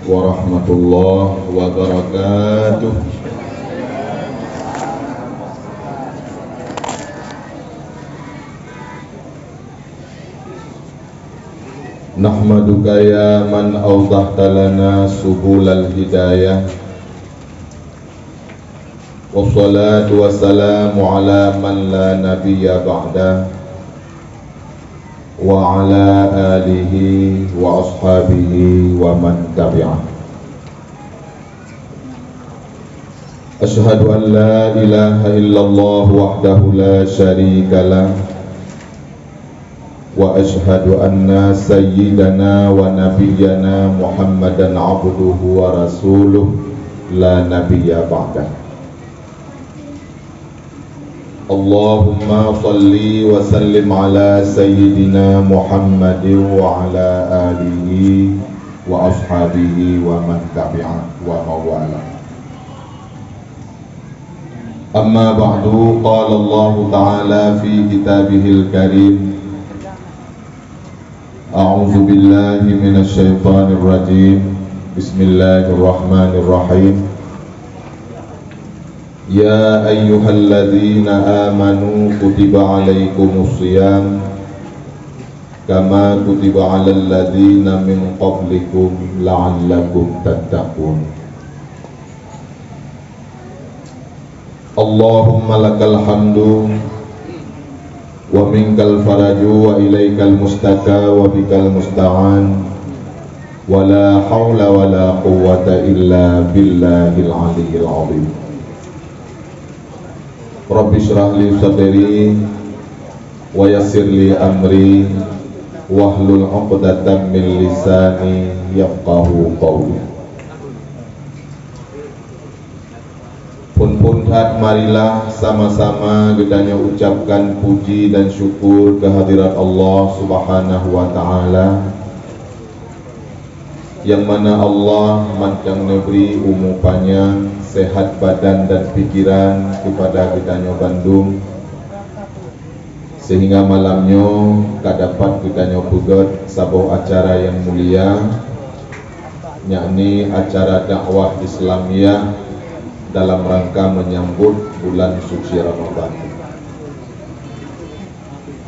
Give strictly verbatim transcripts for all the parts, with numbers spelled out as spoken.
Warahmatullahi wabarakatuh. Nahmaduka ya man awdahta lana subulal hidayah. Wassalatu wassalamu ala man la nabiyya ba'da, wa ala alihi wa ashabihi wa man tabi'ah. Asyhadu an la ilaha illallah wahdahu la syarika lah. Wa asyhadu anna sayyidana wa nabiyyana Muhammadan abduhu wa rasuluh la nabiyya ba'dah. Allahumma shalli wa sallim ala sayyidina Muhammadin wa ala alihi wa ashabihi wa man tabi'ah wa mawala. Amma ba'du, qala Allahu ta'ala fi kitabihil karim, a'udzu billahi minasy syaithanir rajim. Bismillahirrahmanirrahim. Ya ayyuhalladzina amanu kutiba alaikumus siyam kama kutiba alal ladzina min qablikum la'allakum tattaqun. Allahumma lakal hamdu wa minkal faraju wa ilaikal mustaka wa bikal musta'an, wa la haula wa la quwwata illa billahil aliyyil azim. Rabbi shrah li sadri wa yassir li amri wahlul 'uqdatam min lisani yafqahu qauli. Phon-phon that marilah sama-sama geutanyoe ucapkan puji dan syukur kehadirat Allah Subhanahu wa Ta'ala, nyang mana Allah mantong neubri umu panyang, sehat badan dan pikiran keupada geutanyoe bandum, sehingga malam nyoe ka dapat geutanyoe peugét saboh acara nyang mulia, yakni acara dakwah Islamiyah dalam rangka menyambut bulan suci Ramadan.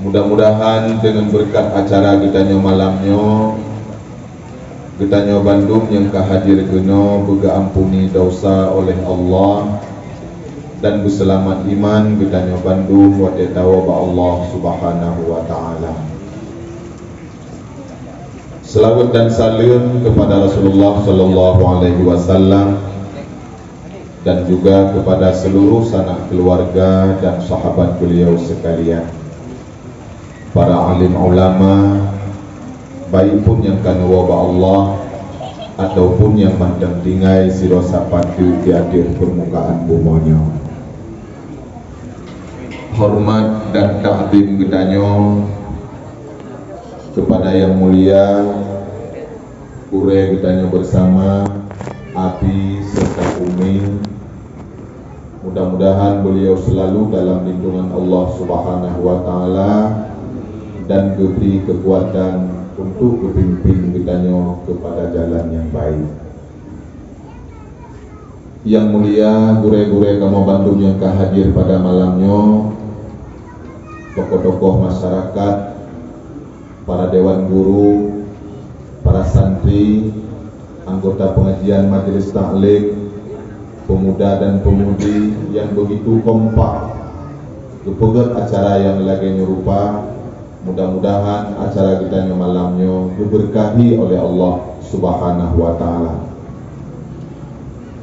Mudah-mudahan deungon beureukat acara geutanyoe malam nyoe, geutanyoe bandum nyang ka hadir keunoe beugeuampuni desya oleh Allah dan beuseulamat iman geutanyoe bandum watée tawoe bak Allah Subhanahu wa Ta'ala. Seulaweuet dan saleuem keupada Rasulullah sallallahu alaihi wasallam dan juga keupada seuluruh sanak keuluwarga dan sahabat beuliau seukalian. Para alim ulama, baik pun nyang ka neuwoe bak Allah ataupun nyang mantong tinggai sidroe sapat teuk di ateueh peurmukaan bumoe nyoe. Horeumat dan takzim geutanyoe keupada nyang mulia gurée geutanyoe beusama, abi serta umi. Mudah-mudahan beuliau seulalu dalam lindungan Allah Subhanahu wa Ta'ala dan geubri keukuatan untuk geupimpin geutanyoe keupada jalan nyang baik. Nyang mulia gurée-gurée kamoe bandum nyang ka hadir pada malam nyoe, tokoh-tokoh masyarakat, para dewan guru, para santri, anggota pengajian majelis taklim, pemuda dan pemudi nyang begitu kompak geupeugét acara nyang lagée nyoe rupa. Mudah-mudahan acara geutanyoe malam nyoe geubeureukahi oleh Allah Subhanahu wa Ta'ala.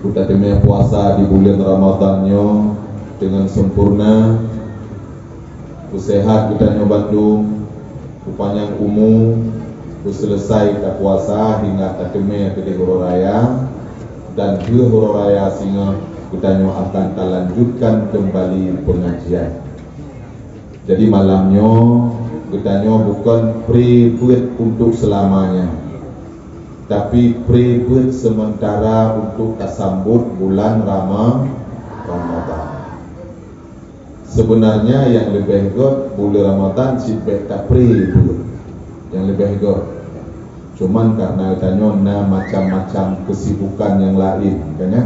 Beutateumé puasa di buleuen Ramadhan nyoe deungon sempurna, beuseuhat geutanyoe bandum, beupanyang umu, beuseuleusai tapuasa hingga tateumé keudeh uroe raya, dan deuh uroe raya singoh geutanyoe akan talanjutkan keumbali peungajian. Jadi malam nyoe geutanyoe bukon pré beuet untuk seulamanya, tapi pré beuet seumeutara untuk tasambot bulan Rama-, Ramadhan. Seubeunarnya nyang leubeh göt buleuen Ramadhan cit bék tapré beuet, nyang leubeh göt. Cuman karena geutanyoe na macam-macam kesibukan nyang laén, kan, ya?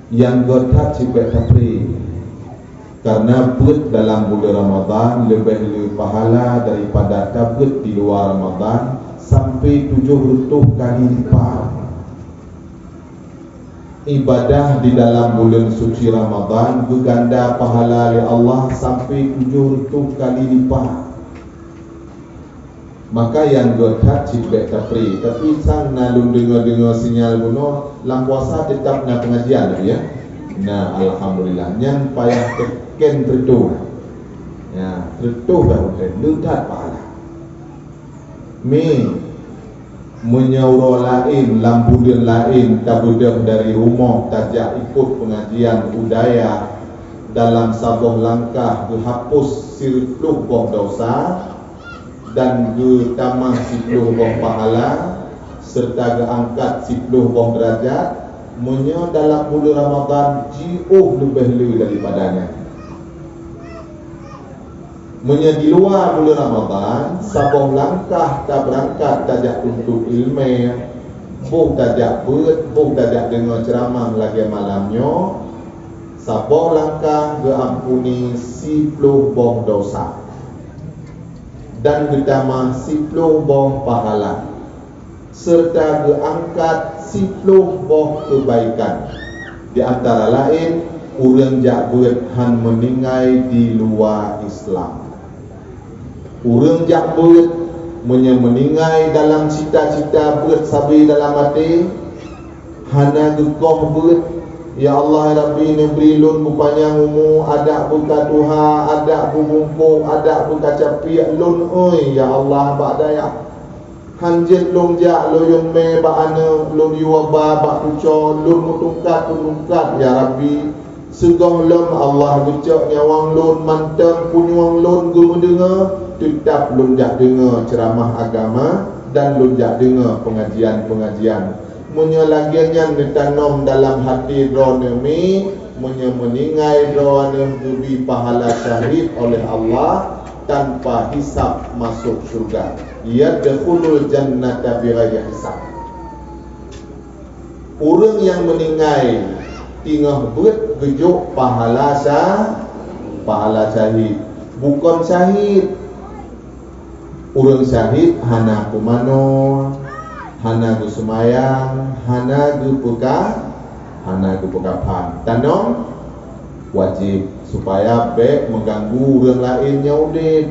Nyang göt that cit bèk tapri. Karena beuet dalam buleuen Ramadhan leubeh le pahala daripada tabeuet di luwa Ramadhan sampai tujoh reutôh kali lipat. Ibadah di dalam buleuen suci Ramadhan geuganda pahala lé Allah sampai tujoh reutôh kali lipat. Maka nyang göt that cit bèk tapri. Tapi sang na lôn deungoe-deungoe sinyal bunoe, lam puasa teutap na pengajian, ya? Na, alhamdulillah. Nyan payah teken teutu. Ya, teutu dah udah. Le that pahala. Mi, meunyoe uroe laén, lam buleuen laén, tabeudôh dari rumoh tajak ikot pengajian u dayah, dalam saboh langkah geuhapus sireuploh boh dosa, dan geutamah siplôh boh pahala, serta geuangkat siplôh boh deurajat, meunyoe dalam buleuen Ramadhan jiôh leubeh le daripada nyan. Meunyoe di luwa buleuen Ramadhan, saboh langkah tabeurangkat tajak tuntut ileumèe, boh tajak beuet, boh tajak deungoe ceuramah lagèe malam nyoe, saboh langkah geuampuni siplôh boh dosa. Dan geutamah siplôh boh pahala, serta geuangkat siplôh boh keubaikan, di antara laén ureuëng jak beuet han meuninggai di luwa Islam. Ureuëng jak beuet meunyoe meuninggai dalam cita-cita beuet sabe dalam até, hana geukoh beuet, "Ya Allah, ya Rabbi, neubri lôn beupanyang umu, adak beuka tuha, adak beubungkôk, adak beuka capiek lôn, oi, ya Allah, bak dayah. Han jeuet lôn jak lôn yôn mè bak aneuëk, lôn yue ba bak tucoe, lôn meutungkat-meutungkat, ya Rabbi. Sigohlom Allah geucok nyawöng lôn, mantong punyueng lôn geumeudeungoe, teutab lôn jak deungoe ceuramah agama dan lôn jak deungoe peungajian-peungajian." Meunyoe lagèe nyan neutanom dalam até droeneuh mi, meunyoe meuninggai droeneuh geubri pahala syahid oleh Allah tanpa hisab masôk syeuruga. Yadkhulul jannata bighairi hisab. Ureuëng nyang meuninggai teungoh beuet geujok pahala sya-, pahala syahid. Bukon syahid. Ureuëng syahid hana pumanö, hana geuseumayang, hana geupeuka-, hana geupeukaphan. Tanom wajéb supaya bèk meuganggu ureuëng laén nyang udép.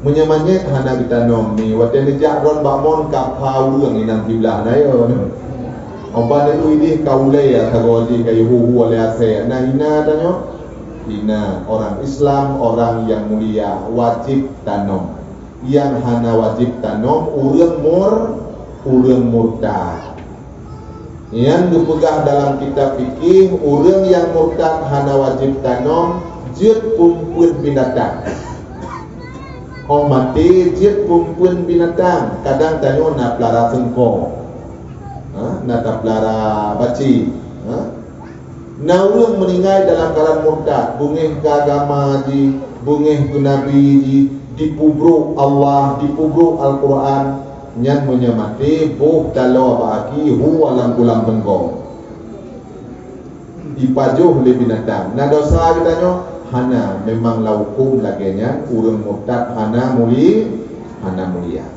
Meunyoe manyét hana geutanom, mi watèe neujak droen bak mon kapha ureuëng inong kiblah na yo. Obat itu idih ka ulèe ya sagoe jih ka ihu-hu oleh asèe. Na hina tanyoe? Hina orang Islam, orang yang mulia, wajéb tanom. Nyang hana wajéb tanom ureuëng mur-, ureuëng murtad. Nyan geupeugah dalam kitab fikih, ureuëng nyang murtad hana wajéb tanom, jeuet peumpeuen binatang. Óh maté jeuet peumpeuen binatang, kadang tanyoe na peulara seungko, ha, na tapeulara bacéng, ha. Na ureuëng meuninggai dalam keuadaan murtad, beungéh keu agama jih, beungéh keu nabi jih, jipeubrôk Allah, jipeubrôk Al-Qur'an, nyan meunyoe maté boh taloe bak aki hu lam kulam teungko. Jipajoh lé binatang. Na dosa geutanyoe? Hana, memang lam hukôm lagèe nyan ureuëng murtad hana muli-, hana mulia.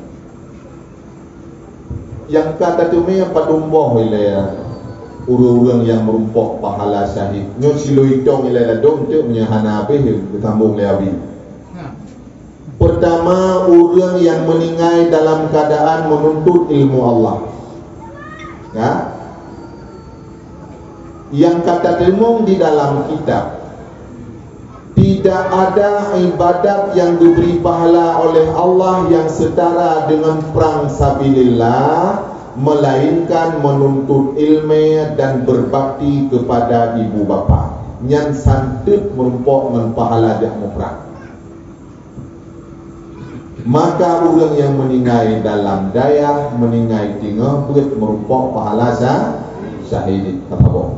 Nyang ka tateumé padum boh ilèe ureuëng-ureuëng nyang meurumpok pahala syahid. Nyoe silôi tong ilèe ladôm teuk meunyoe hana habéh geusambông lé Abi. Pertama, ureuëng nyang meuninggai dalam keuadaan meununtut ilmu Allah. Ya. Nyang ka tateumeung di dalam kitab, tidak ada ibadat yang diberi pahala oleh Allah yang setara dengan perang sabilillah, melainkan menuntut ilmu dan berbakti kepada ibu bapa. Nyan santeuet meurumpok ngon pahala jak muprang. Maka ureuëng nyang meuninggai dalam dayah, meuninggai teungoh beuet meurumpok pahala sya-, syahid. Ka saboh.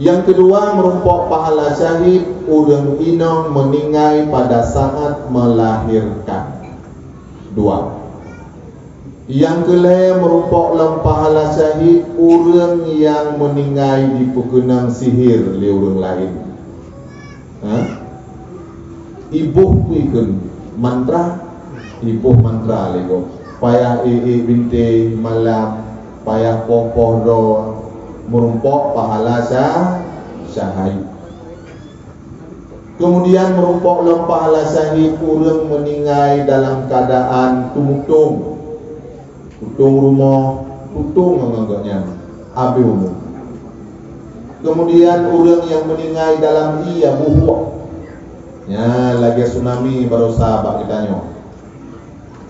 Nyang keudua, meurumpok pahala syahid ureuëng inong meuninggai pada saat melahirkan. Dua. Nyang keulhèe meurumpok lom pahala syahid ureuëng nyang meuninggai jipeukeunong sihir lé ureuëng laén. Ha? Iboh kui kheun mantra, iboh mantra lé gob. Payah ék-ék bintéh malam, payah poh-poh droe, meurumpok pahala sya-, syahid. Keumudian meurumpok lom pahala syahid ureuëng meuninggai dalam keuadaan teumutông. Tutông rumoh, tutông ngon gobnyan, abéh umu. Keumudian ureuëng nyang meuninggai dalam ié buhok, nyan lagée tsunami barosa bak geutanyoe.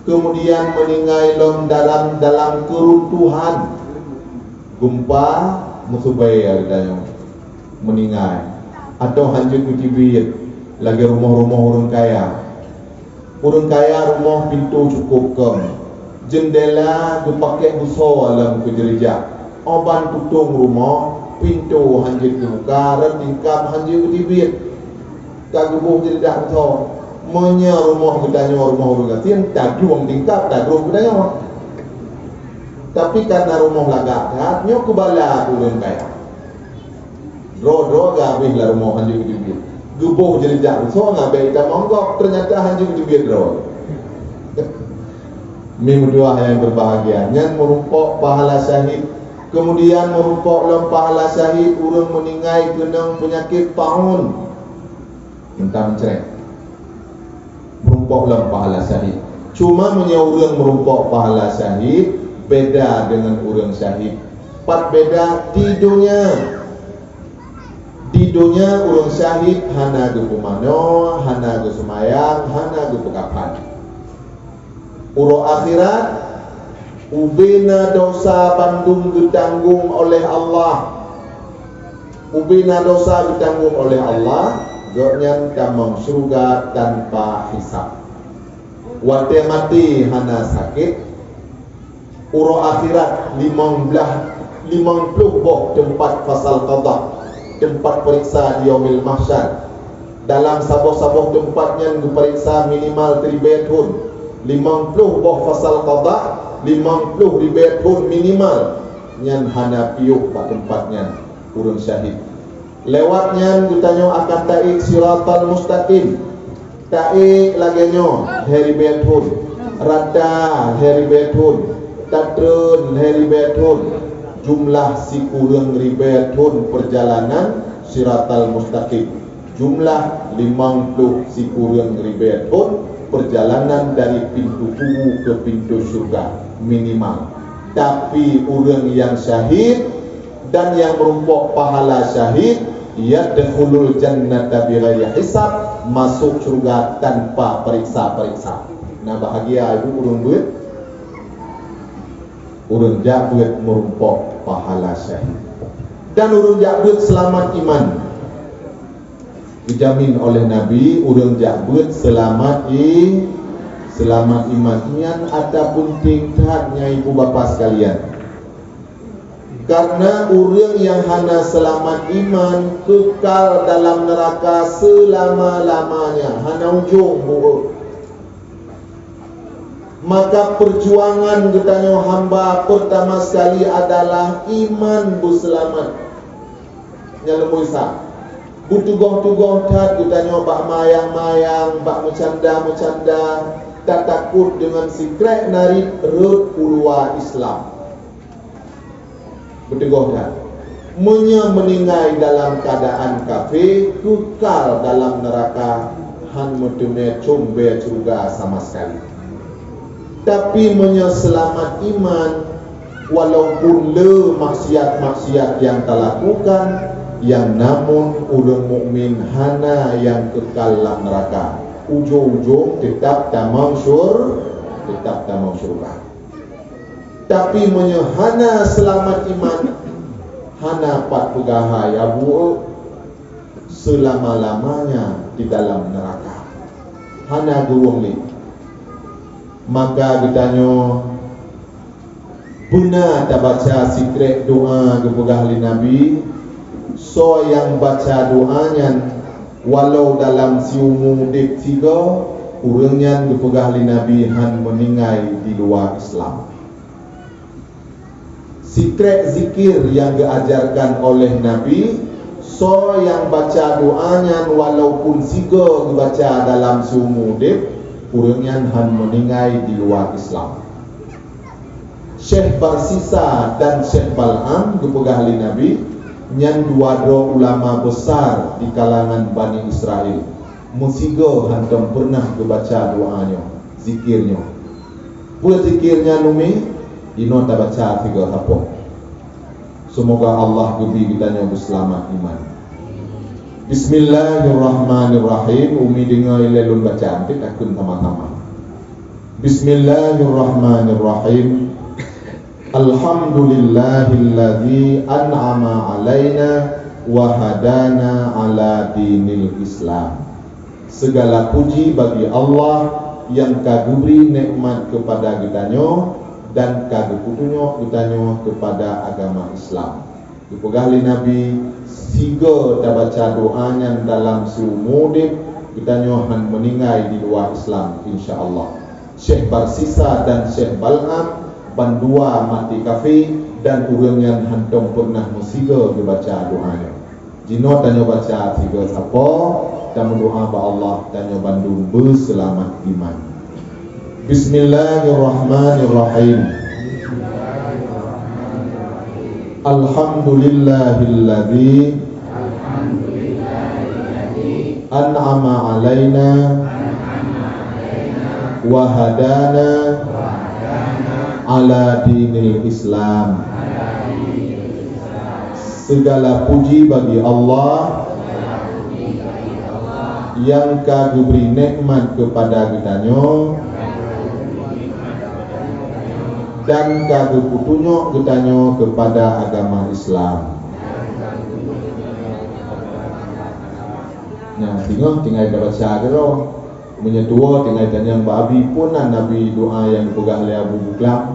Keumudian meuninggai lom dalam, dalam keuruntuhan, geumpa meusubée geutanyoe meuninggai, atawa hanjeuet geuteubiet lagée rumoh-rumoh ureuëng kaya. Ureuëng kaya rumoh pintoe cukôp keuem, jeundela geupakék beusoe lom keu jeureujak. Óh ban tutông rumoh, pintoe hanjeuet geubuka, rot tingkab hanjeuet geuteubiet. Ka geuboh jeureujak beusoe. Meunyoe rumoh geutanyoe rumoh ureuëng gasien, tadrueng tingkab, tadrueng geutanyoe. Tapi kareuna rumoh lagak that, nyoe keubala keu ureuëng kaya. Droe-droe geuhabéh lam rumoh hanjeuet geuteubiet. Geuboh jeureujak beusoe ngabée itamong gob, teunyata hanjeuet geuteubiet droe. Mi meutuah nyang berbahagia, nyan meurumpok pahala syahid. Keumudian meurumpok lom pahala syahid ureuëng meuninggai keunong peunyakét taun. Meuntang mencrek. Meurumpok lom pahala syahid. Cuma meunyoe ureuëng meurumpok pahala syahid, beda deungon ureuëng syahid. Pat beda di donya. Di donya ureuëng syahid hana geupumanö, hana geuseumayang, hana geupeukafan. Uroe akhirat, ubena desya bandum geutanggong oleh Allah. Ubena desya geutanggong oleh Allah, gobnyan tamong syeuruga tanpa hisab. Watée maté hana sakét, uroe akhirat limong blaih, limong ploh boh teumpat fasal qada, teumpat peuriksa di Yaumil Mahsyar. Dalam saboh-saboh teumpat nyan geupeuriksa minimal siribée thon. Limong ploh boh fasal qada, limong ploh ribée thon minimal. Nyan hana piôh bak teumpat nyan ureuëng syahid. Lewat nyan geutanyoe akan taék siratal mustaqim. Taék lagée nyoe lhée ribée thon, rata lhée ribée thon, tatreun lhée ribée thon, jumlah sikureueng ribée thon peurjalanan siratal mustaqim. Jumlah limong ploh sikureueng ribée thon peurjalanan dari pintoe kubu keu pintoe syeuruga minimal. Tapi ureuëng nyang syahid dan nyang meurumpok pahala syahid, yadkhulul jannata bighairi hisab, masôk syeuruga tanpa peuriksa-peuriksa. Na bahagia ibu ureuëng beuet, ureuëng jak beuet meurumpok pahala syahid. Dan ureuëng jak beuet seulamat iman. Dijamin oleh Nabi, ureuëng jak beuet seulamat i-, seulamat iman. Nyan atra peunteng that nyan ibu bapa sekalian. Karena ureuëng nyang hana seulamat iman kekal dalam neuraka seulama-lamanya, hana ujong buet. Maka peujuangan geutanyoe hamba peurtama sekali adalah iman beuseulamat. Nyang leubeh sa, beutugoh-tugoh that geutanyoe bak mayang-mayang, bak meucanda-meucanda, tatakot deungon sikrék narit rhot u luwa Islam. Beutugoh that, meunyoe meuninggai dalam keuadaan kafé, keukal dalam neuraka, han meuteumé cumbée syeuruga sama sekali. Tapi meunyoe seulamat iman, walaupun le maksiat-maksiat nyang talakukan, nyang namun ureuëng mukmin hana nyang keukal lam neuraka. Ujong-ujong teutab tamong syur-, teutab tamong syeuruga. Tapi meunyoe hana seulamat iman, hana pat peugah hai abu seulama-lamanya di dalam neuraka. Hana geurueng lé. Maka geutanyoe beuna tabaca sikrék doa geupeugah lé Nabi, soe nyang baca doa nyan walau dalam siumu udeb sigoe, ureuëng nyan geupeugah lé Nabi han meuninggai di luwa Islam. Sikrek zikir nyang geuajarkan oleh Nabi, soe nyang baca doa nyan walaupun sigoe geubaca dalam siumu udeb, ureuëng nyan hán meuninggai di luwa Islam. Syekh Barsisa dan Syekh Bal'am geupeugah lé Nabi, nyan dua droe ulama besar di kalangan Bani Israel, meusigoe hántom peureunah geubaca doa nyoe, zikir nyoe. Peue zikir nyan, Umi? Inoe tabaca sigoe sapoe. Seumoga Allah geubri geutanyoe beuseulamat iman. Bismillahirrahmanirrahim. Umi deungoe ilée lôn baca, eunteuk takheun sama-sama. Bismillahirrahmanirrahim. Alhamdulillahilladzi an'ama 'alaina wa hadana 'ala dinil Islam. Segala puji bagi Allah nyang ka geubri nikmat keupada geutanyoe dan ka geupeutunyok geutanyoe keupada agama Islam. Geupeugah lé Nabi, sigoe tabaca doa nyan dalam siumu udeb, geutanyoe hán meuninggai di luwa Islam, insya Allah. Syekh Barsisa dan Syekh Bal'am bandua maté kafé, dan ureuëng nyan hántom peureunah meusigoe geubaca doa nyoe. Jinoe tanyoe baca sigoe sapoe, tameudoa bak Allah tanyoe bandum beuseulamat iman. Bismillahirrahmanirrahim. Alhamdulillahilladzi an'ama 'alaina wa hadana 'ala dinil Islam. Segala puji bagi Allah nyang ka geubri nikmat keupada geutanyoe dan ka geupeutunyok geutanyoe keupada agama Islam. Nah, singoh tinggai tabaca keudroe. Meunyoe tuwoe tinggai tanyong bak Abi, peue nan Nabi doa nyang geupeugah lé Abu Buklam?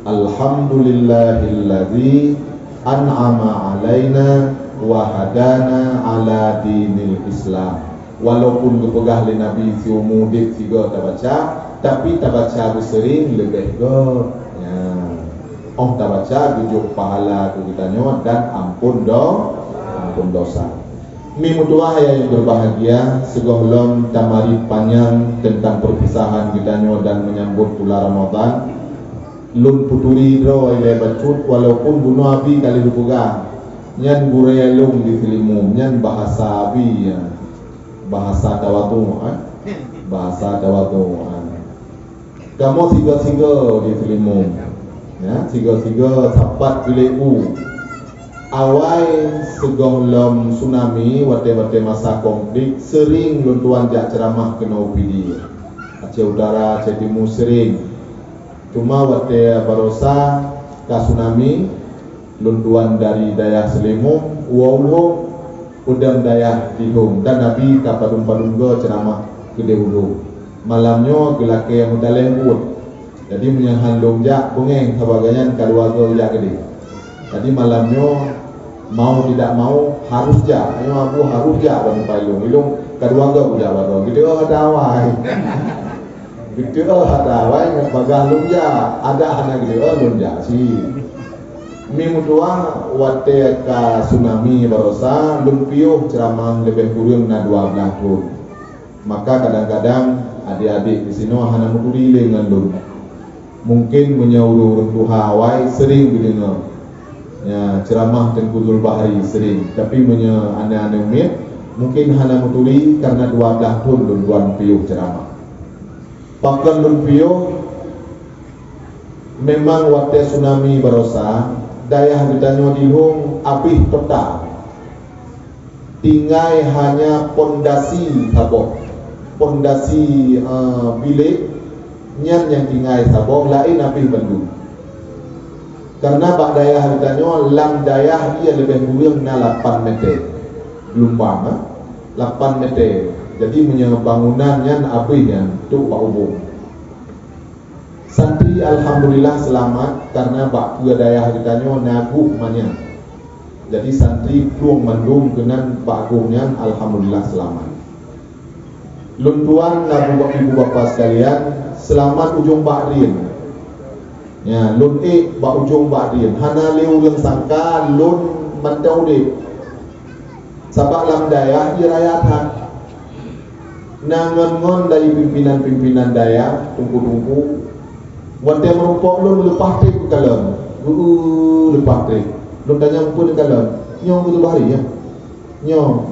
"Alhamdulillahilladzi an'ama 'alaina wa hadana 'ala dinil Islam." Walaupun geupeugah lé Nabi siumu udeb sigoe tabaca, tapi tabaca beuseuring leubeh göt. Nya. Óh tabaca geujok pahala keu geutanyoe dan ampôn do-, ampôn dosa. Mi meutuwah nyang berbahagia, sigohlom tamarit panyang teuntang perpisahan geutanyoe dan menyambut bulan Ramadhan, lôn peuturi droe ilée bacut, walaupun bunoe Abi ka lheueh geupeugah, nyan gurée lôn di Seulimum, nyan bahasa Abi, ya. Bahasa tawadhu, eh? Bahasa tawadhu, eh. Kamoe sigoe-sigoe di Seulimum. Ya, sigoe-sigoe sapat bilék u. Awai sigohlom tsunami, watée-watée masa konflik, seuring lôn tuan jak ceuramah keunoe u Pidie. Aceh Utara, Aceh Timu seuring. Cuma watée barosa ka tsunami, lôn tuan dari dayah Seulimum, woe u Lhong, peudong dayah di Lhong, dan Abi ka padum-padum goe ceuramah keudeh u Lhong. Malam nyoe geulakée meutaleueng buet. Jadi, meunyoe hán lôn jak, beungéh saban gobnyan ka dua goe jak keudeh. Jadi, malam nyoe, mau tidak mau, harus jak. Nyoe Abu harus jak bak nyoe ilong. Ilong ka dua goe kujak bak droe. Geuteu'oh ata awai. Geuteu'oh ata awai ngon bagah lôn jak. Adak hana geuteu'oh lôn jak cit. Mi meutuwah watée ka tsunami barosa, lôn piôh ceuramah leubeh kureueng na dua blaih thon. Maka kadang-kadang adék-adék disinoe hana meuturi lé ngon lôn. Mungken meunyoe ureuëng-ureuëng tuha awai seuring geudeungoe, ya, ceuramah Teungku Zulbahri seuring, tapi meunyoe aneuëk-aneuëk miet mungken hana meuturi kareuna dua blaih thon lôn tuan piôh ceuramah. Pakon lôn piôh, memang watée tsunami barosa, dayah geutanyoe di Lhong abéh total. Tinggai hanya pondasi saboh. Pondasi, eh, bilék nyan nyang tinggai saboh, laén abéh bandum. Kareuna bak dayah geutanyoe, lam dayah ié leubeh kureueng na lapan meter geulumbang, eh, lapan meter. Jadi, meunyoe bangunan nyan abéh nyan, trok bak ubông. Santri alhamdulillah seulamat, kareuna bak keue dayah geutanyoe na gob manyang. Jadi, santri plueng mandum keunan bak gob nyan alhamdulillah seulamat. Lôn tuan, Abu, Ibu Bapa sekalian, seulamat ujong bak rien. Ya, lôn ék bak ujong bak drien. Hana lé ureuëng sangka lôn mantong udeb. Sabab lam dayah ie raya that. Na ngon-ngon dari pimpinan-pimpinan dayah, teungku-teungku, watée meurumpok lôn leupah treb geukalon. Geu-, leupah treb. Lôn tanyong peue neukalon. Nyoe geuteubari, ya. Nyoe,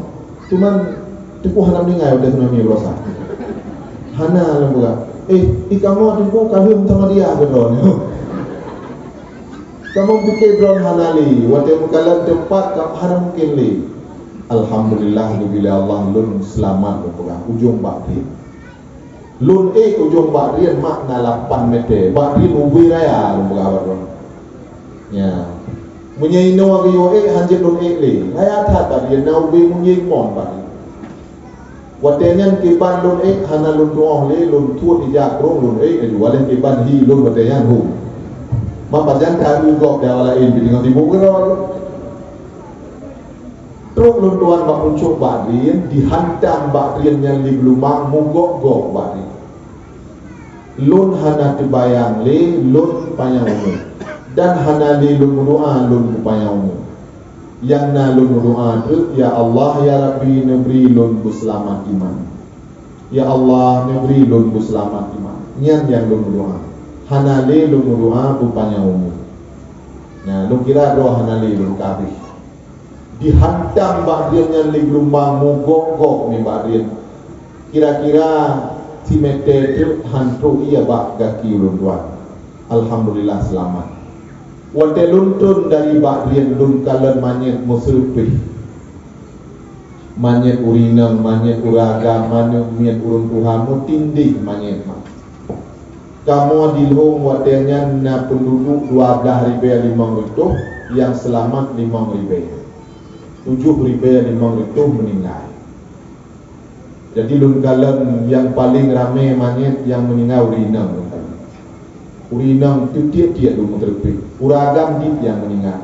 cuman Teungku hana meuninggai watée tsunami beurasa. Hana lôn peugah, "Eh, i kamoe Teungku ka lheueh meusamadiyah keudroe nyoe." Kamoe pike droe hana lé, watée meukalon teumpat ka hana mungken lé. Alhamdulillah, geubri lé Allah lôn seulamat lôn peugah, ujong bak drien. Lôn ék ujong bak drien mak na lapan mete, bak drien ubé raya lôn peugah bak droe. Ya. Meunyoe inoe geuyue ék, hanjeuet lôn ék lé. Raya that bak drien na ubé munyieng mon bak drien. Watée nyan kiban lôn ék hana lôn tuoh lé, lôn tuot ija krong lôn ék laju. Waleh kiban hi lôn watée nyan hu. Mak pajan ka eu gob dawa laén biteungoh tiboh keudroe. Trok lôn tuan bak pucok bak drien, dihantam bak drien nyan lé geulumbang mugok-gok bak drien. Lôn hana teubayang lé lôn panyang umu, dan hana lé lôn meudoá lôn beupanyang umu. Nyang na lôn meudoá treuk, "Ya Allah, ya Rabbi, neubri lôn beuseulamat iman. Ya Allah, neubri lôn beuseulamat iman." Nyan nyang lôn meudoá. Hana lé lôn meudoá beupanyang umu. Nah, lôn kira droe hana lé lôn kabeh. Dihantam bak drien nyan lé geulumbang mugok-gok nibak drien. Kira-kira simete treuk han trok ie bak gaki ulôn tuan. Alhamdulillah seulamat. Watée lôn trôn dari bak drien lôn kalon manyét meuseureumpéh. Manyét ureuëng inong, manyét ureuëng agam, manyét miet ureuëng tuha meutindéh manyét mak. Kamoe di Lhong watée nyan na peunduduek dua blaih ribée limong reutôh, nyang seulamat limong ribée. Tujoh ribée limong reutôh meuninggai. Jadi lôn kalon nyang paleng ramé manyét nyang meuninggai ureuëng inong lôn kalon. Ureuëng inong teutiek-tiek lôn meuteureumpéh, ureuëng agam dit nyang meuninggai.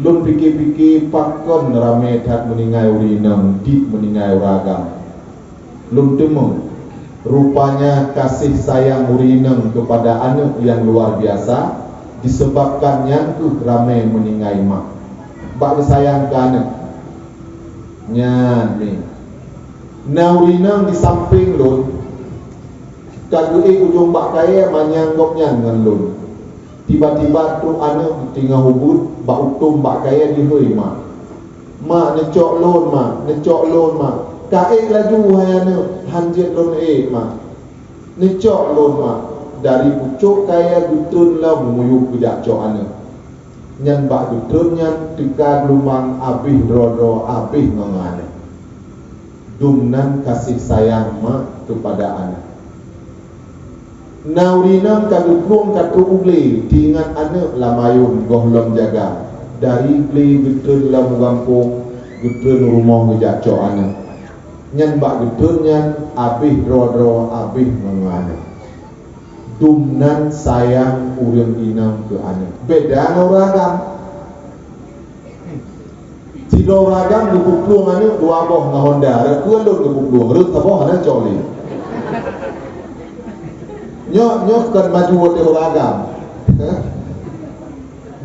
Lôn pike-pike pakon ramé that meuninggai ureuëng inong dit meuninggai ureuëng agam. Lôn teumeung, rupanya kasih sayang ureuëng inong keupada aneuëk nyang luar biasa, disebabkan nyan kheueh ramé meuninggai mak. Bak geusayang keu aneuëk. Nyan mi. Na ureuëng inong di sampéng lôn, ka geuék ujong bak kayée manyang gobnyan ngon lôn. Tiba-tiba trok aneuëk teungoh ubit bak utom bak kayée dihôi mak. "Mak, neucok lôn, Mak, neucok lôn, Mak." "Ka ék laju hai aneuëk, hanjeuet lôn ék, Mak." "Neucok lôn, Mak." Dari pucok kayée geutrön lom muyueb geujak cok aneuëk. Nyan bak geutrön nyan teuka geulumbang abéh droe-droe abéh ngon aneuëk. Dum nan kasih sayang mak keupada aneuëk. Na ureuëng inong ka geuplueng ka trok u glé, teuingat aneuëk lam ayôn gohlom jaga. Dari glé geutrön lam gampông, geutrön rumoh geujak cok aneuëk. Nyan bak geutrön nyan abéh droe-droe abéh ngon aneuëk. Dum nan sayang ureuëng inong keu aneuëk. Beda ngon ureuëng agam. Sidroe ureuëng agam geupeuplueng aneuëk dua boh ngon honda, rot keu lôn geupeuplueng, rot saboh hana cok lé. Nyoe, nyoe kon maju watée ureuëng agam.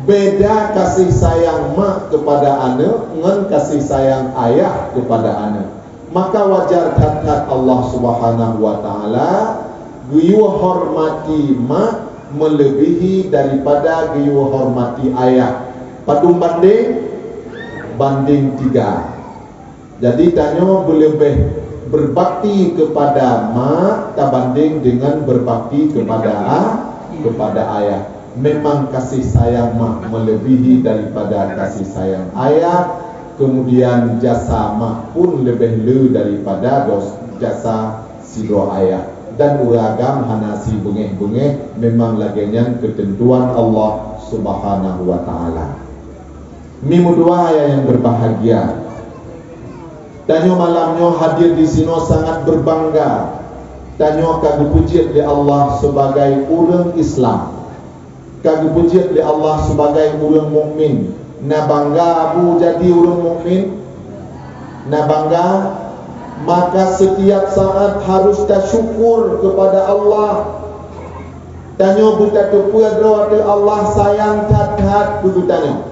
Beda kasih sayang mak keupada aneuëk ngon kasih sayang ayah keupada aneuëk. Maka wajar that-that Allah Subhanahu wa Ta'ala geuyue hormati mak meuleubihi daripada geuyue hormati ayah. Padum bandéng? Bandéng tiga. Jadi, tanyoe beuleubeh berbakti keupada mak tabandéng deungon berbakti keupada a-, keupada ayah. Memang kasih sayang mak meuleubihi daripada kasih sayang ayah, kemudian jasa mak pun leubeh le daripada dos-, jasa sidroe ayah. Dan ureuëng agam hana sibeungéh-beungéh, memang lagée nyan keuteuntuan Allah Subhanahu wa Ta'ala. Mi meutuah ayah nyang berbahagia, tanyoe malam nyoe hadir di sinoe sangat berbangga. Tanyoe ka geupeujeuet lé Allah sebagai ureuëng Islam, ka geupeujeuet lé Allah sebagai ureuëng mukmin. Na bangga Abu jadi ureuëng mukmin? Na bangga? Maka setiap saat harus tasyukur kepada Allah. Tanyoe beutateupeue droe ateueh Allah sayang that-that keu geutanyoe.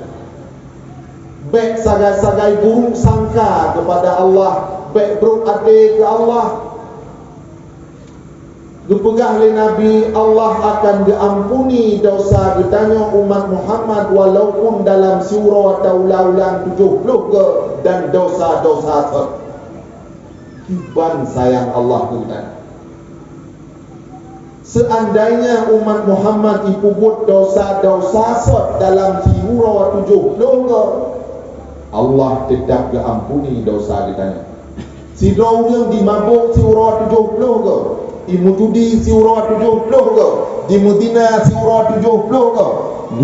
Bék sagai-sagai buruk sangka keupada Allah, bék brok até keu Allah. Geupeugah lé Nabi, Allah akan geuampuni desya geutanyoe umat Muhammad walaupun dalam siuroe taula-ulang tujoh ploh goe dan desya-desya sot. Kiban sayang Allah keu geutanyoe. Seuandainya umat Muhammad jipeubuet desya-desya sot dalam siuroe tujoh ploh goe, Allah teutab geuampuni desya geutanyoe. Sidroe ureuëng jimabök siuroe tujoh ploh goe, jimeujudi siuroe tujoh ploh goe, jimeuzina siuroe tujoh ploh goe,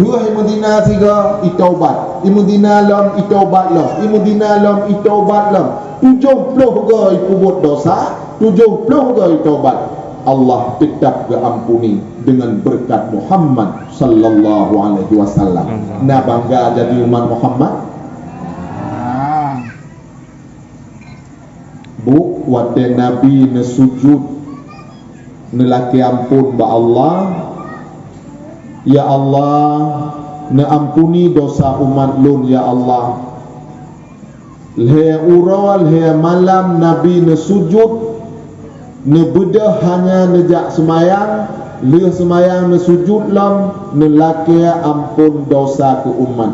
lheueh jimeuzina sigoe, jitaubat, jimeuzina lom, jitaubat lom, jimeuzina lom, jitaubat lom. Tujoh ploh goe jipeubuet desya, tujoh ploh goe jitaubat, Allah teutab geuampuni deungon beureukat Muhammad sallallahu alaihi wasallam. Na bangga jadi umat Muhammad? Bu, watée Nabi neusujut, neulakée amphon bak Allah, "Ya Allah, neuampuni desya umat lôn, ya Allah." Lhée uroe lhée malam Nabi neusujut, neubeudôh hana neujak seumayang, lheueh seumayang neusujut lom, neulakée amphon desya keu umat.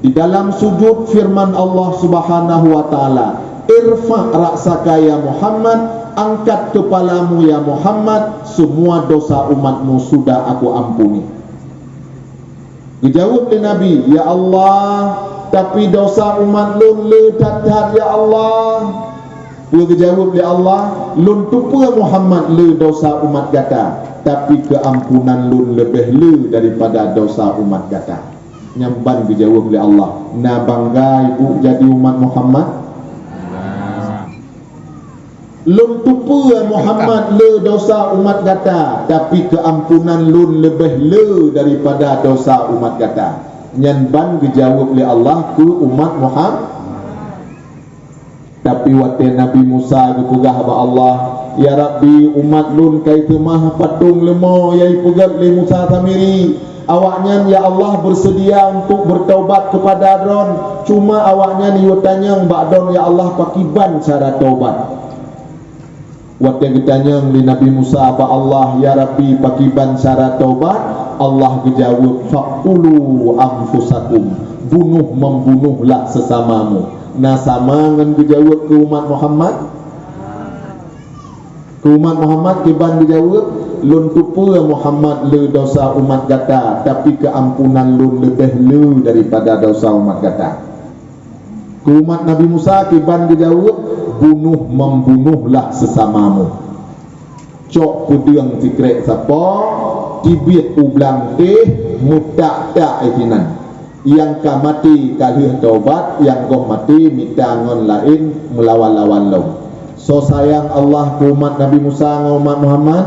Di dalam sujut firman Allah Subhanahu wa Taala, "Irfa' ra'saka ya Muhammad, angkat keupalamu ya Muhammad, semua dosa umatmu sudah Aku ampuni." Geujaweueb lé Nabi, "Ya Allah, tapi dosa umat lôn le that-that, ya Allah." Peue geujaweueb lé Allah, "Lôn teupeue Muhammad le dosa umat gata, tapi keuampunan lôn leubeh le daripada dosa umat gata." Nyan ban geujaweueb lé Allah, "Na bangga ibu jadi umat Muhammad?" "Lôn teupeue Muhammad le dosa umat gata, tapi keuampunan lôn leubeh le daripada dosa umat gata." Nyan ban geujaweueb lé Allah keu umat Muhammad. Tapi watée Nabi Musa geupeugah bak Allah, "Ya Rabbi, umat lôn ka jiteumah patong leumo nyang jipeugét lé Musa Samiri. Awaknyan, ya Allah, beuseudia untuk beutaubat keupada Droen, cuma awaknyan jitanyong bak Droen, ya Allah, pakiban cara taubat." Watée geutanyong lé Nabi Musa bak Allah, "Ya Rabbi, pakiban cara taubat?" Allah geujaweueb, "Faqtulu anfusakum, bunoh membunohlah sesamamu." Na sama ngon geujaweueb keu umat Muhammad? Keu umat Muhammad kiban geujaweueb, "Lôn teupeue Muhammad le dosa umat gata, tapi keuampunan lôn leubeh le daripada dosa umat gata." Keu umat Nabi Musa kiban geujaweueb, "Bunoh membunohlah sesamamu." Cok peudeueng sikrek sapo, tibiet u blang teh, meutak-tak inan. Nyang ka maté ka lheueh taubat, nyang goh maté mita ngon laén meulawan-lawan lom. Soe sayang Allah keu umat Nabi Musa ngon umat Muhammad?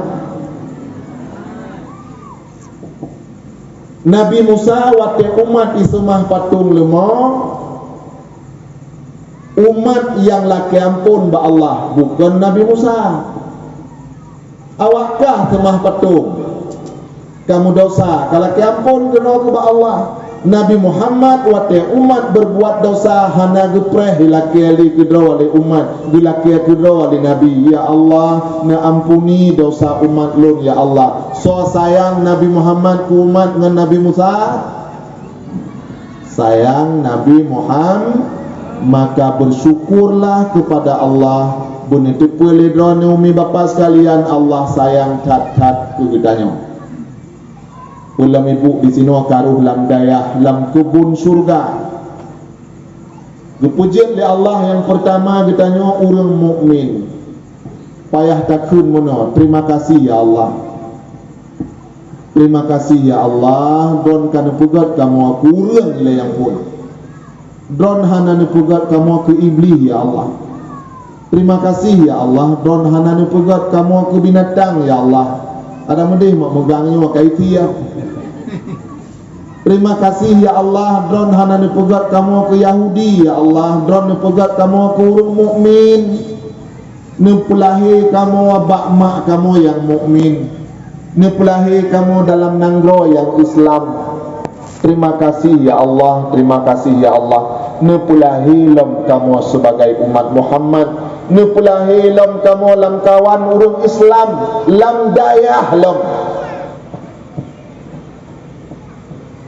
Nabi Musa watée umat jiseumah patong leumo, umat nyang lakée amphon bak Allah, bukon Nabi Musa. Awak kah seumah patong, ka meudosa, ka lakée amphon keunoe keu bak Allah. Nabi Muhammad watée umat berbuat dosa hana geupreh, jilakée lé keudroe lé umat, geulakée keudroe lé Nabi, "Ya Allah, neuampuni dosa umat lôn, ya Allah." Soe sayang Nabi Muhammad keu umat ngon Nabi Musa? Sayang Nabi Muhammad, maka bersyukurlah kepada Allah, beuneuteupeue lé droeneuh umi bapak sekalian, Allah sayang that-that keu geutanyoe. Ulôn ibu disinoe karoh lam dayah, lam keubon syurga. Geupeujeuet lé Allah nyang peurtama geutanyoe ureuëng mukmin. Payah takheun meunoe, "Terima kasih, ya Allah. Terima kasih, ya Allah, Droen ka neupeugét kamoe keu ureuëng ilée nyang phon. Droen hana neupeugét kamoe keu Iblih, ya Allah. Terima kasih, ya Allah, Droen hana neupeugét kamoe keu binatang, ya Allah." Ada meudeh mak meugang nyoe ka itia. "Terima kasih, ya Allah, Droen hana neupeugét kamoe keu Yahudi, ya Allah, Droen neupeugét kamoe keu ureuëng mukmin. Neupeulahé kamoe bak mak kamoe nyang mukmin. Neupeulahé kamoe dalam nanggroe nyang Islam. Terima kasih ya Allah, terima kasih ya Allah. Neupeulahé lom kamoe sebagai umat Muhammad. Neupeulahé lom kamoe lamkawan ureuëng Islam, lam dayah lom.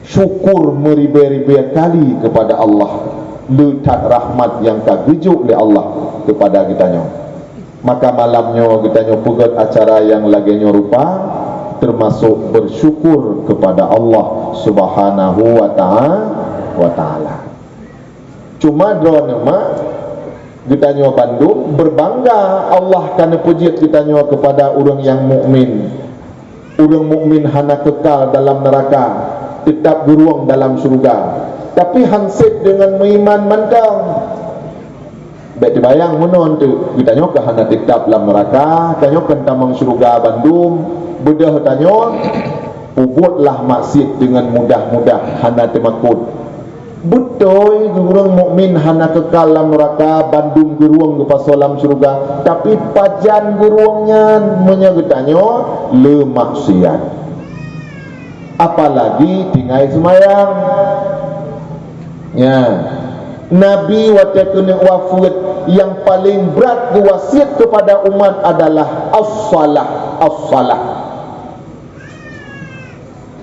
Syukur meuribée-ribée kali keupada Allah, le that rahmat nyang ka geujok lé Allah keupada geutanyoe. Maka malam nyoe geutanyoe peugét acara nyang lagée nyoe rupa, teumasok beusyukur keupada Allah Subhanahu wa ta'a-, wa Ta'ala. Cuma droeneuh mak, geutanyoe bandum beubangga Allah ka neupeujeuet geutanyoe keupada ureuëng nyang mukmin. Ureuëng mukmin hana keukal dalam neuraka, teutab geurueng dalam syeuruga. Tapi hanseb deungon meuiman mantong. Bék teubayang meunoe teuk, geutanyoe ka hana teutab lam neuraka, tanyoe kan tamong syeuruga bandum, beudôh tanyoe, peubuetlah maksiet deungon mudah-mudah hana teumakot. Beutôi, ureuëng mukmin hana keukal lam neuraka, bandum geurueng geupasoe lam syeuruga, tapi pajan geurueng nyan meunyoe geutanyoe le maksiat. Apalagi tinggai seumayang. Ya. Nabi watée keuneuk wafeuet, nyang paleng brat geuwasiet keupada umat adalah as-salah, as-salah.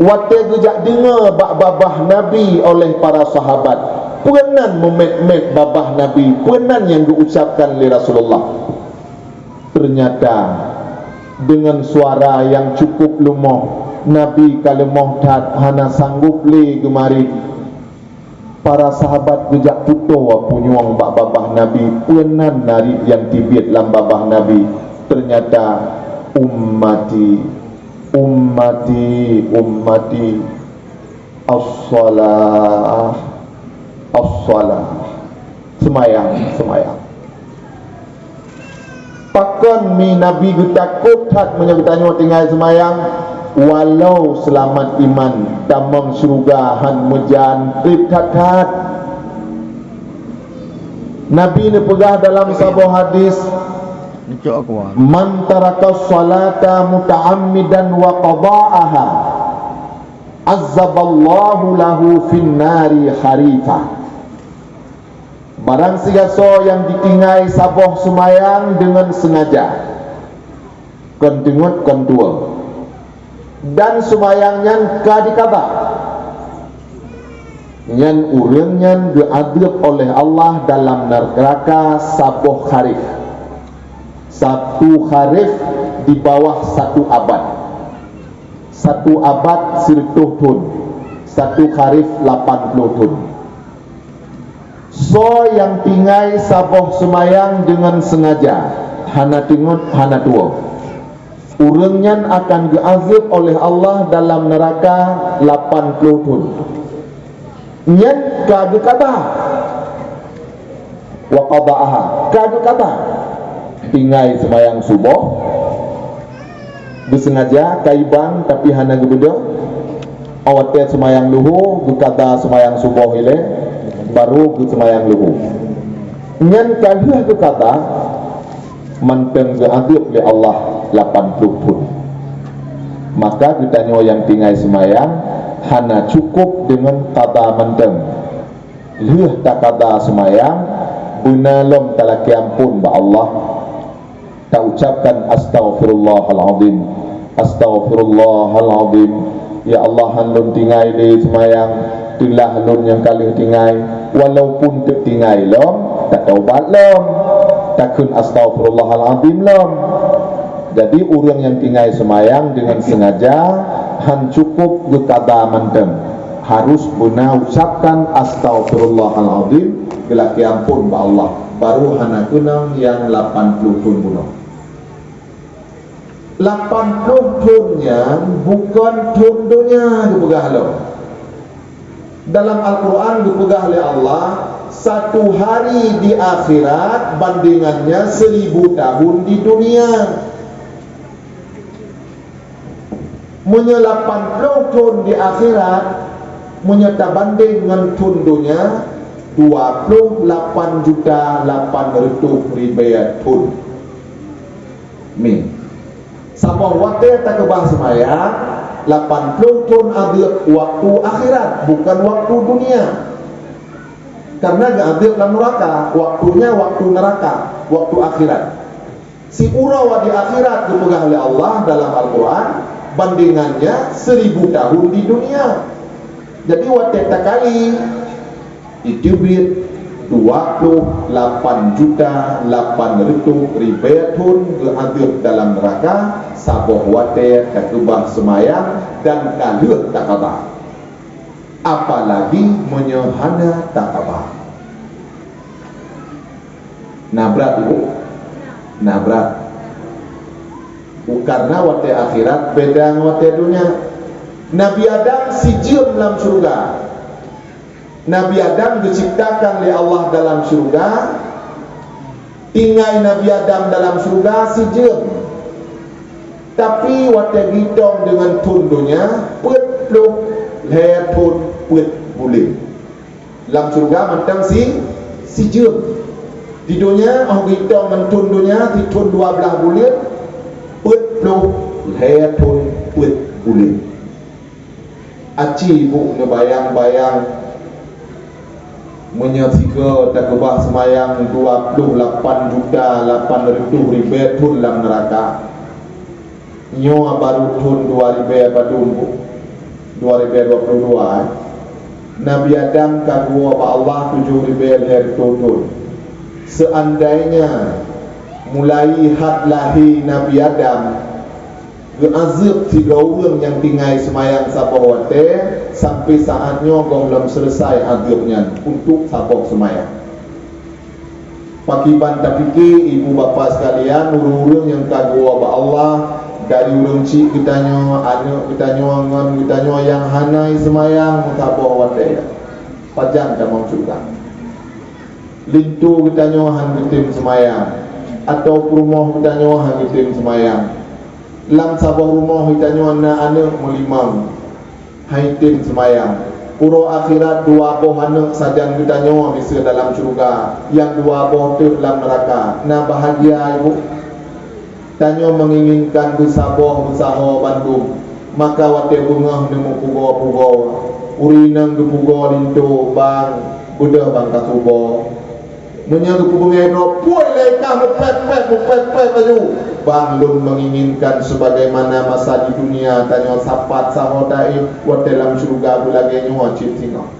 Watée geujak deungoe bak babah Nabi oleh para sahabat, peue nan meumet-met babah Nabi, peue nan nyang geuucapkan lé Rasulullah. Ternyata, deungon suara nyang cukup leumoh, Nabi ka leumoh that hana sanggob lé geumarit. Para sahabat geujak putôh punyueng bak babah Nabi, peue nan narit nyang teubiet lam babah Nabi. Ternyata, "Ummati, ummati, ummati, as-salah, as-salah." Seumayang, seumayang. Pakon mi Nabi geutakot that meunyoe geutanyoe tinggai seumayang? Walau seulamat iman, tamong syeuruga han meujan treb that-that. Nabi neupeugah dalam saboh hadis, "Man taraka shalata muta'ammidan wa qada'aha, azzaballahu lahu fin nari kharifa." Barang sigasoe nyang jitinggai saboh seumayang deungon seungaja, kon teungeut kon tuwoe, dan seumayang nyan ka dikaba, nyan ureuëng nyan geuadeueb oleh Allah dalam neuraka saboh kharif. Satu kharif di bawah satu abad. Satu abad sireutôh thon, satu kharif lapan ploh thon. Soe nyang tinggai saboh seumayang deungon seungaja, hana teungeut, hana tuwoe, ureuëng nyan akan geuazeueb oleh Allah dalam neuraka lapan ploh thon. Nyan ka geukaba. Wa qada'aha, ka geukaba. Tinggai seumayang suboh, geuseungaja ka ibang tapi hana geubeudôh. Watée seumayang luho, geukaba seumayang suboh ilée, barô geuseumayang luho. Nyan ka lheueh geukaba, mantong geuadeueb lé Allah lapan ploh thon. Maka geutanyoe nyang tinggai seumayang hana cukup deungon qada mantong. Lheueh taqada seumayang, beuna lom talakée amphon bak Allah. Taucapkan, "Astaghfirullahalazim, astaghfirullahalazim. Ya Allah, han lôn tinggai lé seumayang, teulah lôn nyang ka lheueh tinggai." Walaupun teuk tinggai lom, tataubat lom, takheun, "Astaghfirullahalazim," lom. Jadi, ureuëng nyang tinggai seumayang deungon seungaja han cukup geukaba mantong, harus beuna ucapkan, "Astaghfirullahalazim," geulakée amphon bak Allah, barô hana keunong nyang lapan ploh thon bunoe. Lapan ploh thon nyan bukon thon donya geupeugah lom. Dalam Al-Quran geupeugah lé Allah, "Satu hari di akhirat bandingannya seribu tahun di dunia." Meunyoe lapan ploh thon di akhirat, meunyoe tabandeng ngon thon donya, dua ploh lapan juta lapan reutôh ribée thon. Min. Saboh watée takeubah seumayang, lapan ploh thon azeub waktu akhirat, bukan waktu dunia. Karena geuazeub lam neuraka, waktunya waktu neuraka, waktu akhirat. Siuroe di akhirat geupeugah lé Allah dalam Al-Quran, bandingannya seribu tahun di dunia. Jadi watée takali, iteubiet dua ploh lapan juta lapan reutôh ribée thon geuazeub dalam neuraka saboh watée takeubah seumayang dan ka lheueh takaba. Apalagi meunyoe hana takaba. Na brat, Ibu? Na brat. Bukan na watée akhirat beda ngon watée dunia. Nabi Adam sijeuem lam syeuruga. Nabi Adam geuciptakan lé Allah dalam syeuruga. Tinggai Nabi Adam dalam syeuruga sijeuem. Tapi watée gitong deungon thon donya, peuet ploh lhée thon peuet buleuen. Lam syeuruga mantong si, sijeuem. Di donya, óh gitong ngon thon donya, sithon dua blaih buleuen, peuet ploh lhée thon peuet buleuen. Aci bu neubayang-bayang, meunyoe sigoe takeubah seumayang dua ploh lapan juta lapan reutôh ribée thon lam neuraka. Nyoe baru thon dua ribée padum, dua ribée dua puluh dua, eh. Nabi Adam ka geuwoe bak Allah tujoh ribée lhée reutôh thon. Seandainya mulai hat lahé Nabi Adam geuazeub sidroe ureuëng nyang tinggai seumayang saboh watée, sampai saát nyoe gohlom seuleusai azeub nyan untuk saboh seumayang. Pakriban tapike, ibu bapak sekalian, ureuëng-ureuëng nyang ka geuwoe bak Allah, dari ureuëng chik geutanyoe, aneuëk geutanyoe ngon geutanyoe nyang hana seumayang meusaboh watée, pajan tamong syeuruga? Linto geutanyoe han geutem seumayang, atau peurumoh geutanyoe han geutem seumayang. Lam saboh rumoh geutanyoe na aneuëk meulimong, han item seumayang. Uroe akhirat dua boh aneuëk sajan geutanyoe miseue dalam syeuruga, nyang dua boh teuk lam neuraka. Na bahagia, ibu? Tanyoe meunginginkan beusaboh beusaho bandum, maka watée beungoh neumeupugoe-pugoe, ureuëng inong geupugoe linto, bang, beudôh bang kasuboh. Meunyoe geupeubeungéh droe, puih lé kah meupék-pék, meupék-pék laju. Bang, lôn meunginginkan sebagaimana masa di dunia tanyoe sapat saho taéh, watée lam syeuruga beulagée nyoe cit singoh.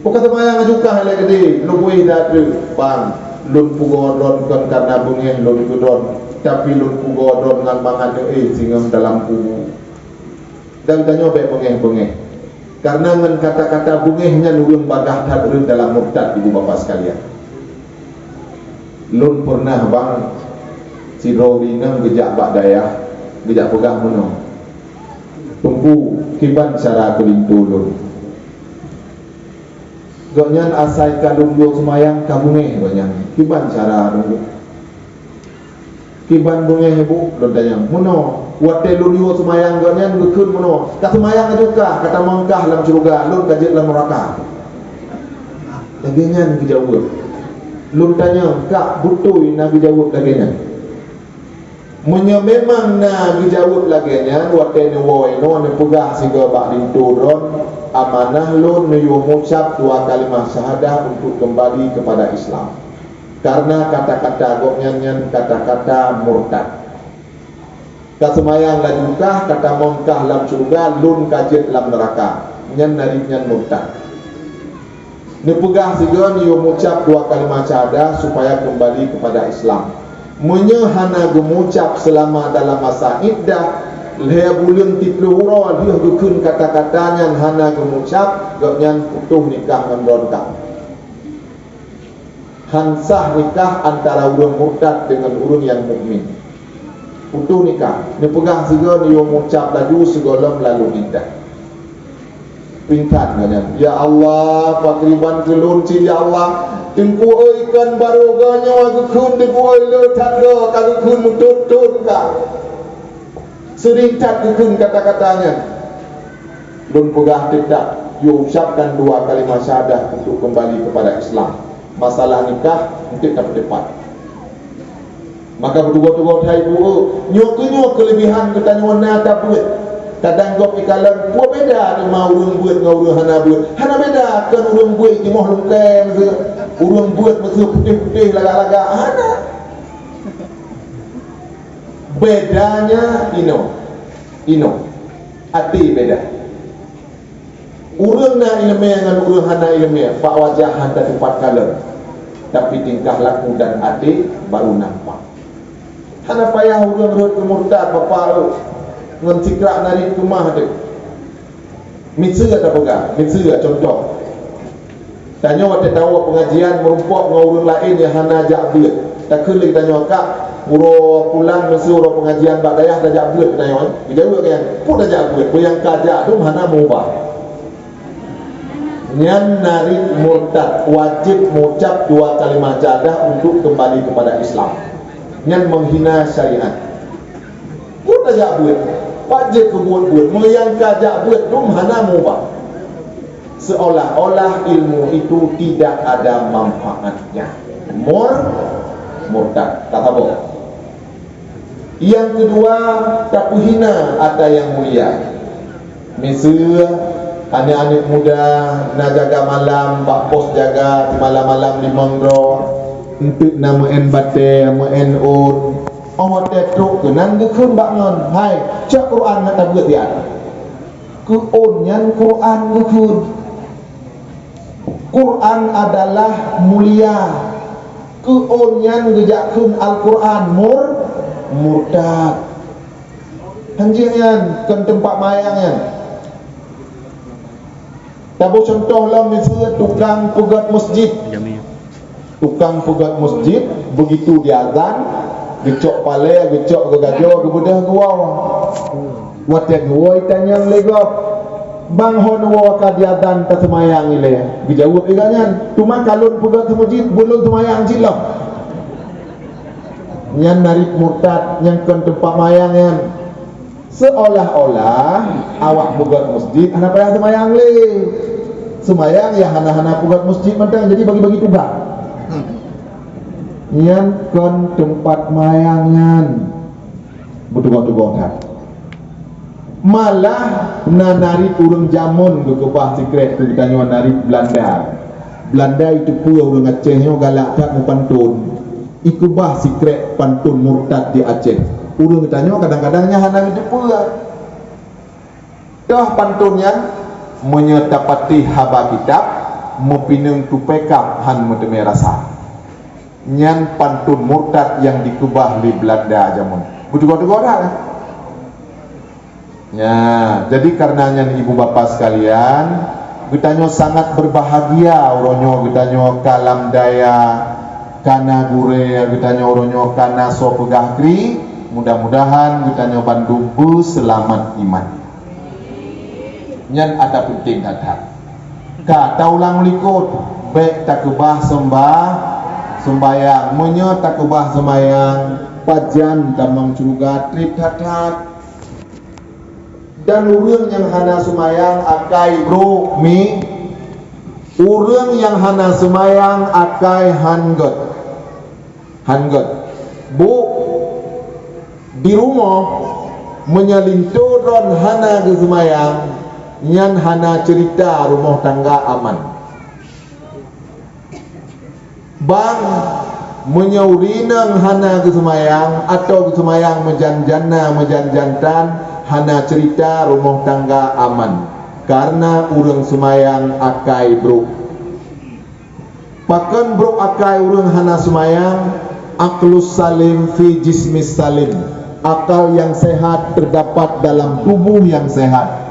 Bukan seumayang aju kah lé geude, lôn puih that treuk. Bang, lôn pugoe droe kon karna beungéh lôn keu droe, tapi lôn pugoe droe ngon mangat éh singoh dalam kubu. Dan tanyoe bék beungéh-beungéh. Karena ngon kata-kata beungéh nyan ureuëng bagah that ureuëng dalam murtad, ibu bapa sekalian. Lôn pernah bang, sidroe ureuëng inong geujak bak dayah, geujak peugah meunoe, "Teungku, kiban cara keu linto lôn?" Gobnyan asai ka lôn yue seumayang ka beungéh gobnyan. "Kiban cara, Teungku?" "Kiban beungéh, Bu?" lôn tanyong. "Meunoe, watée lôn yue seumayang gobnyan geukheun meunoe, 'Ka seumayang aju kah, ka tamong kah lam syeuruga, lôn ka jeuet lam neuraka.'" Lagée nyan geujaweueb. Lôn tanyong, "Kak, beutôi na geujaweueb lagée nyan?" Meunyoe memang na geujaweueb lagée nyan, watée neuwoe inoe neupeugah sigoe bak linto droe, "Amanah lôn neuyue mucab dua kalimah syahadah untuk keumbali keupada Islam." Karena kata-kata gobnyan nyan kata-kata murtad. Ka seumayang laju kah, ka tamong kah lam syeuruga, lôn ka jeuet lam neuraka. Nyan narit nyan murtad. Neupeugah sigoe neuyue mucab dua kalimah syahadah supaya keumbali keupada Islam. Meunyoe hana geumucab seulama dalam masa iddah, lhée buleuen siploh uroe lheueh geukheun kata-kata nyan hana geumucab, gobnyan putôh nikah ngon droe kah. Han sah nikah antara ureuëng murtad deungon ureuëng nyang mukmin. Putôh nikah, neupeugah sigoe neuyue mucab laju sigohlom lalô iddah. Pingsan gobnyan, "Ya Allah, pakriban keu lôn cit, ya Allah. Teungku oi, kon barô goe nyoe geukheun, Teungku oi, le that goe ka geukheun meuthon-thon ka. Seuring that geukheun kata-kata nyan." Lôn peugah teutap, yue ucapkan dua kalimah syahadah untuk kembali kepada Islam. Masalah nikah, enteuk tapeuteupat. Maka beutugoe-tugoe that ibu, nyoe keuh nyoe keulebihan geutanyoe na tabeuet. Kadang gob ikalon, peue beda teuma ureuëng beuet ngon ureuëng hana beuet? Hana beda, kon ureuëng beuet jimoh lungkée meuseu, ureuëng beuet meuseu putéh-putéh lagak-lagak. Hana. Bedanya inoe, inoe, até beda. Ureuëng na iéleumé ngon ureuëng hana iéleumé bak wajah hana teupat kalon, tapi tingkah laku dan até baru nampak. Hana payah ureuëng rhot keu murtad, bapak rhot ngon sikrak narit keumah teuh. Miseue tapeugah, miseue contoh. Tanyoe watée tawoe peungajian meurumpok ngon ureuëng laén nyang hana jak beuet. Takheun lé tanyoe, "Kak, uroe pulang meuseu uroe peungajian bak dayah tajak beuet," tanyoe, eh? Geujaweueb nyan, "Peue tajak beuet? Peue nyang ka jak dum hana meubah." Nyan narit murtad, wajéb meucab dua kalimah syahadah untuk kembali kepada Islam. Nyan menghina syariat. Peue tajak beuet? Pat jeuet keu buet-buet, meunyoe nyang ka jak beuet dum hana meubah. Seolah-olah ilmu itu tidak ada manfaatnya. Mur-, murtad. Tasaboh. Nyang keudua, tapeuhina ata nyang mulia. Miseue, aneuk-aneuk muda na jaga malam bak pos jaga di malam-malam limong droe, eunteuk na meu'en batée, meu'en ôn. Óh watée trok keunan geukheun bak ngon, "Hai, cok Quran ngat tabeuet siat." Keu ôn nyan Quran geukheun. Quran adalah mulia. Keu ôn nyan geujak kheun Al-Quran mur-, murtad. Hanjeuet nyan kon teumpat mayang nyan. Taboh cuntoh lom miseue tukang peugét masjid. Tukang peugét masjid, begitu diazan, geucok palée, geucok geugajoe, geubeudôh geuwoe. Watée geuwoe itanyong lé gob, "Bang, hon woe ka diazan taseumayang ilée?" Geujaweueb lé gobnyan, "Teuma ka lôn peugét masjid, buet lôn seumayang cit lom." Nyan narit murtad, nyan kon teumpat mayang nyan. Seolah-olah awak peugét masjid hana payah seumayang lé. Seumayang ya hana-hana peugét masjid mantong, jadi bagi-bagi tugas. Nyan kon teumpat mayang nyan. Beutugoe-tugoe that. Malah na narit ureuëng jameun geukeubah sikrék keu geutanyoe narit Beulanda. Beulanda iteupeue ureuëng Aceh nyoe galak that meupanton. Ikeubah sikrék panton murtad di Aceh. Ureuëng geutanyoe kadang-kadang nyan hana geuteupeue. Toh panton nyan, meunyoe tapatéh haba kitab, meupineung tupée kab han meuteumé rasa. Nyan panton murtad nyang dikeubah lé Beulanda jameun. Beutugoe-tugoe that, kan? Nya, jadi kareuna nyan ibu bapa sekalian, geutanyoe sangat berbahagia uroe nyoe geutanyoe ka lam daya, ka na gurée, geutanyoe uroe nyoe ka na soe peugah kri, mudah-mudahan geutanyoe bandum beuseulamat iman. Nyan ata peunteng that-that. Ka taulang likot, bék takeubah seumbah-, seumbayang. Meunyoe takeubah seumayang, pajan tamong syeuruga treb that-that. Dan ureuëng nyang hana seumayang akai brok mi, ureuëng nyang hana seumayang akai han gét. Han gét. Bu, di rumoh, meunyoe linto droen hana geuseumayang, nyan hana ceurita rumoh tangga aman. Bang, meunyoe ureuëng inong hana geuseumayang atawa geuseumayang meujan-jana meujan-jantan, hana ceurita rumoh tangga aman, kareuna ureuëng seumayang akai brok. Pakon brok akai ureuëng hana seumayang? Aqlus salim fi jismis salim. Akal yang sehat terdapat dalam tubuh yang sehat.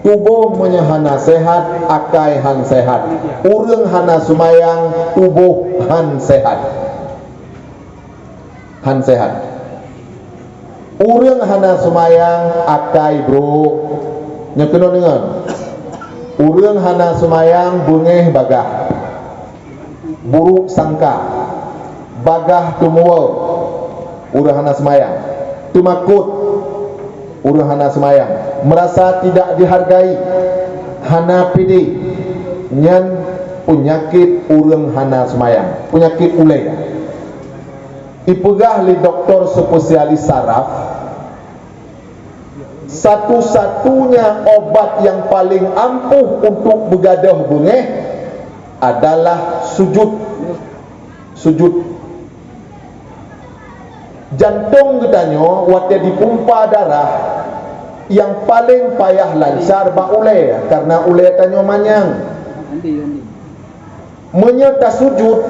Tuboh meunyoe hana sehat, akai han sehat. Ureuëng hana seumayang, tuboh han sehat. Han sehat. Ureuëng hana seumayang, akai brok. Nyoe keunoe deungon. Ureuëng hana seumayang, beungéh bagah. Buruk sangka. Bagah teumeuwoe. Ureuëng hana seumayang. Teumakot. Ureuëng hana seumayang, meurasa tidak dihargai, hana pidéh, nyan peunyakét ureuëng hana seumayang, peunyakét ulée. Ipeugah lé doktor spesialis saraf, satu-satunya obat nyang paleng ampuh untuk beugadôh beungéh adalah sujud. Sujud. Jantong geutanyoe watée jipumpa darah, nyang paleng payah lancar bak ulée, kareuna ulée tanyoe manyang. Meunyoe tasujud,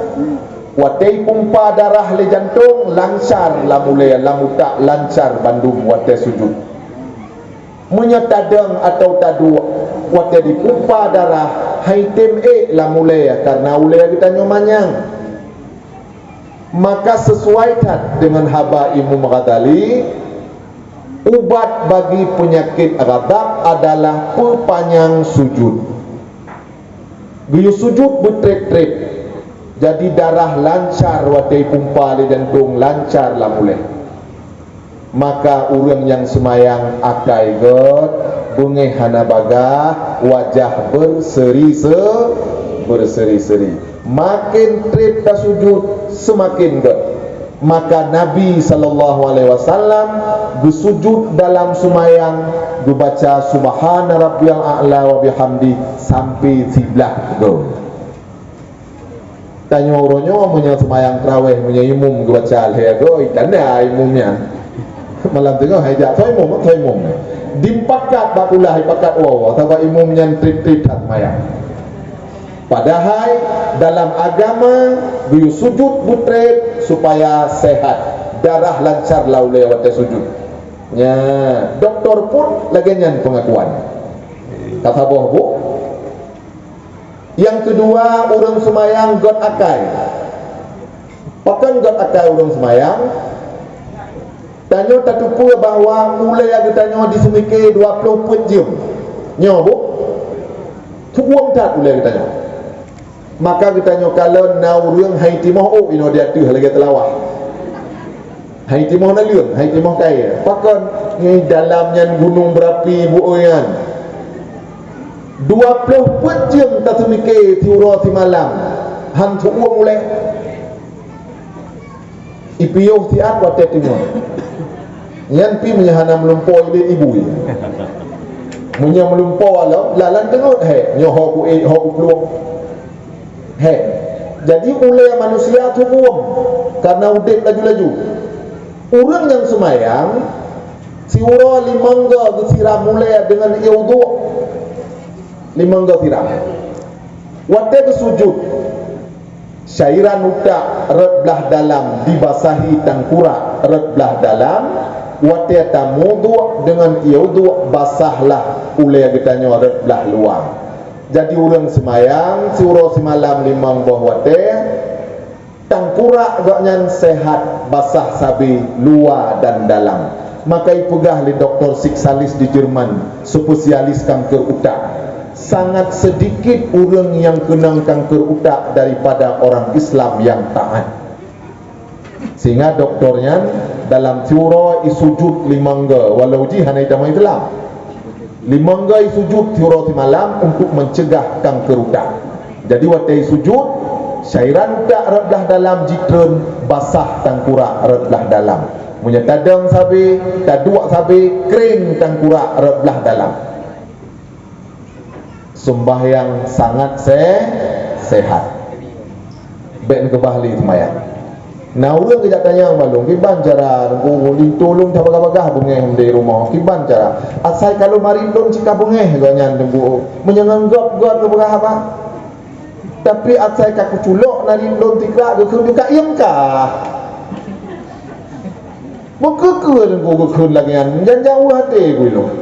watée jipumpa darah lé jantong, lancar lam ulée, lam utak, lancar bandum watée sujud. Meunyoe tadong atawa taduek, watée jipumpa darah, han jitem ék lam ulée, kareuna ulée geutanyoe manyang. Maka sisuai that deungon haba Imam Ghazali, ubat bagi peunyakét ghadab adalah peupanyang sujud. Geuyue sujud beutreb-treb, jadi darah lancar watée jipumpa lé jantong, lancar lam ulée. Maka ureuëng nyang seumayang akai gét, beungéh hana bagaih, wajah beuseri-se-, beuseri-seri. Maken treb tasujud, seumaken gét. Maka Nabi sallallahu alaihi wasallam geusujud dalam seumayang, geubaca Subhana Rabbiyal A'la wa bihamdi sampai siblaih goe. Tanyoe uroe nyoe meunyoe seumayang trawéh, meunyoe imum geubaca lhée goe, tanda imum nyan. Malam teungoh hai jak, soe imum, soe imum. Dipakat bak ulah, dipakat woe-woe, sabab imum nyan treb-treb that seumayang. Padahai dalam agama geuyue sujud beutreb supaya sehat, darah lancar lam ulée watée sujud. Nya, doktor pun lagée nyan peungakuan. Ka saboh bu. Nyang keudua, ureuëng seumayang gét akai. Pakon gét akai ureuëng seumayang? Tanyoe tateupeue bahwa ulée geutanyoe diseumike dua ploh peuet jeuem. Nyoe bu, teuuem that ulée geutanyoe. Maka geutanyoe kalon na ureuëng han jitimoh ôk inoe di ateueh lagée teulawah. Han jitimoh naleueng, han jitimoh kayée. Pakon? Nyoe dalam nyan gunong beurapi bu-ôi nyan. Dua ploh peuet jeuem taseumike siuroe simalam, han teuuem ulée. Ipiôh siat watée teungoh. Nyan pi meunyoe hana meulumpoe ilée ibui. Meunyoe meulumpoe alom, lalan teungeut hé, nyoe ho ku ék, ho ku plueng. Hé. Jadi ulée manusia teuuem kareuna udeb laju-laju. Ureuëng nyang seumayang, siuroe limong goe geusiram ulée deungon ié uduk. Limong goe siram. Watée geusujud, cairan utak rot blah dalam dibasahi tangkurak rot blah dalam, watée tamuduk deungon ié uduk basahlah ulée geutanyoe rot blah luwa. Jadi ureuëng seumayang siuroe simalam limong boh watée, tangkurak gobnyan sehat, basah sabe luwa dan dalam. Maka ipeugah lé doktor spesialis di Jerman, spesialis kanker utak, sangat sedikit ureuëng nyang keunong kanker utak daripada orang Islam yang taat. Sehingga doktor nyan dalam siuroe isujud limong goe, walau jih hana itamong Islam. Limong goe isujud siuroe simalam untuk mencegah kanker utak. Jadi watée isujud, cairan utak rot blah dalam jitreun, basah tangkurak rot blah dalam. Meunyoe tadong sabe, taduek sabe, kring tangkurak rot blah dalam. Sumbayang sangat se-, sehat. Bék neukeubah lé sumbayang. Na ureuëng geujak tanyong bak lôn, "Kiban cara Teungku, linto lôn tabagah-bagah beungéh di rumoh? Kiban cara?" "Asai ka lôn marit lôn cit ka beungéh," gobnyan Teungku. Meunyoe ngon gob, gob geupeugah haba. Tapi asai ka kuculok narit lôn tikrak geukheun ka iem kah. Beukeukeu Teungku geukheun lagée nyan, jan jauh até geuilôn.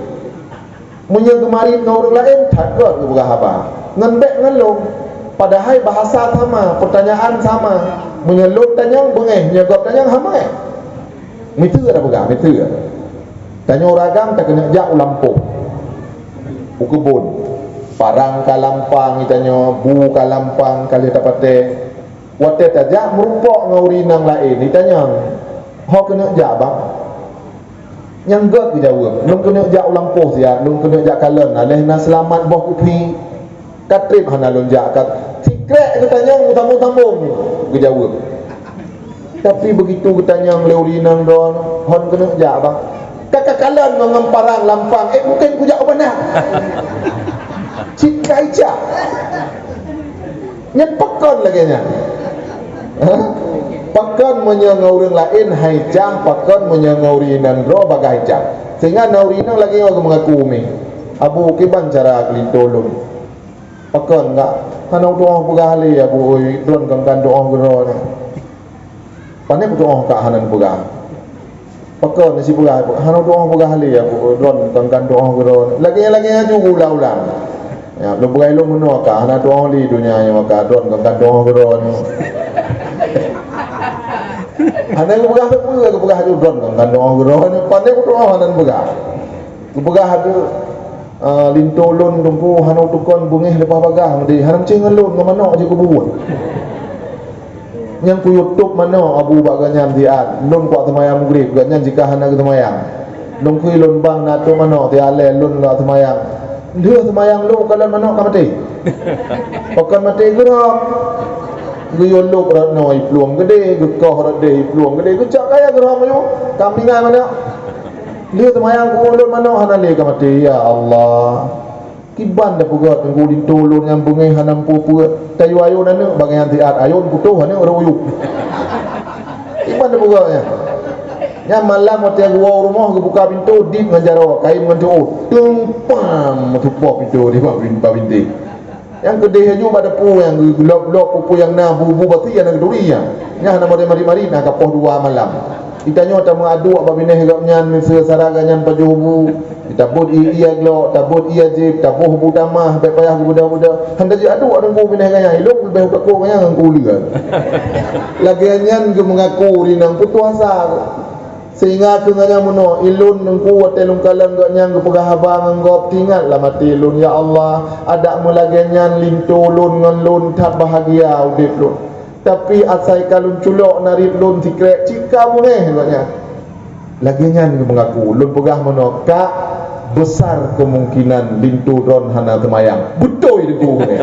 Meunyoe geumarit ngon ureuëng laén, that gét geupeugah haba. Ngon bék ngon lôn. Padahai bahasa sama, peutanyaan sama. Meunyoe lôn tanyong beungéh, nyoe gob tanyong hana beungéh. Miseue tapeugah, miseue. Tanyoe ureuëng agam takeuneuk jak u lampôh, u keubon. Parang ka lampang geutanyoe, bu ka lampang ka lheueh tapatéh. Watée tajak meureumpok ngon ureuëng inong laén, jitanyong, "Ho keuneuk jak, Bang?" Nyang gét geujaweueb, "Lôn keuneuk jak u lampôh siat, lôn keuneuk jak kalon, aléh na seulamat boh kupi. Ka treb hana lôn jak, ka." Sikrek geutanyong meusambông-sambông geujaweueb. Tapi begitu geutanyong lé ureueng inong droe, "Hon keuneuk jak, Bang?" "Ka kakalon ngon, ngon parang lampang, eh, mungken kujak u bandar." Cit ka ija. Nyan pakon lagèe nyan? Ha? Pakon meunyoe ngon ureueng laén hai cah, pakon meunyoe ngon ureueng inong droe bagaih cah. Sehingga na ureueng inong lagèe nyoe geumeungaku umi, "Abu, kiban cara keu linto lôn?" "Pakon, Kak?" "Hana tu'oh peugah lé, Abu, oi, droen kon ka tu'oh keudroe nyoe." "Pane kutu'oh, Kak, hana neupeugah?" "Pakon, neusi peugah, Abu?" "Hana tu'oh peugah lé, Abu, oi, droen kon ka tu'oh keudroe nyoe." Lagèe-lagèe laju geuulang-ulang. "Ya, lôn peugah lôn meunoe, Kak, hana tu'oh lé donya nyoe, Kak, droen kon ka tu'oh keudroe nyoe." Hana geupeugah sapeue, geupeugah laju, "Droen kon ka tu'oh keudroe nyoe, pane kutu'oh hana neupeugah." Geupeugah laju, "Ah, linto lôn Teungku hana tukon beungéh leupah bagaih meudeh, hana meucéh ngon lôn, ngon manok jih kubuet." Nyang kuyue tôb manok Abu bak gobnyan siat, lôn kuat seumayang Maghrib, gobnyan jika hana geuseumayang. Lôn kheun lôn bang na tôb manok siat lé lôn lôn seumayang. Lheueh seumayang lôn kalon manok ka maté. Pakon maté, geurhom. Geuyue lôb rot noe iplueng geudeh, geukoh rot deh iplueng geudeh, geucok kaya geurhom ayue. Ka meuingat manok. Lheueh seumayang kuulôn manok hana lé ka maté, ya Allah. Kiban tapeugah teungku linto lôn nyang beungéh hana peue-peue. Tayue ayôn aneuk bagaih nyan siat, ayôn putôh aneuk rot uyueb. Kiban tapeugah nyan. Nyan malam watèe geuwoe u rumoh geubuka pintoe dit ngon jaroe, kayém ngon teuôt. Teung pam meutupoh pintoe di bak bin-, bak bintéh. Nyang keudeh laju bak dapu nyang geulop-lop peue-peue nyang na bu-bu basi nyang na geuturi nyan. Nyan hana modél marit-marit na ka poh dua malam. Geutanyoe tameuaduk bak binéh gobnyan, meuseu sara gobnyan pajoh bu. Tabot ié-ié glok, tabot ié jép, taboh bu tamah, bèk payah geubeudôh-beudôh. Han tajeuet aduk teungku binéh gobnyan, ilôn leubeh takot gobnyan ngon ku lé. Lagèe nyan geumeungaku rinang putoh asa. Sehingga keu ngon nyang meunoe, ilôn teungku watèe lôn kalon gobnyan geupeugah haba ngon gob, teuingat lam até lôn, "Ya Allah, adak meulagèe nyan linto lôn ngon lôn that bahagia udép lôn. Tapi asai ka lôn culok narit lôn sikrek cit ka beungéh gobnyan." Lagèe nyan geumeungaku, lôn peugah meunoe, "Kak, besar kemungkinan linto droen hana seumayang." Beutôi teungku beungéh.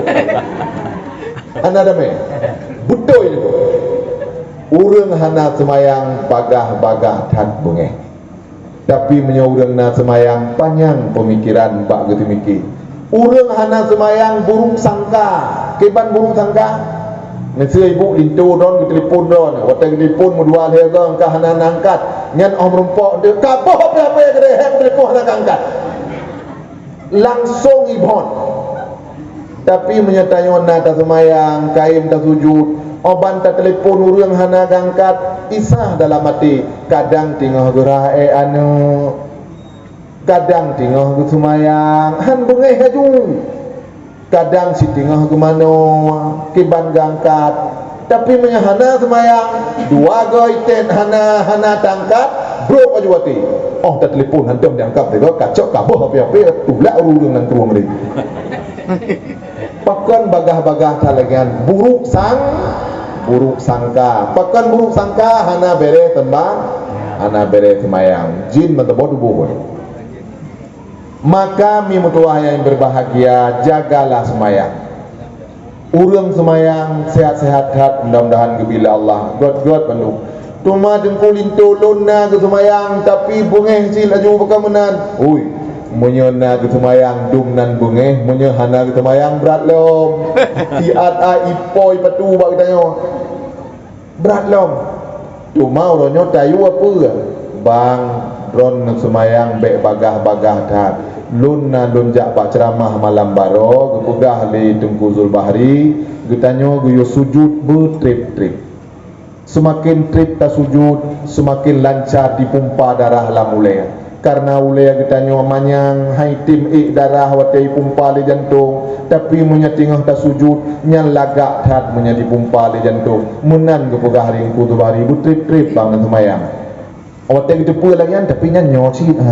Hana damé. Beutôi teungku. Ureueng hana seumayang bagaih-bagaih that beungéh. Tapi meunyoe ureueng na seumayang, panyang peumikeran bak geuteumike. Ureueng hana seumayang buruk sangka. Kiban buruk sangka? Meuseu ibu linto droen geutelepon droen, watèe geutelepon meudua lhèe goe ka hana angkat. Nyan óh meurumpok, "Ka boh api-api keudeh, hèk geutelepon hana angkat." Langsong ibon. Tapi meunyoe tanyoe na taseumayang, kayém tasujut, óh ban tatelepon ureueng hana geuangkat, isah dalam até, kadang teungoh geurhah èk aneuk, kadang teungoh geuseumayang, han beungéh laju, kadang siteungoh geumanoe, kiban geuangkat. Tapi meunyoe hana seumayang, dua goe itet hana, hana tangkat, brok laju até. Óh tatelepon hantom diangkat, teuka kacok kaboh api-api, tulak ureueng nan krueng tadi. Pakon bagah-bagah that lagèe nyan? Buruk sang-, buruk sangka. Pakon buruk sangka? Hana bèrèh seumayang, hana bèrèh seumayang. Jin meuteuboh tuboh. Maka mi meutuwah nyang berbahagia, jagalah seumayang. Ureueng seumayang seuhat-seuhat that, mudah-mudahan geubri lé Allah. Gèt-gèt bandum. Teuma teungku linto lôn na geuseumayang, tapi beungéh cit laju bukon meunan. Ui, meunyoe na geuseumayang dum nan beungéh, meunyoe hana geuseumayang brat lom. Siat a ipoi patu bak geutanyoe. Brat lom. Teuma uroe nyoe tayue peue? Bang, droeneuh seumayang bèk bagah-bagah that. Lôn na lôn jak bak ceuramah malam baroe, geupeugah lé Teungku Zulbahri, geutanyoe geuyue sujut beutrép-trép. Seumaken trép tasujut, seumaken lancar jipumpa darah lam ulèe. Kareuna ulèe geutanyoe manyang, han item ék darah watèe jipumpa lé jantông, tapi meunyoe teungoh tasujut, nyan lagak that meunyoe jipumpa lé jantông. Meunan geupeugah lé Teungku Zulbahri, beutrép-trép bang na seumayang. Watèe geuteupeue lagèe nyan, tapi nyan nyoe cit, ha,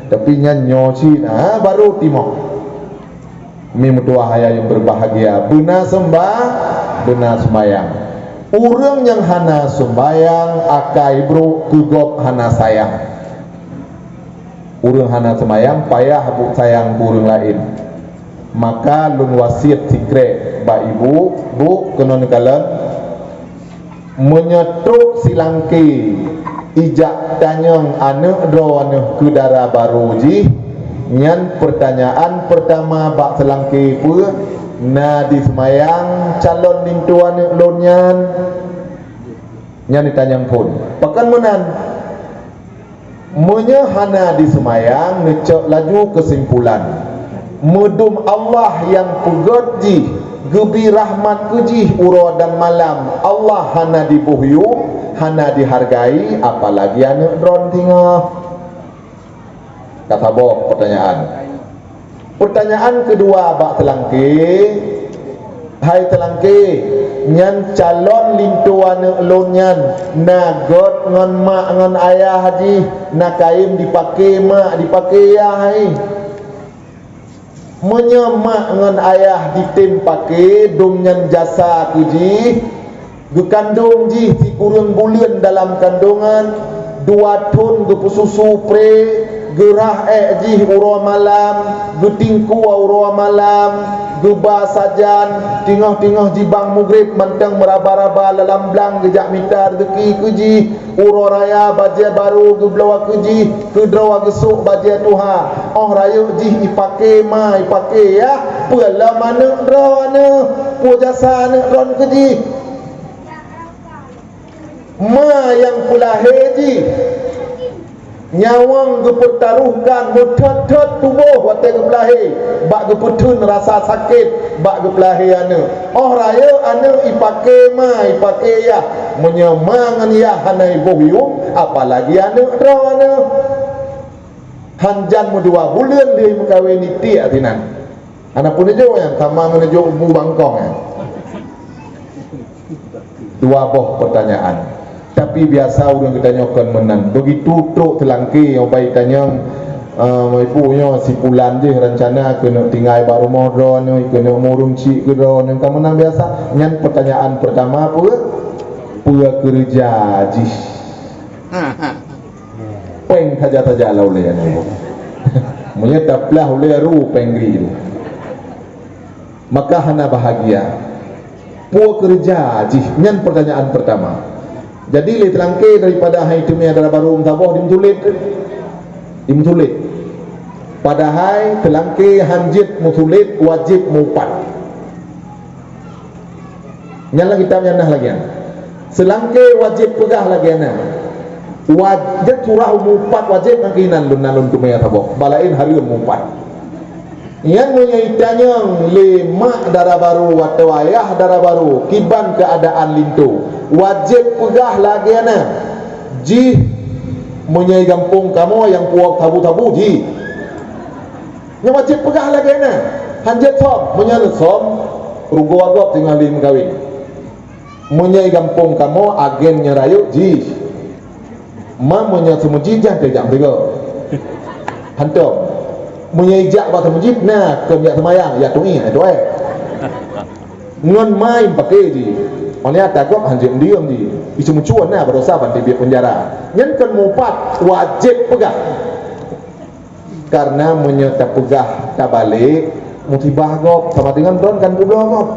tapi nyan nyoe cit, ha, baru timoh. Mi meutuwah ayah nyang berbahagia, beuna seumbah-, beuna seumayang. Ureueng nyang hana seumayang, akai brok, keu gob hana sayang. Ureueng hana seumayang, payah beuet sayang keu ureueng laén. Maka lôn wasiet sikrek bak ibu, "Bu, keunoe neukalon." Meunyoe trok si Langkée ijak tanyong aneuëk droeneueh keu dara barô jih, nyan peurtanyaan peurtama bak si Langkée peue, "Na diseumayang calon linto aneuëk lôn nyan?" Nyan jitanyong phon. Pakon meunan? Meunyoe hana diseumayang, neucok laju keusimpulan. Meudum Allah nyang peugét jih, geubri rahmat keu jih uroe dan malam, Allah hana jiboh yuem, hana jihargai, apalagi aneuëk droe singoh. Ka saboh peurtanyaan. Peurtanyaan keudua bak si Langkée, "Hai si Langkée, nyan calon linto aneuëk lôn nyan na gét ngon mak ngon ayah jih, na kayém jipaké mak, jipaké yah hai? Meunyoe mak ngon ayah jitem paké dum nyan jasa keu jih, geukandong jih sikureueng buleuen dalam kandongan, dua thon geupeususu pré, geurhah ék jih uroe malam, geutingkue uroe malam, geuba sajan, teungoh-teungoh jibang mugreb mantong meuraba-raba lam blang geujak mita reuzeuki keu jih, uroe raya bajée barô geubloe keu jih, keu droe geusok bajée tuha, óh rayeuk jih jipaké ma, jipaké yah, peue lom aneuëk droeneueh, peue jasa aneuëk droeneueh keu jih?" Ma nyang peulahé jih, nyawöng geupeutarohkan meuthot-thot tuboh watée geupeulahé, bak geupeutheun rasa sakét bak geupeulahé aneuëk. Óh rayeuk aneuëk jipaké ma, jipaké yah, meunyoe ma ngon yah hana jiboh yuem, apalagi aneuëk droeneueh. Hanjan meudua buleuen lheueh meukawen jitiek sinan. Hana peuneujok nyan, sama ngon neujok bu bangkong nyan. Dua boh peurtanyaan. Tapi biasa ureuëng geutanyoe kon meunan. Beugitu trok si Langkée nyang bai tanyong, eh, ibu nyoe si pulan jih rencana keuneuk tinggai bak rumoh droeneueh, keuneuk murung cik keu droeneueh, ka meunan biasa. Nyan peurtanyaan peurtama peue? Peue keureuja jih? Péng saja-saja lah ulée nyoe. Meunyoe taplah ulée ru péng gri tu. Maka hana bahagia. Peue keureuja jih? Nyan peurtanyaan peurtama. Jadi lé si Langkée daripada hai teumé dara barô meusaboh dimeusulet. Dimeusulet. Padahai si Langkée hanjeuet meusulet wajéb meuupat. Nyan lam kitab nyan na lagée nyan. Si Langkée wajéb peugah lagée na. Wajéb surah umu upat wajéb ngon keunan lôn na lôn teumé saboh. Balaén hareuem umu upat. Nyan meunyoe jitanyong lé mak dara barô atau ayah dara barô kiban keuadaan linto, wajéb peugah lagée na. Jih meunyoe gampông kamoe nyang puwoe sabu-sabu jih. Nyoe wajéb peugah lagée na. Hanjeuet som, meunyoe som, rugoe gob teungoh lé meukawen. Meunyoe gampông kamoe agen nyoe rayeuk jih. Ma meunyoe seumeujid jan teuh jak meusigoe. Hantom. Meunyoe jak bak seumeujid na kon jak seumayang, ya tu'i, ya tu'e. Ngon ma paké jih. Óh lheueh ata gob hanjeuet diem jih. Isu meucuon na barosa ban teubiet peunjara. Nyan kon mupat wajéb peugah. Karena meunyoe tapeugah tabalek, musibah gob sama dengan droe kan peubloe gob.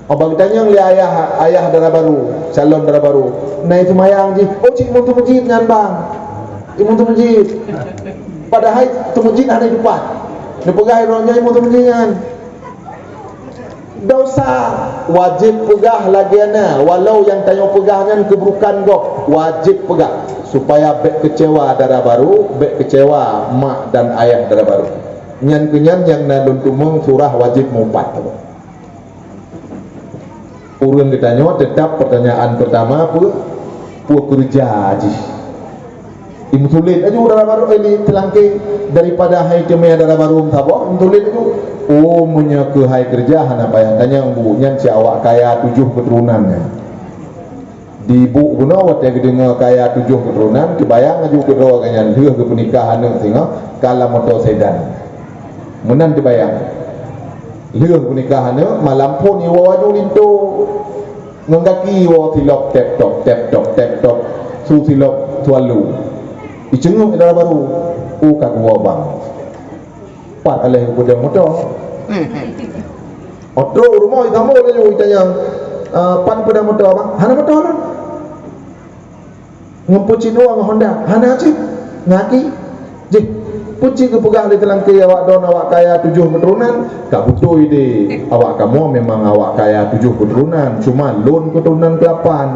Óh ban geutanyong lé ayah, ayah dara barô, calon dara barô, na seumayang jih, "Oh, cit imum seumeujid nyan, bang. Imum seumeujid." Padahai seumeujid hana dipat. Neupeugah droe nyan imum seumeujid nyan. Dosa, wajéb peugah lagée na, walau nyang tanyoe peugah nyan keuburukan gob, wajéb peugah, supaya bék keucewa dara barô, bék keucewa mak dan ayah dara barô. Nyan keuh nyan nyang na lôn tumeung surah wajéb meuupat. Ureuëng geutanyoe teutap peurtanyaan peurtama peue, peue keureuja jih? Imeusulet laju dara barô, eh, lé si Langkée daripada hai teumé dara barô meusaboh, imeusulet laju. Oh, meunyoe keuhai keureuja hana payah tanyong, Bu, nyan cit awak kaya tujoh keuturonan nyan. Di ibu bunoe watée geudeungoe kaya tujoh keuturonan, teubayang laju keudroe gobnyan lheueh geupeunikah aneuëk singoh ka lam moto sedan. Meunan teubayang. Lheueh geunikah aneuëk, malam phon iwoe laju linto. Ngon gaki iwoe silop tep-top, tep-top, tep-top. Su silop swallow. Iceungok dara barô. Oh, ka geuwoe bang. Pat aléh geupeudong moto. Oto rumoh itamo laju itanyong, "Ah, pat peudong moto, bang?" "Hana moto lôn." Ngon peucit dua ngon honda, hana cit. Ngaki. Jih, peucit geupeugah lé teulangke awak droen awak kaya tujoh keuturonan, ka beutôi deh awak kamoe memang awak kaya tujoh keuturonan, cuma lôn keuturonan keulapan.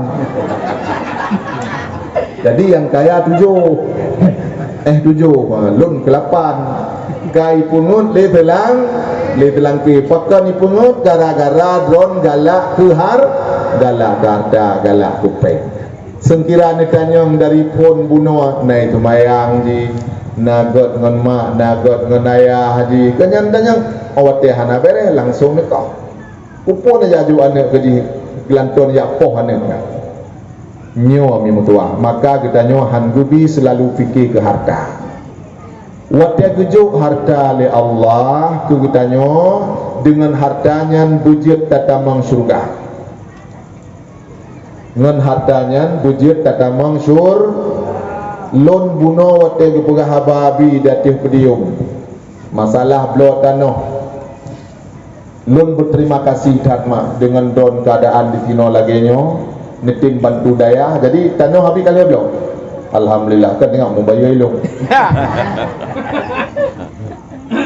Jadi nyang kaya tujoh, eh tujoh, ha, lôn keulapan. Ka ipeungeut lé teulang, lé teulangke. Pakon ipeungeut? Gara-gara droen galak keu har-, galak keu harta, galak keu péng. Seungkira neutanyong dari phon bunoe, na seumayang jih, na göt ngon mak, na göt ngon ayah jih. Keunyan tanyong, oh watèe hana bèrèh langsong neukoh. Peue neujak jok aneuk keu jih, geulanton jak poh aneuk nyan. Nyoe mi meutuwah, maka geutanyoe han geubi seulalu pike keu harta. Watèe geujok harta lé Allah keu geutanyoe, deungon harta nyan beujeuet tatamong syeuruga. Ngon harta nyan beujeuet tatamong syur-, lôn bunoe watèe geupeugah haba Abi di ateueh podium masalah bloe tanoh. Lôn beuterima kasih that mak deungon droen keuadaan di sinoe lagèe nyoe, neutem bantu dayah. Jadi tanoh Abi ka lheueh bloe. Alhamdulillah, ka teuingat mubayeue ilong.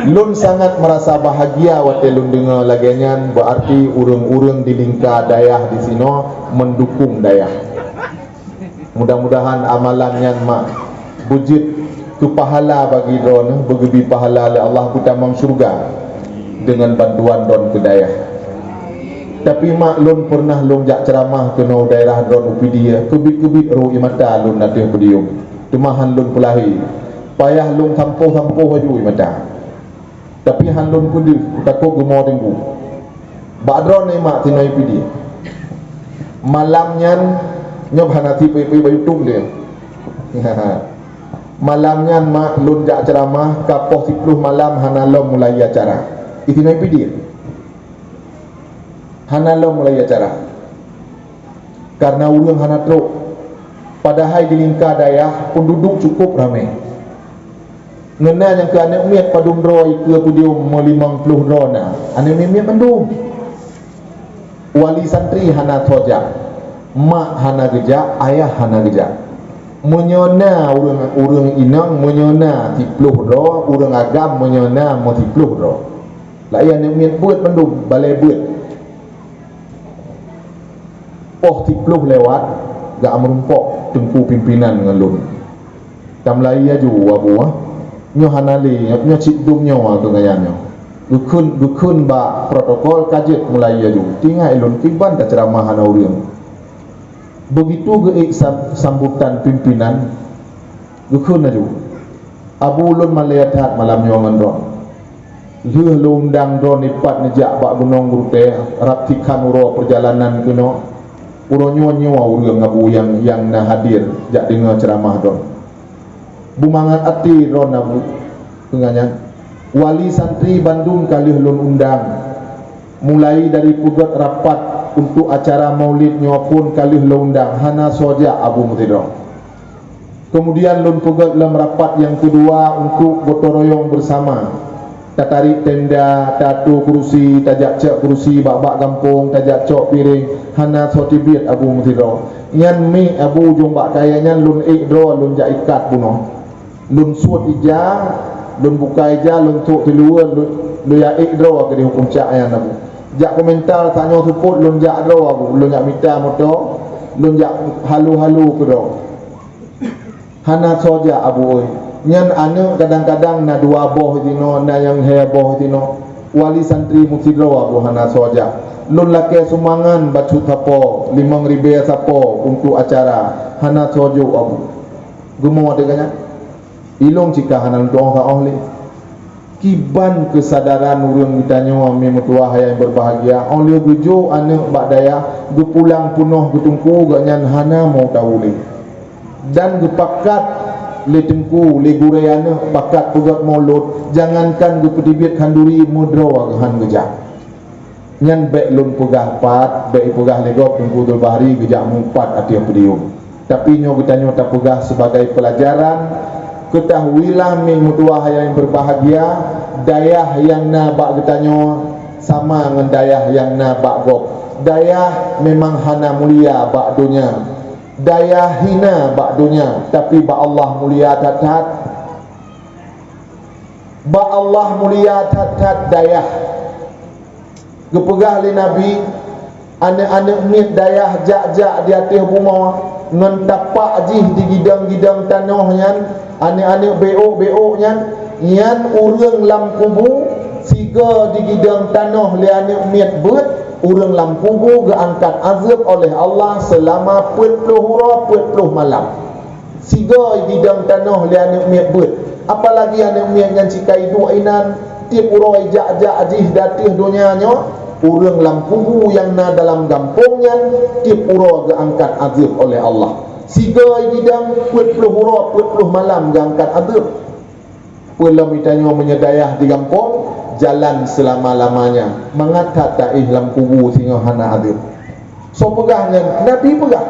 Lôn sangat meurasa bahagia watèe lôn deungoe lagèe nyan, beuarti ureueng-ureueng di lingka dayah di sinoe meundukong dayah. Mudah-mudahan amalan nyan mak beujeuet keu pahala bagi droeneuh, beugeubi pahala lé Allah beutamong syeuruga deungon bantuan droen keu dayah. Tapi mak, lôn peureunah lôn jak ceuramah keunoe daerah droen u Pidie, keubiet-keubiet ru ie mata lôn ateueh podium. Teuma han lôn peulahé. Payah lôn sampôh-sampôh aju ie mata. Tapi han lôn peudeuh, takot geumoe teungku. Bak droeneuh mak sinoe Pidie. Malam nyan, nyoe hana sipék-pék bak YouTube deh. Malam nyan mak lôn jak ceuramah, ka poh siploh malam hana lom mulai acara. Di sinoe Pidie. Hana lom mulai acara. Karena ureueng hana trok. Padahai di lingka dayah peunduduk cukup ramé. Ngon na nyang keu aneuk miet padum droe ikeue podium meulimong ploh droe na. Aneuk miet-miet mandum. Wali santri hana soe jak. Mak hana geujak, ayah hana geujak. Meunyoe na ureueng, ureueng inong, meunyoe na siploh droe, ureueng agam meunyoe na meusiploh droe. Laén aneuk miet beuet mandum, balèe beuet. Poh siploh lewat, geumeurumpok teungku pimpinan ngon lôn. Tameulai aju Abu, ah. Nyoe hana lé, nyoe cit dum nyoe keu ngayan nyoe. Geukheun, geukheun bak protokol ka jeuet mulai aju. Teuingat lôn kiban taceuramah hana ureueng. Beugitu geuék sam-, sambutan pimpinan, geukheun aju, "Abu, lôn malèe that malam nyoe ngon droen. Lheueh lôn undang droen dipat neujak bak Gunong Geurutèe, rab sikhan uroe peurjalanan keunoe. Uroe nyoe nyoe ureueng Abu nyang, nyang na hadir jak deungö ceuramah droen." Beumangat até droen Abu. Teungoh nyan, wali santri bandum ka lheueh lôn undang. Mulai dari peugöt rapat untuk acara maulid nyoe phon ka lheueh lôn undang, hana soe jak Abu meusidroe. Keumudian lôn peugöt lom rapat nyang keudua untuk gotong royong beusama. Tatarék tenda, tatoe keurusi, tajak cok keurusi bak-bak gampông, tajak cok piréng, hana soe teubiet Abu meusidroe. Nyan miet Abu jong bak kayèe nyan lôn ék droe lôn jak ikat bunoe. Lôn suet ija, lôn buka ija, lôn sôk siluweue, lôn, lôn jak ék droe keudéh u puncak nyan Abu. Jak komentar tanyoe seupôt lôn jak droe Abu, lôn jak mita moto, lôn jak halo-halo keudroe. Hana soe jak Abu oi. Nyan aneuk kadang-kadang na dua boh sinoe, na nyang lhèe boh sinoe. Wali santri meusidroe Abu hana soe jak. Lôn lakèe sumbangan bacut sapo, limong ribèe sapo untuk acara, hana soe jok Abu. Geumoe teuka nyan. Ilong cit ka hana lôn tu'oh ka 'oh lé. Kiban keusadaran ureueng geutanyoe mi meutuwah nyang beubahgia, 'oh lheueh geujok aneuk bak dayah, geupulang peunoh geuteungku, gobnyan hana meu tawu lé. Dan geupakat lé teungku, lé gurèe aneuk pakat peugöt mulod, jangankan geupeuteubiet khanduri, meudroe geuhan geujak. Nyan bèk lôn peugah pat, bèk ipeugah lé gob Teungku Abdul Bahri geujak meupat ateueh podium. Tapi nyoe geutanyoe tapeugah sibagai peulajaran, keutahuilah mi meutuwah nyang beubahgia, dayah nyang na bak geutanyoe sama ngon dayah nyang na bak gob. Dayah memang hana mulia bak donya. Dayah hina bak donya, tapi bak Allah mulia that-that. Bak Allah mulia that-that dayah. Geupeugah lé Nabi, aneuëk-aneuëk miet dayah jak-jak di ateueh bumoe ngon tapak jih di gidong-gidong tanoh nyan, aneuëk-aneuëk béok-béok nyan, nyan ureuëng lam kubu sigoe di gidong tanoh lé aneuëk miet beuet, ureuëng lam kubu geuangkat azeueb oleh Allah seulama peuet ploh uroe peuet ploh malam. Sigoe gidong tanoh lé aneuëk miet beuet, apalagi aneuëk miet nyan sikai duek inan, tieb uroe jak-jak jih di ateueh donya nyoe, ureuëng lam kubu nyang na dalam gampông nyan tieb uroe geuangkat azeueb oleh Allah. Sigoe gidong peuet ploh uroe peuet ploh malam geuangkat azeueb. Peulom geutanyoe meunyoe dayah di gampông, jalan seulama-lamanya, mangat that taéh lam kubu singoh hana azeueb. Soe peugah nyan? Nabi peugah.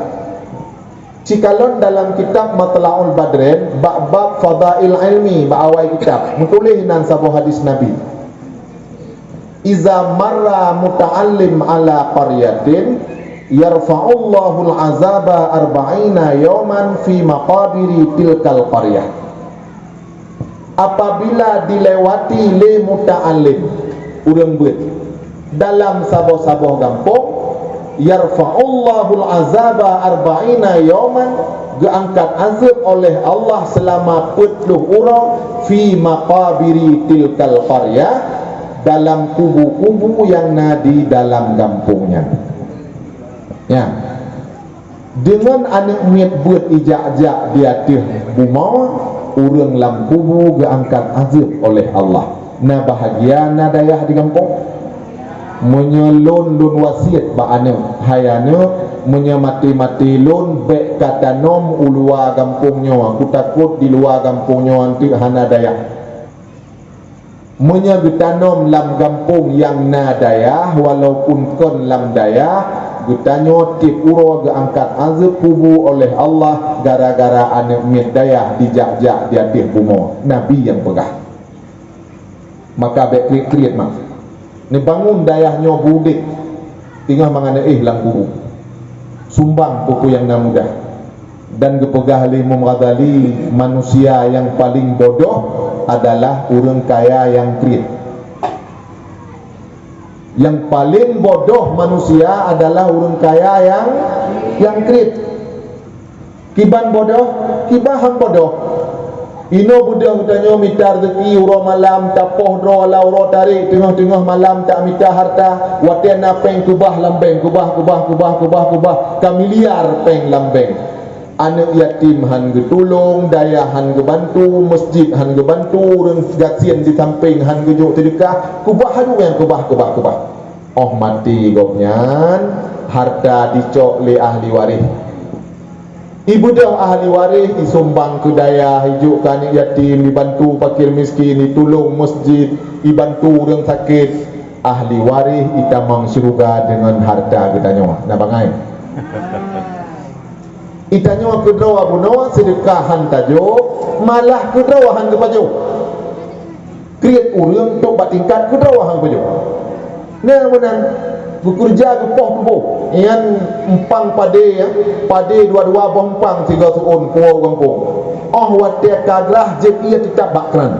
Cikalon dalam kitab Matla'ul Badrain, bak bab fadail ilmi, bak awai kitab, meutuléh nan saboh hadis Nabi. Iza marra muta'allim ala qaryatin, yarfa'ullahul azaba arba'ina yauman fi maqabiri tilkal qaryah. Apabila dilewati lé muta'allim, ureuëng beuet, dalam saboh-saboh gampông, yarfa'ullahul azaba arba'ina yauman, geuangkat azeueb oleh Allah seulama peuet ploh uroe, fi maqabiri tilkal qaryah, dalam kubu-kubu nyang na di dalam gampông nyan. Ya. Deungon aneuëk miet beuet ijak-jak di ateueh bumoe, ureuëng lam kubu geuangkat azeueb oleh Allah. Na bahagia na dayah di gampông. Meunyoe lôn, lôn wasiet bak aneuëk, hai aneuëk, meunyoe maté-maté lôn bék katanom u luwa gampông nyoe, kutakot di luwa gampông nyoe anteuk hana dayah. Meunyoe geutanom lam gampông nyang na dayah, walaupun kon lam dayah, geutanyoe tieb uroe geuangkat azeueb kubu oleh Allah gara-gara aneuëk miet dayah dijak-jak di ateueh bumoe. Nabi nyang peugah. Maka bék kriet-kriet mak. Neubangun dayah nyoe beudeb, teungoh mangat neuéh lam kubu. Sumbang peue-peue nyang na mudah. Dan geupeugah lé Imam Ghazali, manusia nyang paleng bodoh adalah ureuëng kaya nyang kriet. Nyang paleng bodoh manusia adalah ureuëng kaya nyang, nyang kriet. Kiban bodoh, kiban han bodoh. Inoe beudôh geutanyoe mita rezeki uroe malam, tapoh droe lam uroe tarek, teungoh-teungoh malam tamita harta, watée na péng keubah lam bank, keubah, keubah, keubah, keubah, keubah, ka miliar péng lam bank. Aneuëk yatim han geutulông, dayah han geubantu, meuseujid han geubantu, ureuëng gasien di sampéng han geujok seudeukah, keubah laju nyang keubah, keubah, keubah. Óh maté gobnyan, harta dicok lé ahli waréh. Ibeudôh ahli waréh, isumbang keu dayah, ijok keu aneuëk yatim, ibantu fakir miskin, itulông meuseujid, ibantu ureuëng sakét. Ahli waréh itamong syeuruga deungon harta geutanyoe. Na bangai? Itanyoe keudroe bunoe seudeukah han tajok, malah keudroe han geupajoh. Kriet ureuëng trok bak tingkat keudroe han geupajoh. Nah, meunan geukeureuja geupoh tuboh. Nyan empang padé, ya. Padé dua-dua boh empang sigoe seuôn puwoe gampông. Óh watée ka grah, jieb ié teutab bak kran.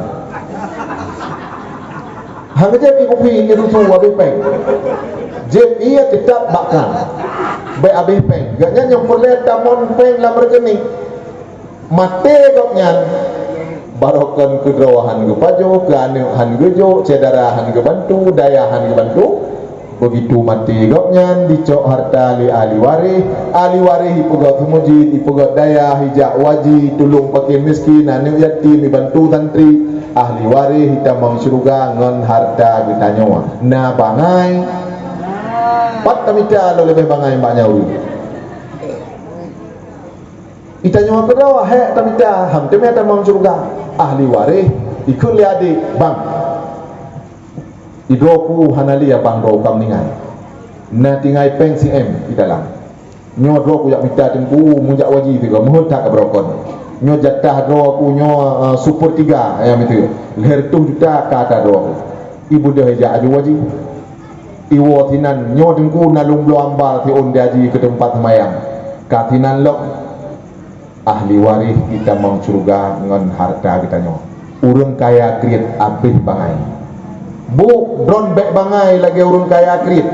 Han geujép ié kupi, ié susu, abéh péng. Jieb ié teutab bak kran. Bék abéh péng. Gobnyan nyang peureulée tamong péng lam reukeuning. Maté gobnyan, barokon keudroe han geupajoh, keu aneuëk han geujok, syedara han geubantu, dayah han geubantu. Beugitu maté gobnyan, dicok harta lé ahli waréh. Ahli waréh ipeugét seumeujid, ipeugét dayah, ijak waji, tulông fakir miskin, aneuëk yatim, ibantu santri. Ahli waréh itamong syeuruga ngon harta geutanyoe. Na bangai? Pat tamita lôn leubeh bangai bak nyan ureuëng? Itanyoe keudroe hék tamita, han teumé tamong syeuruga. Ahli waréh ikheun lé adék, "Bang, idroe ku hana lé, abang droe ka meuninggai. Na tinggai péng si M di dalam. Nyoe droe ku jak mita teungku, meujak waji tiga, meuheuet that barokon. Nyoe jatah droe ku nyoe, eh, super tiga, ya, miseue. Lhèe reutôh juta ka ata droe ku." Ibeudôh ijak aju waji. Iwoe sinan, "Nyoe teungku na lôn bloe amba siôn diaji keu teumpat seumayang. Ka sinan lom, ahli waréh di tamong syeuruga ngon hareuta geutanyoe. Ureuëng kaya kriet abéh bangai. Bôh, droen bék bangai lagée ureuëng kaya kriet.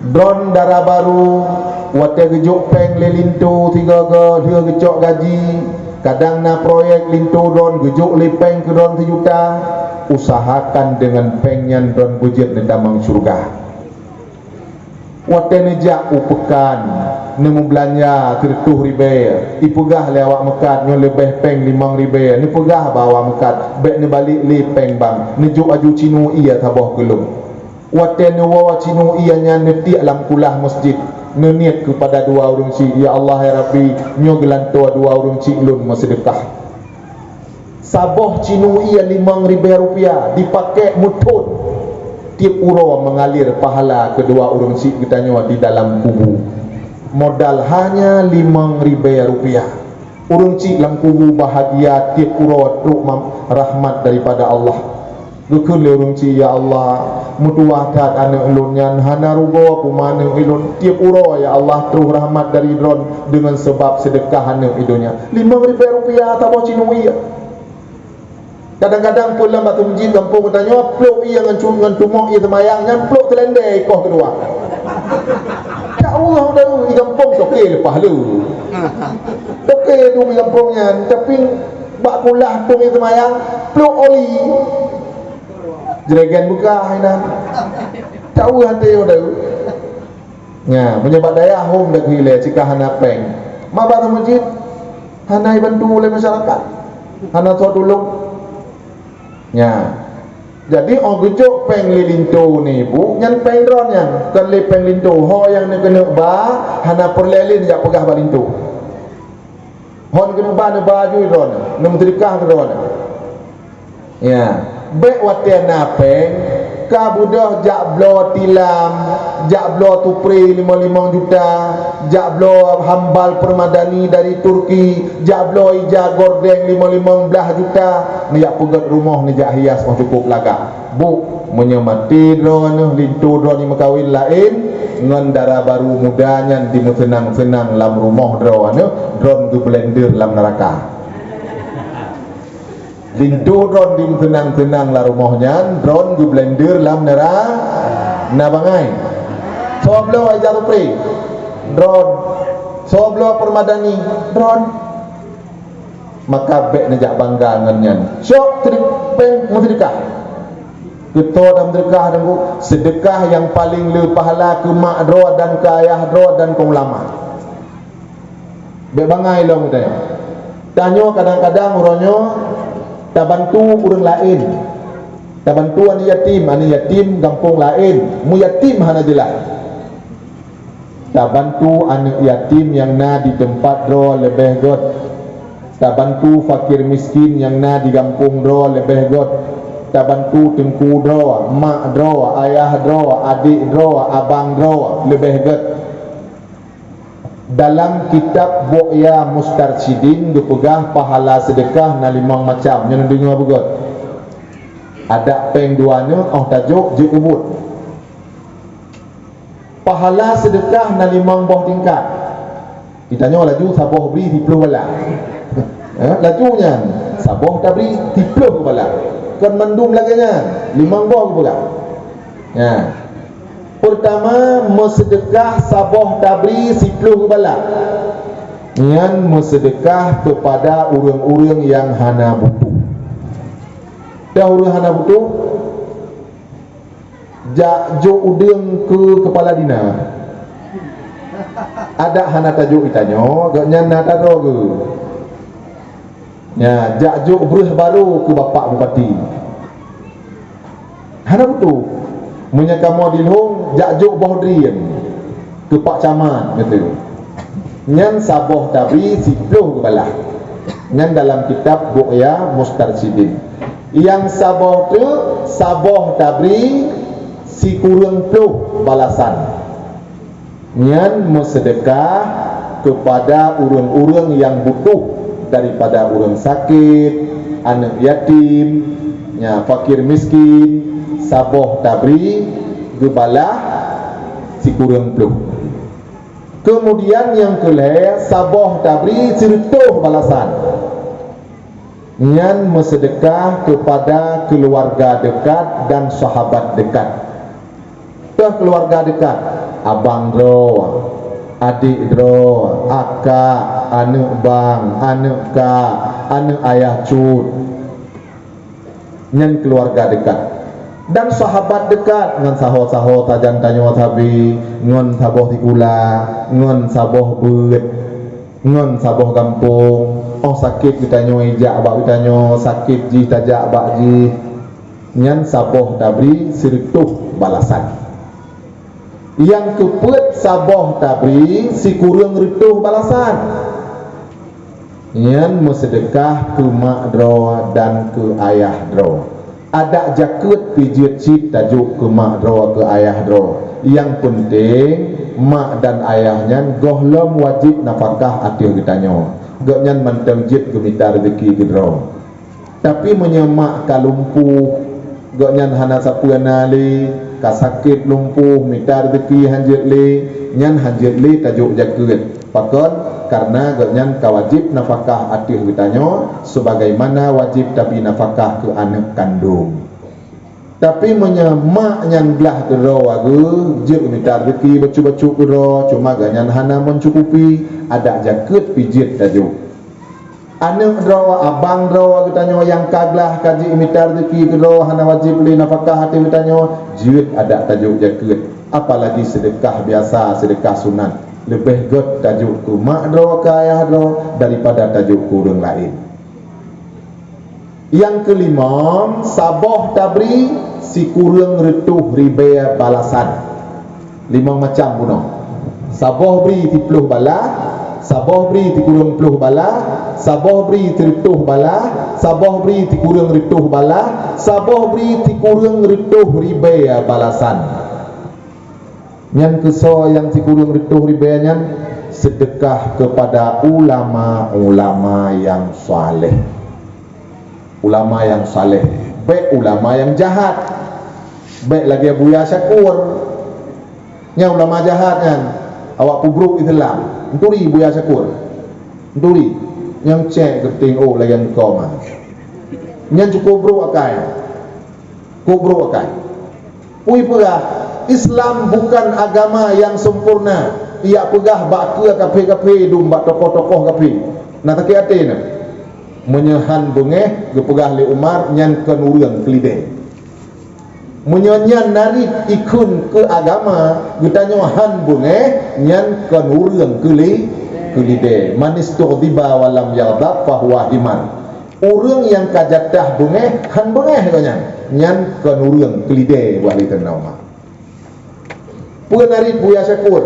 Droen dara barô, watée geujok péng lé linto sigoe-goe lheueh geucok gaji, kadang na proyek linto droen geujok lé péng keu droen sijuta, usahakan deungon péng nyan droen beujeuet neutamong syeuruga. Watée neujak u peukan, neumeubeulanja sireutôh ribée, ipeugah lé awak meukat nyoe leubeh péng limong ribée, neupeugah bak awak meukat, bék neubalek lé péng bank, neujok aju cinu ié saboh keu lôn. Watée neuwoe cinu ié nyan neutiek lam kulah meuseujid, neuniet keupada dua ureuëng syiek, "Ya Allah, ya Rabbi, nyoe geulantoe dua ureuëng syiek lôn meuseudeukah." Saboh cinu ié limong ribée rupiah dipakék meuthon, tieb uroe meungalir pahala keudua ureuëng syiek geutanyoe di dalam kubu. Modal hanya limong ribée rupiah. Ureuëng syiek lam kubu bahagia tieb uroe trok ma-, rahmat daripada Allah. Geukheun lé ureuëng syiek, "Ya Allah, meutuwah that aneuëk lôn nyan, hana rugoe peue maneuëk ilôn. Tieb uroe, ya Allah, troh rahmat dari Droen deungon sabab seudeukah aneuëk i donya." Limong ribée rupiah saboh cinu ié. Kadang-kadang peue lam bak meuseujid gampông geutanyoe, plôk ié ngon cu-, ngon tumok ié seumayang nyan plôk teulendeh ikoh keudua. Ya Allah, dah i gampông toke leupah lé. Toke tu i gampông nyan, tapi bak kulah tung ié seumayang, plôk oli. Jregen beukah inan. Tahu hati udah. Nya, meunyoe bak dayah hom dak ilée cika hana péng. Mak bak meuseujid hana ibantu oleh masyarakat. Hana soe tulông. Nya. Jadi óh geucok péng lé linto ni bu, nyan péng droen nyan, kon lé péng linto. Ho nyang neukeuneuk ba, hana peureulée lé jak peugah bak linto. Hon geuba neuba aju droeneuh, neumeuseudeukah keu droeneuh. Ya, bék watée na péng, ka beudôh jak bloe tilam, jak bloe supré limong-limong juta, jak bloe hambal permadani dari Turki, jak bloe ija gordeng limong-limong blaih juta, neujak peugét rumoh neujak hias óh cukôp lagak. Bu, meunyoe maté droeneuh linto droeneuh meukawen laén, ngon dara barô muda nyan dimeuseunang-seunang lam rumoh droeneuh, droen geublender lam neuraka. Linto droen dimeuseunang-seunang lam rumoh nyan, droen geublender lam neura-, na bangai. Soe bloe ija supré, droen. Soe bloe permadani, droen. Maka bék neujak bangga ngon nyan. Cok teurik péng meuseudeukah. Keu toh dan meuseudeukah, Teungku? Seudeukah nyang paleng le pahala keu mak droe dan keu ayah droe dan keu ulama. Bék bangai lom geutanyoe. Tanyoe kadang-kadang uroe nyoe tabantu ureuëng laén. Tabantu aneuëk yatim, aneuëk yatim gampông laén, meuyatim hana jeulaih. Tabantu aneuëk yatim nyang na di teumpat droe leubeh gét. Tabantu fakir miskin nyang na di gampông droe leubeh gét. Tabantu teungku droe, mak droe, ayah droe, adék droe, abang droe leubeh gét. Dalam kitab Bughya Mustarsyidin geupeugah pahala seudeukah na limong macam. Nyoe neudeungoe beugét. Adak péng dua nyoe óh tajok jeuet ubit. Pahala seudeukah na limong boh tingkat. Geutanyoe laju saboh bri siplôh bala. Eh, laju nyan, saboh tabri siplôh bala. Kon mandum lagée nyan, limong boh geupeugah. Nyan. Peurtama, meuseudeukah saboh tabri siplôh bala. Nyan meuseudeukah keupada ureuëng-ureuëng nyang hana butuh. Dah ureuëng hana butuh, jak jok udeueng keu keupala dina. Adak hana tajok geutanyoe, gobnyan na tadroe geuh. Nya, jak jok breueh barô keu Bapak Bupati. Hana butuh. Meunyoe kamoe di lhong, jak jok boh drien keu Pak Camat, gitu. Nyan saboh tabri siplôh geubalah. Nyan dalam kitab Bughya Mustarsyidin. Nyang saboh teuk, saboh tabri sikureueng plôh balasan. Nyan meuseudeukah keupada ureuëng-ureuëng nyang butuh, daripada ureuëng sakét, aneuëk yatim, nya, fakir miskin, saboh tabri geubalah sikureueng plôh. Keumudian nyang keu lhèe, saboh tabri sireutôh balasan. Nyan meuseudeukah keupada keuluwarga deukat dan sahabat deukat. Teuh keuluwarga deukat, abang droe, adék droe, akak, aneuk bang, aneuk kak, aneuk ayah cut. Nyan keuluwarga deukat. Dan sahabat deukat ngon saho-saho sajan tanyoe sabe, ngon saboh sikula, ngon saboh beuet, ngon saboh gampông. Óh sakét geutanyoe ijak bak geutanyoe, sakét jih tajak bak jih. Nyan saboh tabri sireutôh balasan. Nyang keupeuet saboh tabri sikureueng reutôh balasan. Nyan meuseudeukah keu mak droe dan keu ayah droe. Adak jakeuet pih jeuet cit tajok keu mak droe keu ayah droe. Nyang peunteng, mak dan ayah nyan gohlom wajéb nafakah ateueh geutanyoe. Gobnyan mantong jeuet geumita reuzeki keudroe. Tapi meunyoe mak ka lumpuh, gobnyan hana sapeue na lé, ka sakét lumpuh, mita reuzeki hanjeuet lé, nyan hanjeuet lé tajok jakeuet. Pakon? Kareuna gobnyan ka wajéb nafakah ateueh geutanyoe, seubagaimana wajéb tabri nafakah keu aneuk kandông. Tapi meunyoe mak nyan glah keudroe wagoe, jeuet mita reuzeki bacut-bacut keudroe, cuma gobnyan hana meucukupi, adak jakeuet pih jeuet tajok. Aneuk droe, abang droe geutanyoe nyang ka glah ka jimita reuzeki keudroe hana wajéb lé nafakah ateueh geutanyoe, jeuet adak tajok jakeuet, apalagi seudeukah biasa, seudeukah sunat. Leubeh gét tajok keu mak droe, keu ayah droe, daripada tajok keu ureuëng laén. Nyang keulimong, saboh tabri sikureueng reutôh ribée balasan. Limong macam bunoe. Saboh bri siplôh balaih, saboh bri sikureueng plôh balaih, saboh bri sireutôh balaih, saboh bri sikureueng reutôh balaih, saboh bri sikureueng reutôh ribée balasan. Nyang keusoe nyang sikureueng reutôh ribée nyan seudeukah keupada ulama-ulama nyang saleh. Ulama nyang saleh, bék ulama nyang jahat. Bék lagée Buya Syakur. Nyan ulama jahat nyan, awak peubrok Islam. Enturi Buya Syakur. Enturi. Nyang cék geuting oh lagée engkau mah. Nyan cukup brok akai. Cukup brok akai. Peue peugah, Islam bukan agama nyang sempurna. Ijak peugah bak keue kafé-kafé dum bak tokoh-tokoh kafé. Na sakét até na. Meunyoe han beungéh geupeugah lé Umar, nyan kon ureuëng keulidée. Meunyoe nyan narit ikheun keu agama, geutanyoe han beungéh, nyan kon ureuëng keuli-, keulidée. Man istughdiba wa lam yaghdab fahuwa himar. Ureuëng nyang ka jadah beungéh, han beungéh gobnyan, nyan kon ureuëng keulidée, bah lé teungoh. Peue narit Buya Syakur?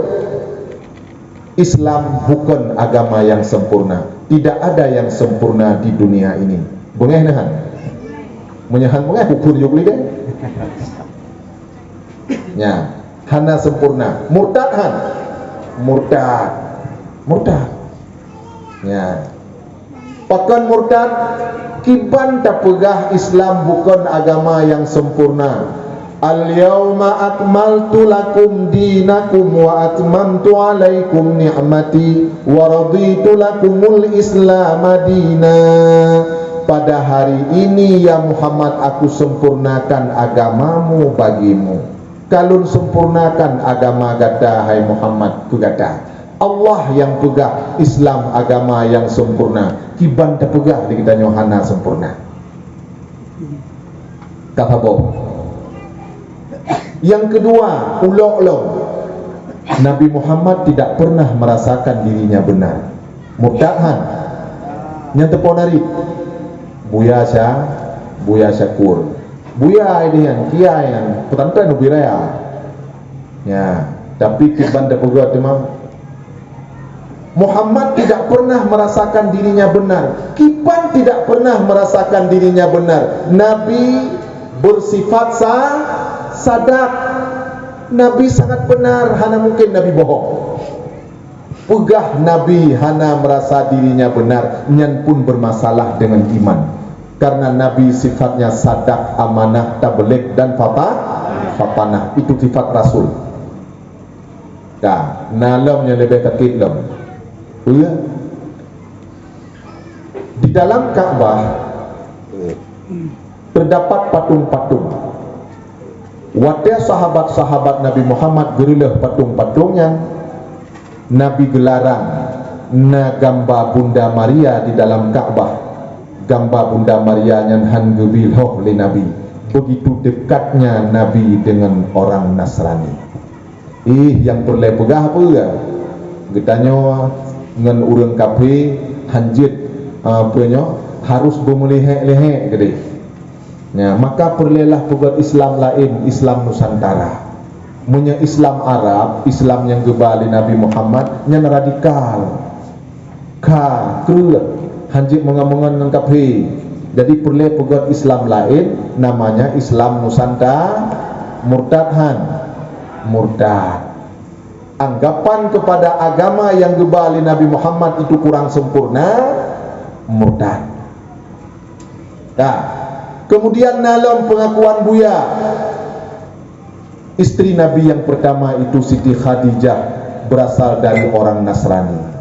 Islam bukan agama yang sempurna. Tidak ada yang sempurna di dunia ini. Beungéh na han? Meunyoe han beungéh, kufur jok lideh. Nya, hana sempurna. Murtad han? Murtad. Murtad. Nya. Pakon murtad? Kiban tapeugah Islam bukon agama nyang sempurna. "Al-yauma akmaltu lakum dinakum wa atmamtu alaikum ni'mati wa raditu lakumul Islama dina." Pada hari ini, ya Muhammad, aku sempurnakan agamamu bagimu. Ka lôn sempurnakan agama gata, hai Muhammad, keu gata. Allah nyang peugah Islam agama nyang sempurna, kiban tapeugah di geutanyoe hana sempurna. Ka saboh. Nyang keudua, ulok lom. Nabi Muhammad tidak pernah merasakan dirinya benar. Murtad han. Nyang teupeue narit. Buya Sya-, Buya Syakur. Buya ideh nyan, kiai nyan, peutantang ubé raya. Ya, tapi kiban tapeugah teuma, Muhammad tidak pernah merasakan dirinya benar. Kiban tidak pernah merasakan dirinya benar. Nabi bersifat sa-, sadaq. Nabi sangat benar, hana mungkin Nabi bohong. Peugah Nabi hana merasa dirinya benar, nyan pun bermasalah dengan iman. Karena Nabi sifatnya sadaq, amanah, tabligh, dan fata-, fatanah. Itu sifat Rasul. Ka, na lom nyang leubeh sakét lom. Peue? Di dalam Ka'bah terdapat patung-patung. Watée sahabat-sahabat Nabi Muhammad geureuleuh patung-patung nyan, Nabi geularang na gamba Bunda Maria di dalam Ka'bah. Gamba Bunda Maria nyan han geubi lhoh lé Nabi. Begitu dekatnya Nabi dengan orang Nasrani. Ih, nyang peureulée peugah peue? Geutanyoe ngon ureuëng kafé hanjeuet, ah, peue nyoe, harus beumeulihek-lihek keudeh. Nya, maka peureulée lah peugét Islam laén, Islam Nusantara. Meunyoe Islam Arab, Islam nyang geuba lé Nabi Muhammad, nyan radikal. Ka, kreueh, hanjeuet meungon-meungon ngon kafé. Jadi peureulée peugét Islam laén, namanya Islam Nusanta, murtad han? Murtad. Anggapan kepada agama yang geuba lé Nabi Muhammad itu kurang sempurna, murtad. Nah, kemudian na lom pengakuan buya. Istri Nabi yang pertama itu Siti Khadijah berasal dari orang Nasrani.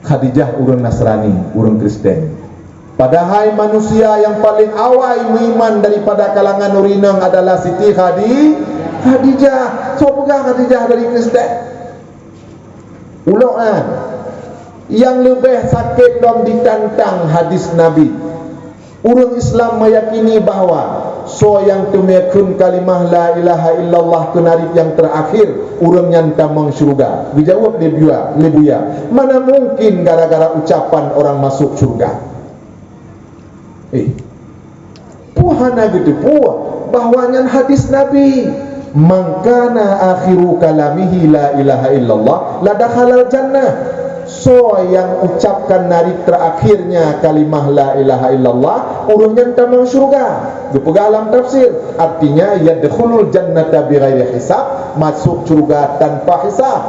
Khadijah ureuëng Nasrani, ureuëng Kristen. Padahai manusia yang paling awai meuiman daripada kalangan ureuëng inong adalah Siti Khadi-, Khadijah. Soe peugah Khadijah dari Kristen? Ulok, ah, nyang leubeh sakét lom ditantang hadis Nabi. Ureuëng Islam meyakini bahwa soe nyang teumé kheun kalimah la ilaha illallah keunarit nyang teurakhir, ureuëng nyan tamong syeuruga. Geujaweueb lé buya, lé buya, "Mana mungkin gara-gara ucapan orang masuk syeuruga?" Eh, peue hana geuteupeue bahwa nyan hadis Nabi, "Man kana akhiru kalamihi la ilaha illallah, la dakhalal jannah." Soe nyang ucapkan narit teurakhirnya kalimah la ilaha illallah, ureuëng nyan tamong syeuruga. Geupeugah lam tafsir, artinya, "Yadkhulul jannata bighairi hisab", masuk syeuruga tanpa hisab.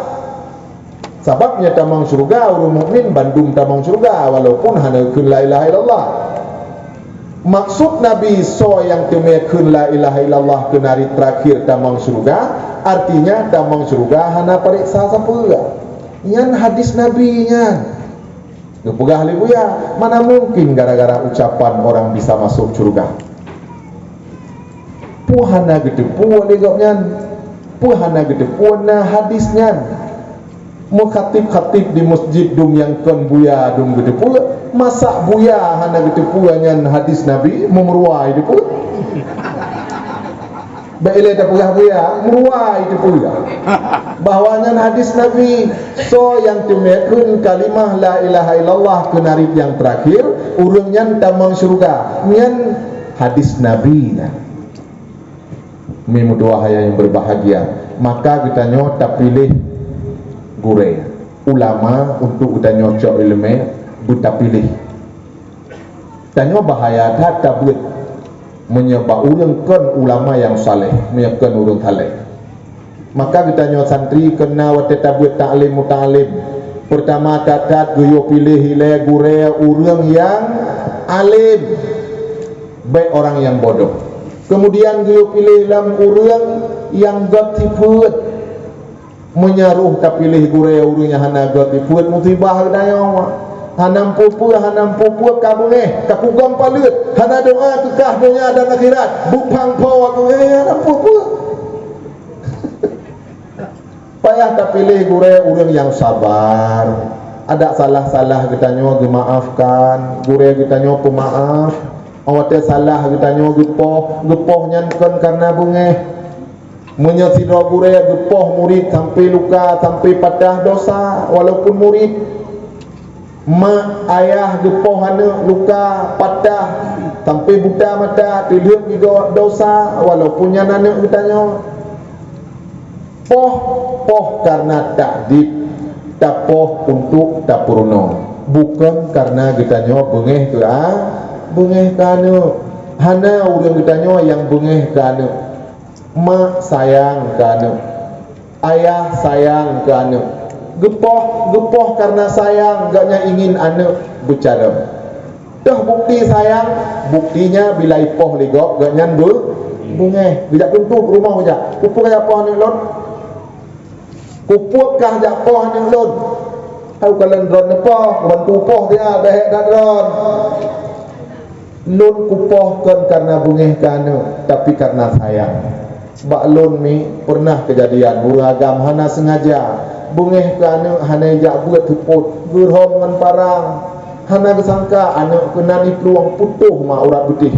Sabab nyan tamong syeuruga ureuëng mukmin, bandum tamong syeuruga, walaupun hana kheun la ilaha illallah. Maksud Nabi, soe nyang teumé kheun la ilaha illallah keunarit teurakhir tamong syeuruga, artinya tamong syeuruga hana pareksa sapeue. Nyan hadis Nabi nyan. Geupeugah lé buya, "Mana mungkin gara-gara ucapan orang bisa masuk syeuruga?" Peue hana geuteupeue lé gobnyan? Peue hana geuteupeue na hadis nyan? Meukhatib-khatib di masjid dum nyang kon buya dum geuteupeue, masa buya hana geuteupeue nyan hadis Nabi, meumeuruwa geuteupeue? Bék ilée tapeugah buya, meurua itu peue? Bahwa nyan hadis Nabi, soe nyang teumé kheun kalimah la ilaha illallah keunarit nyang teurakhir, ureuëng nyan tamong syeuruga. Nyan hadis Nabi nyan. Meutuah ayah yang berbahagia, maka geutanyoe tapiléh gurée, ulama untuk geutanyoe cok iéleumé beutapiléh. Tanyoe bahaya that tabeuet meunyoe bak ureuëng kon ulama nyang saleh, meunyoe kon ureuëng saleh. Maka geutanyoe santri kon na watée tabeuet taklim muta'alim. Peurtama that-that geuyue piléh ilée gurée ureuëng nyang além, bék orang nyang bodoh. Kemudian geuyue piléh lom ureuëng nyang gét sifeuet. Meunyoe roh tapiléh gurée ureuëng nyang hana gét sifeuet, musibah geutanyoe. Hana peue-peue, hana peue-peue ka beungéh, ka kugom paleuet, hana doá keu kah donya dan akhirat, bupang po tu, eh, hana peue-peue. Payah tapiléh gurée ureuëng nyang sabar. Adak salah-salah geutanyoe geumaafkan, gurée geutanyoe peumaaf. Watée salah geutanyoe geupoh, geupoh nyan kon kareuna beungéh. Meunyoe sidroe gurée geupoh murit sampai luka, sampai patah, dosa, walaupun murit. Mak ayah geupoh aneuëk luka, patah, sampai buta mata, teulheuek gigoe, dosa, walaupun nyan aneuëk geutanyoe. Poh, poh kareuna takdib, tapoh untuk tapeurunoe, bukon kareuna geutanyoe beungéh keu a-, beungéh keu aneuëk. Hana ureuëng geutanyoe nyang beungéh keu aneuëk. Mak sayang keu aneuëk, ayah sayang keu aneuëk. Geupoh, geupoh kareuna sayang, gobnyan ingin aneuëk beucarông. Toh bukti sayang, buktinya bila ipoh lé gob, gobnyan beu-, beungéh. Geujak tuntoh rumoh geujak. Peue kaya poh aneuëk lôn? Kupuet kah jak poh aneuk lôn. Hai kalon droeneuh poh, bantu poh dia, bèk that droeneuh. Lôn kupoh kon karena beungèh keu aneuk, tapi karena sayang. Bak lôn mi pernah keujadian, ureueng agam hana sengaja beungèh keu aneuk, hana ijak beuet seupôt, geurhom ngon parang. Hana geusangka aneuk keunan iplueng, putôh ma urat beutih.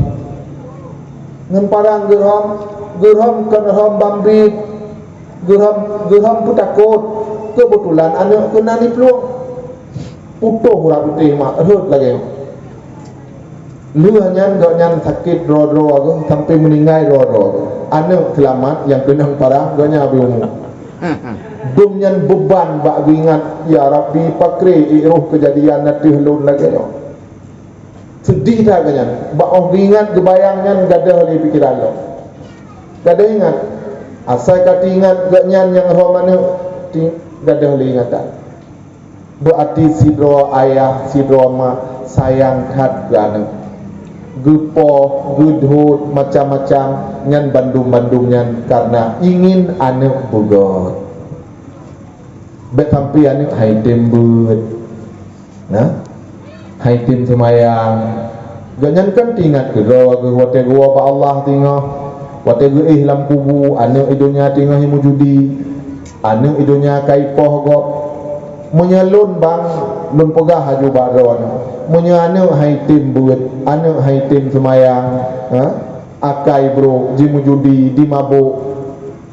Ngon parang geurhom, geurhom kon rhom bambiet, geurhom, geurhom peutakot. Keubeutulan aneuk keunan iplueng, putôh urat beutih ma, rhot lagèe nyoe. Lheueh nyan gobnyan sakét droe-droe geuh sampoe meuninggai droe-droe geuh. Aneuk seulamat, nyang keunong parang gobnyan habéh umu. Dum nyan beuban bak geuingat, "Ya Rabbi, pakri ék roh keujadian ateueh lôn lagèe nyoe." Seudeh that gobnyan, bak 'oh geuingat geubayang nyan gadôh lé pikeran lom. Gadôh ingat, asai ka teuingat gobnyan nyang rhom aneuk, ti-, gadôh lé ingatan. Beuaté sidroe ayah, sidroe ma sayang that keu aneuk. Geupoh, geudhôt, macam-macam, nyan bandum-bandum nyan karena ingin aneuk beugöt. Bèk sampoe aneuk hai tem beuet. Nah, hai tem seumayang. Gobnyan kan teuingat keudroe geuh watèe geuwoe bak Allah teungoh, watèe geuéh lam kubu, aneuk i donya teungoh jimeujudi, aneuk i donya ka ipoh gob. Meunyoe lôn bang, lôn peugah laju bak droeneuh, meunyoe aneuk hai tem beuet, aneuk hai tem seumayang, ha? Akai brôk, jimeujudi, jimabôk.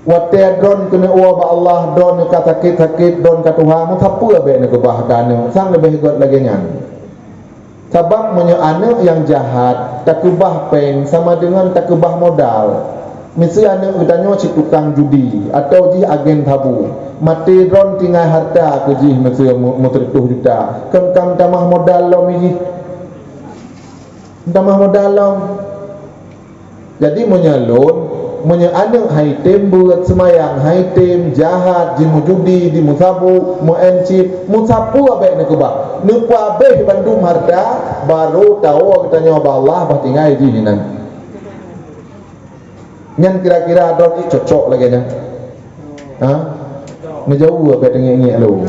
Watèe droeneuh keuneuk woe bak Allah, droeneuh ka sakét-sakét, droeneuh ka tuha, meusapeue bèk neukeubah keu aneuk, sang leubeh gèt lagèe nyan. Sabab meunyoe aneuk nyang jahat takeubah pèng sama deungon takeubah modal. Miseue aneuk geutanyoe cit tukang judi atawa jih agen sabu, maté droeneuh tinggai hareuta keu jih miseue meu-, meusireutoh juta, kon ka meutamah modal lom jih. Meutamah modal lom. Jadi meunyoe lôn, meunyoe aneuk hai tem beuet, seumayang hai tem, jahat, jimeujudi, jimeusabu, meu-M chip, meusapeue bèk neukeubah. Neupeuabéh bandum hareuta, barô tawoe geutanyoe bak Allah, bah tinggai jih inan. Nyan kira-kira droeneuh cocok lagèe nyan. Ha? Neujaweueb bèk teungék-ngék lom.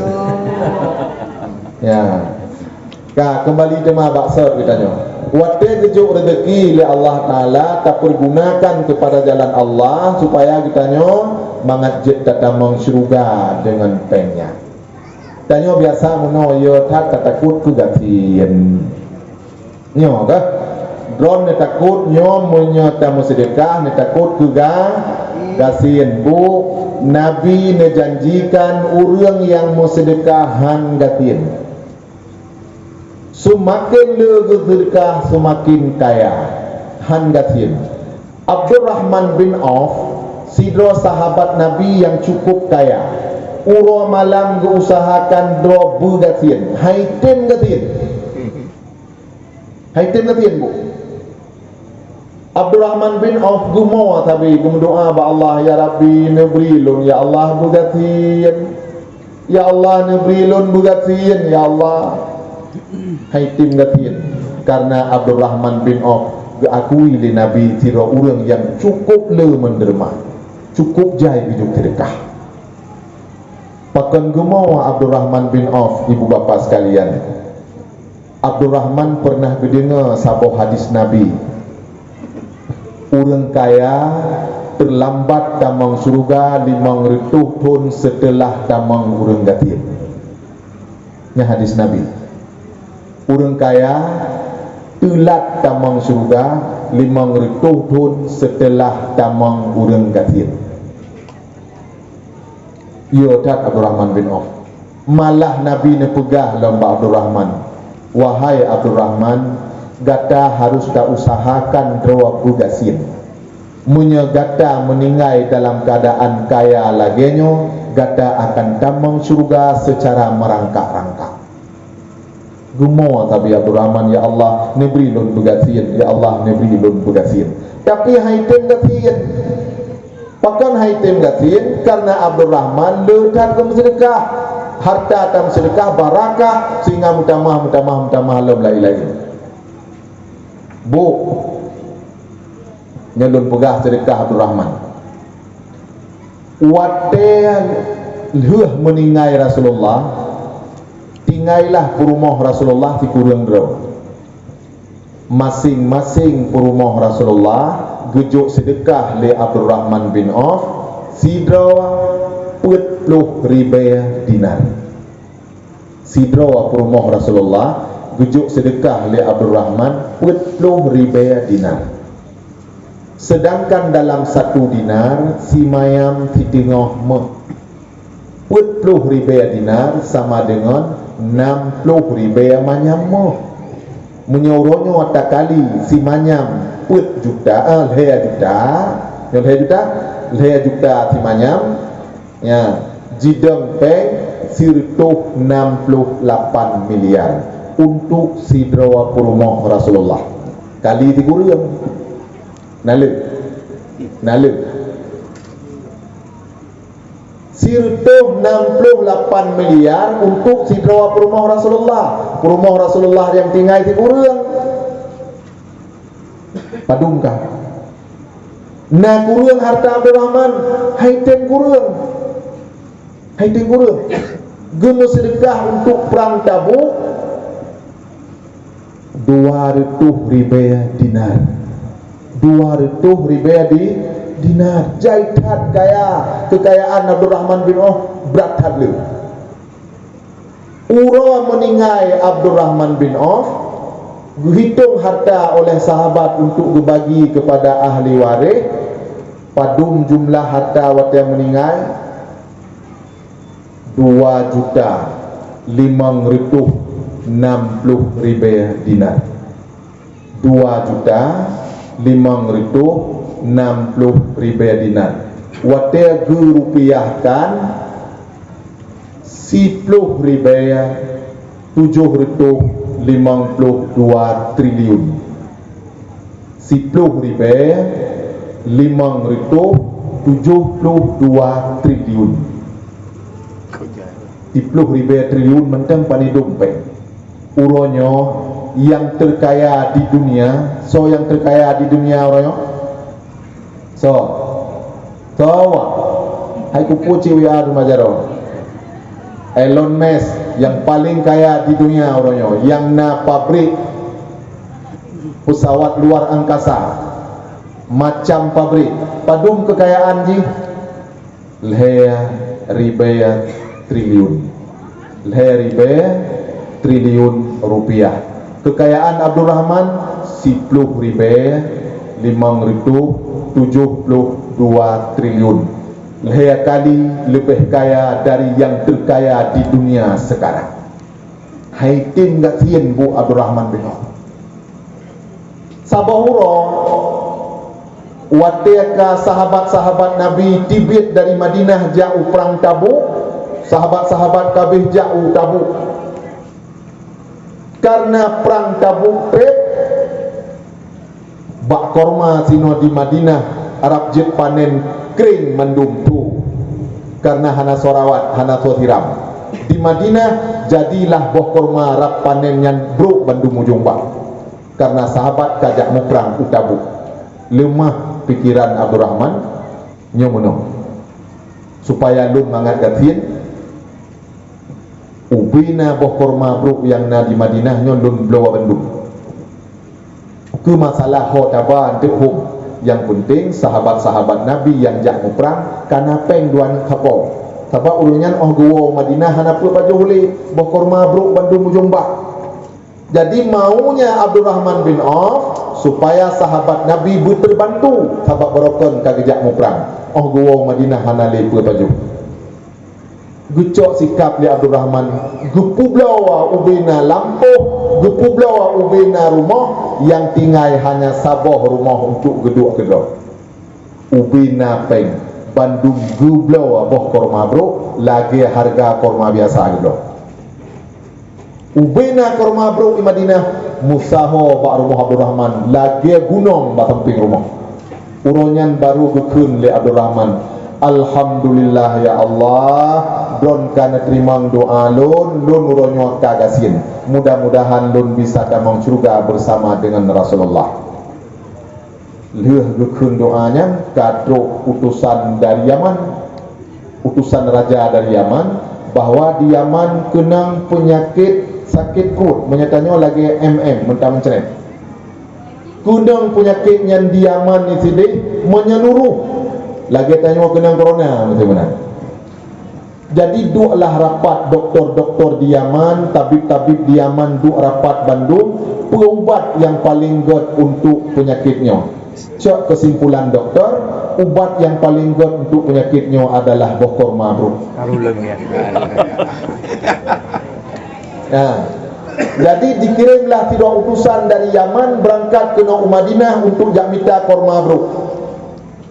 Ya. Ka, keumbali teuma bak sot geutanyoe. Watèe geujok reuzeki lé Allah Taala, tapeurgunakan keupada jalan Allah supaya geutanyoe mangat jeuet tatamong syeuruga deungon pèng nyan. Tanyoe biasa meunoe, yo that tatakot keu gasien. Nyoe kah? Droeneuh neutakot nyoe meunyoe tameuseudeukah, neutakot keu ga-, gasien. Bu, Nabi neujanjikan ureueng nyang meuseudeukah han gasien. Seumaken le geuseudeukah, seumaken kaya, han gasien. Abdurrahman bin Auf, sidroe sahabat Nabi nyang cukup kaya, uroe malam geuusahakan droe beugasien, hai tem gasien. Hai tem gasien, Bu. Abdurrahman bin Auf geumoe sabe geumeudoa bak Allah, "Ya Rabbi, neubri lôn, ya Allah, beugasien. Ya Allah, neubri lôn beugasien, ya Allah." Hai tem gasien, karena Abdurrahman bin Auf geuakui lé Nabi sidroe ureueng nyang cukup le meudeurma, cukup jai geujok seudeukah. Pakon geumoe Abdurrahman bin Auf, ibu bapa sekalian? Abdurrahman pernah geudeungoe saboh hadis Nabi, "Ureueng kaya teulambat tamong syeuruga limong reutôh thon seuteulah tamong ureueng gasien." Nyan hadis Nabi. Ureueng kaya teulat tamong syeuruga limong reutôh thon seuteulah tamong ureueng gasien. Yo that Abdurrahman bin Auf. Malah Nabi neupeugah lom bak Abdurrahman, "Wahai Abdurrahman, gata harôh tausahakan droe beugasien. Meunyoe gata meuninggai dalam keuadaan kaya lagèe nyoe, gata akan tamong syeuruga seucara meurangkak-rangkak." Geumoe sabe Abdurrahman, "Ya Allah, neubri lôn beugasien, ya Allah, neubri lôn beugasien." Tapi hai tem gasien. Pakon hai tem gasien? Karena Abdurrahman le that geumeuseudeukah. Harta tameuseudeukah barakah, sehingga meutamah, meutamah, meutamah lom laén-laén. Bu, nyoe lôn peugah seudeukah Abdurrahman. Watèe Lheueh meuninggai Rasulullah, tinggai lah peurumoh Rasulullah sikureueng droe. Maséng-maséng peurumoh Rasulullah geujok seudeukah lé Abdurrahman bin Auf sidroe peuet ploh ribée dinar. Sidroe peurumoh Rasulullah geujok seudeukah lé Abdurrahman peuet ploh ribée dinar. Seudangkan dalam satu dinar simayam siteungoh méuh. Peuet ploh ribée dinar sama deungon nam ploh ribée manyam méuh. Meunyoe uroe nyoe takali simanyam peuet juta, eh, lhée juta, nyoe lhée juta, lhée juta simanyam, ya, jidong péng sireutôh nam ploh lapan miliar untuk sidroe peurumoh Rasulullah. Kali sikureueng. Na lheueh. Na lheueh. Sireutôh nam ploh lapan miliar untuk sidroe peurumoh Rasulullah. Peurumoh Rasulullah nyang tinggai sikureueng. Padum ka? Na kureueng harta Abdurrahman? Hai tem kureueng. Hai tem kureueng. Geumeuseudeukah untuk prang Tabuk dua reutôh ribée dinar. Dua reutôh ribée di, dinar. Jai that kaya, keukayaan Abdurrahman bin Auf brat that le. Uroe meuninggai Abdurrahman bin Auf, geuhitong harta oleh sahabat untuk geubagi keupada ahli waréh. Padum jumlah harta watée meuninggai? Dua juta limong reutôh nam ploh ribée dinar. Dua juta limong reutôh nam ploh ribée dinar. Watée geurupiahkan, siploh ribée tujoh reutôh limong ploh dua triliun. Siploh ribée limong reutôh tujoh ploh dua triliun. Siploh ribée triliun mantong pan idong péng. Uroe nyoe nyang teukaya di dunia, soe nyang teukaya di dunia uroe nyoe? Soe? Soe? Hai kupu cit W A teuma jaroe. Elon Musk nyang paleng kaya di dunia uroe nyoe, nyang na pabrik pesawat luar angkasa, macam pabrik. Padum keukayaan jih? Lhée ribée triliun. Lhée ribée triliun rupiah. Keukayaan Abdurrahman siploh ribée limong reutôh tujoh ploh dua triliun. Lhée kali leubeh kaya dari nyang teukaya di dunia seukarang. Hai tem gasien buet Abdurrahman bin Auf. Saboh uroe, watée ka sahabat-sahabat Nabi teubiet dari Madinah jak u prang Tabuk, sahabat-sahabat ka abéh jak u Tabuk. Kareuna prang Tabuk treb, bak korma sinoe di Madinah rab jeuet panen kréng mandum tho, kareuna hana soe rawat, hana soe siram. Di Madinah jadilah boh korma rab panen nyan brok bandum ujong bak. Kareuna sahabat ka jak muprang u Tabuk, leumah pikeran Abdurrahman, nyoe meunoe, supaya lôn mangat gasien, ubena boh korma brok nyang na di Madinah nyoe lôn bloe bandum. Keu masalah ho taba eunteuk hom, nyang peunteng sahabat-sahabat Nabi nyang jak muprang ka na péng dua neuk sapo. Sabab ureuëng nyan óh geuwoe u Madinah hana peue pajoh lé, boh korma brok bandum ujong bak. Jadi maunya Abdurrahman bin Auf supaya sahabat Nabi beuteurbantu sabab barokon ka geujak muprang, óh geuwoe u Madinah hana lé peue pajoh. Geucok sikab lé Abdurrahman, geupeubloe ubena lampôh, geupeubloe ubena rumoh, nyang tinggai hanya saboh rumoh untuk geuduek keudroe. Ubena péng, bandum geubloe boh korma brok lagée hareuga korma biasa geubloe. Ubena korma brok di Madinah meusaho bak rumoh Abdurrahman lagée gunong bak sampéng rumoh. Uroe nyan barô geukheun lé Abdurrahman, "Alhamdulillah ya Allah, droen ka neuteurimong doá lôn, lôn uroe nyoe ka gasien. Mudah-mudahan lôn bisa tamong syeuruga beusama deungon Rasulullah." Lheueh geukheun doá nyan ka trok utosan dari Yaman. utusan raja dari Yaman, bahwa di Yaman keunong peunyakét sakét pruet, meunyo tanyoe lagée M M, meuntah meuncrét. Keunong peunyakét nyan di Yaman nyan sideh meunyeuluruh, lagée tanyoe keunong corona, meusti meunan. Jadi, duek lah rapat doktor-doktor di Yaman, tabib-tabib di Yaman duek rapat bandum, peue ubat nyang paleng gét untuk peunyakét nyoe. Cok keusimpulan doktor, ubat nyang paleng gét untuk peunyakét nyoe adalah boh korma brok. Nah, jadi dikirimlah sidroe utusan dari Yaman beurangkat keunoe u Madinah untuk jak mita korma brok.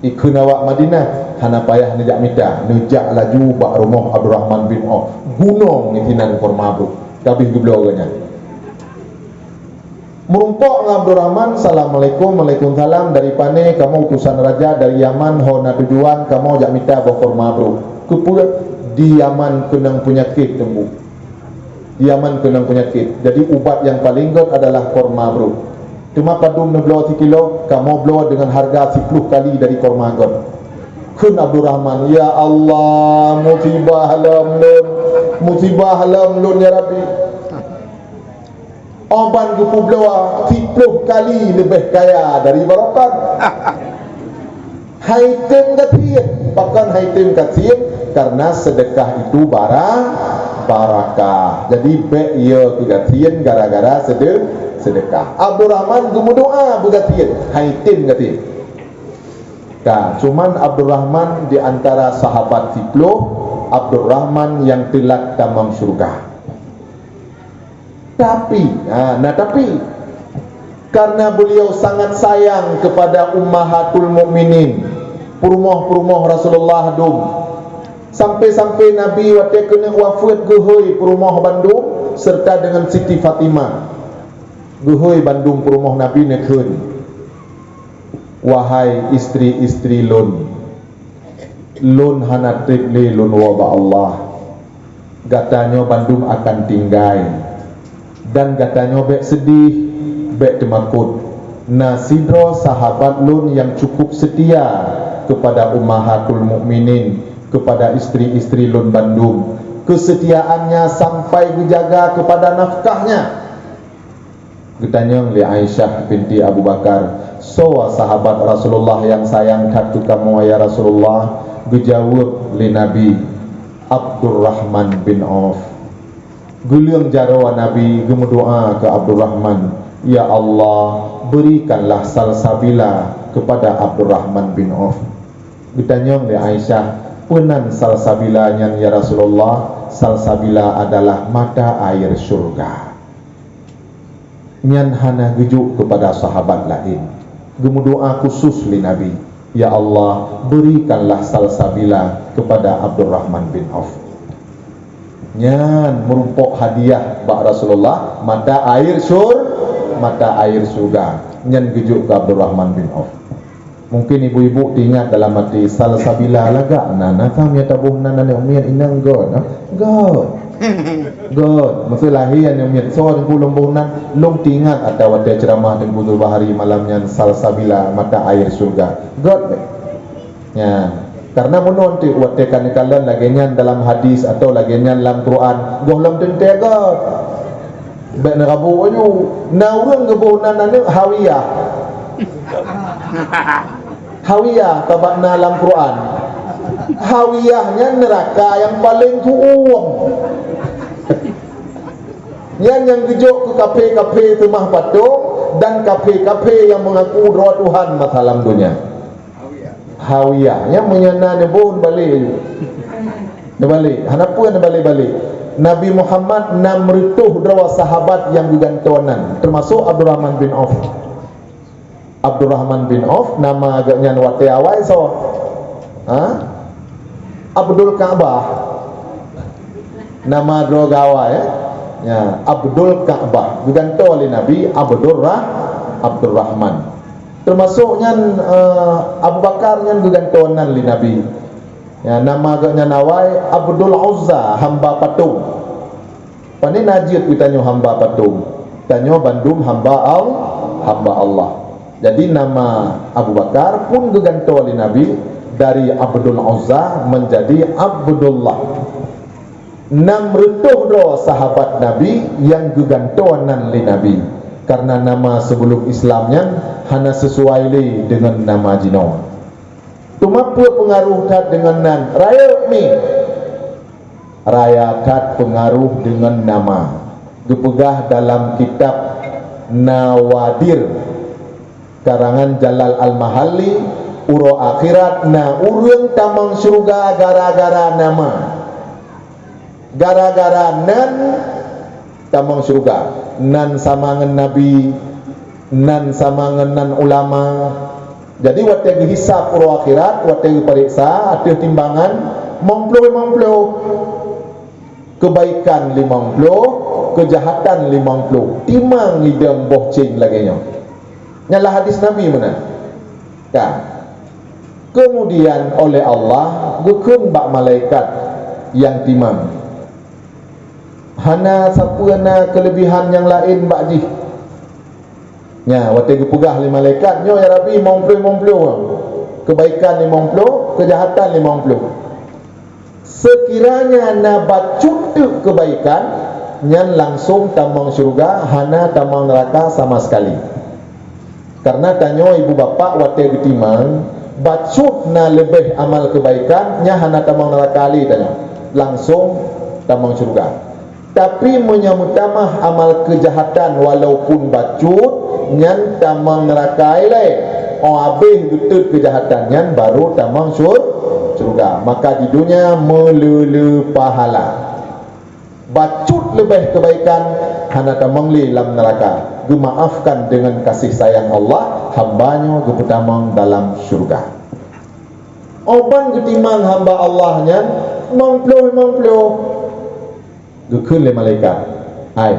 Ikheun awak Madinah, hana payah neujak mita, neujak laju bak rumoh Abdurrahman bin Auf. Gunong ngon sinan korma brok, ka abéh geubloe geuh nyan. Meurumpok ngon Abdurrahman, "Assalamualaikum." "Waalaikumsalam. Dari pane?" "Kamoe utusan raja dari Yaman, ho na tujuan kamoe jak mita boh korma brok." "Keupeue?" "Di Yaman keunong peunyakét teungku." Yaman keunong peunyakét. Jadi, ubat nyang paleng gét adalah korma brok. Teuma padum neubloe sikilo, kamoe bloe deungon hareuga siploh kali dari korma gét. Kheun Abdurrahman, "Ya Allah, musibah lom lôn, musibah lom lôn, ya Rabbi. Ubat geupeubloe siploh kali leubeh kaya dari barokat." Hai tem gasien. Pakon hai tem gasien? Karena sedekah itu bara-, barakah. Jadi, bék yo keu gasien gara-gara sede-, sedekah. Abdurrahman geumeudoa beugasien, hai tem gasien. Ka, cuman Abdurrahman di antara sahabat siploh, Abdurrahman nyang teulat tamong syeuruga. Tapi, ha, na tapi, karena beliau sangat sayang kepada ummahatul mukminin, peurumoh-peurumoh Rasulullah dum, sampai-sampai Nabi watée keuneuk wafeuet geuhôi peurumoh bandum serta dengan Siti Fatimah. Geuhôi bandum peurumoh Nabi neukheun, "Wahai istri-istri lôn, lôn hana treb lé lôn woe bak Allah. Gata nyoe bandum akan tinggai. Dan gata nyoe bék seudeh, bék teumakot. Na sidroe sahabat lôn nyang cukup seutia keupada ummahatul mukminin, keupada istri-istri lôn bandum. Keusetiaannya sampai geujaga keupada nafkahnya." Geutanyong lé Aisyah binti Abu Bakar, "Soe sahabat Rasulullah nyang sayang that keu kamoe, ya Rasulullah?" Geujaweueb lé Nabi, "Abdurrahman bin Auf." Geuleueng jaroe Nabi geumeudoa keu Abdurrahman, "Ya Allah, berikanlah salsabila kepada Abdurrahman bin Auf." Geutanyong lé Aisyah, "Peue nan salsabila nyan, ya Rasulullah?" "Salsabila adalah mata air syurga." Nyan hana geujok keupada sahabat laén. Geumeudoa khusus lé Nabi, "Ya Allah, berikanlah salsabila kepada Abdurrahman bin Auf." Nyan meurumpok hadiah bak Rasulullah, mata air sur-, mata air syurga. Nyan geujok keu Abdurrahman bin Auf. Mungkin ibu-ibu teuingat dalam até, salsabila lagak na, na ka meunyo taboh nan aneuk miet inong göt, ha? Göt. Göt. Masa lahé aneuk miet, soe Teungku lôn boh nan, lôn teuingat ata watée ceuramah Teungku Zulbahari malam nyan, salsabila mata air syurga. Göt beh. Nyan. Karena meunan teuk watée ka neukalon lagée nyan dalam hadis atau lagée nyan lam Quran, gohlom teuntée göt. Bék neurabôk laju. Na ureuëng geuboh nan aneuk Hawiyah. Hawiyah ka bak na lam Quran. Hawiyah nyan neuraka nyang paleng tuom. Nyan nyang geujok keu kaphé-kaphé seumah patong dan kaphé-kaphé nyang meungaku droe Tuhan masa lam donya. Hawiyah. Nyan meunyo na neuboh neubalek laju. Neubalek. Hana peue neubalek-balek. Nabi Muhammad nam reutôh droe sahabat nyang geugantoe nan, teumasok Abdurrahman bin Auf. Abdurrahman bin Auf, nama geuhnyan watée awai soe? Ha? Abdul Ka'bah. Nama droe geuh awai, ya? Ya, Abdul Ka'bah. Geugantoe lé Nabi Abdurrah-, Abdurrahman. Teumasok nyan, eh, Abu Bakar nyan geugantoe nan lé Nabi. Ya, nama geuhnyan awai Abdul Uzza, hamba patong. Pane na jeuet geutanyoe hamba patong? Tanyoe bandum hamba Al-, hamba Allah. Jadi nama Abu Bakar pun geugantoe lé Nabi, Dari Abdul Uzza menjadi Abdullah. Nam reutôh droe sahabat Nabi nyang geugantoe nan lé Nabi, karena nama sebelum Islam nyan hana sesuai lé deungon nama jinoe. Teuma peue peungaroh that deungon nan? Rayeuk mi. Raya that peungaroh deungon nama. Geupeugah dalam kitab Nawadir, karangan Jalal Al-Mahalli, uroe akhirat na ureuëng tamong syeuruga gara-gara nama. Gara-gara nan tamong syeuruga. Nan sama ngon nabi, nan sama ngon nan ulama. Jadi watée geuhisab uroe akhirat, watée geupareksa ateueh timbangan, limong ploh limong ploh. Keubaikan limong ploh, keujahatan limong ploh. Timang idong boh céng lagée nyoe. Nyan lah hadis Nabi meunan. Ka. Keumudian oleh Allah geukheun bak malaikat nyang timang, hana sapeue na keuleubihan nyang laén bak jih. Nya, watée geupeugah lé malaikat, "Nyoe ya Rabbi, limong ploh limong ploh, keubaikan limong ploh, keujahatan limong ploh." Seukiranya na bacut teuk keubaikan, nyan langsong tamong syeuruga, hana tamong neuraka sama sekali. Karena tanyoe ibu bapak watée geutimang, bacut na leubeh amal keubaikan, nyan hana tamong neuraka lé tanyoe, langsong tamong syeuruga. Tapi meunyoe meutamah amal keujahatan walaupun bacut, nyan tamong neuraka ilée. Oh habéh geutot keujahatan nyan baru tamong syur-, syeuruga. Maka di dunia meuleu-leu pahala. Bacut leubeh keubaikan hana tamong lé lam neuraka. Geumaafkan deungon kasih sayang Allah, hamba nyoe geupeutamong dalam syeuruga. Oban geutimang hamba Allah nyan limong ploh limong ploh. Geukheun lé malaikat, "Hai,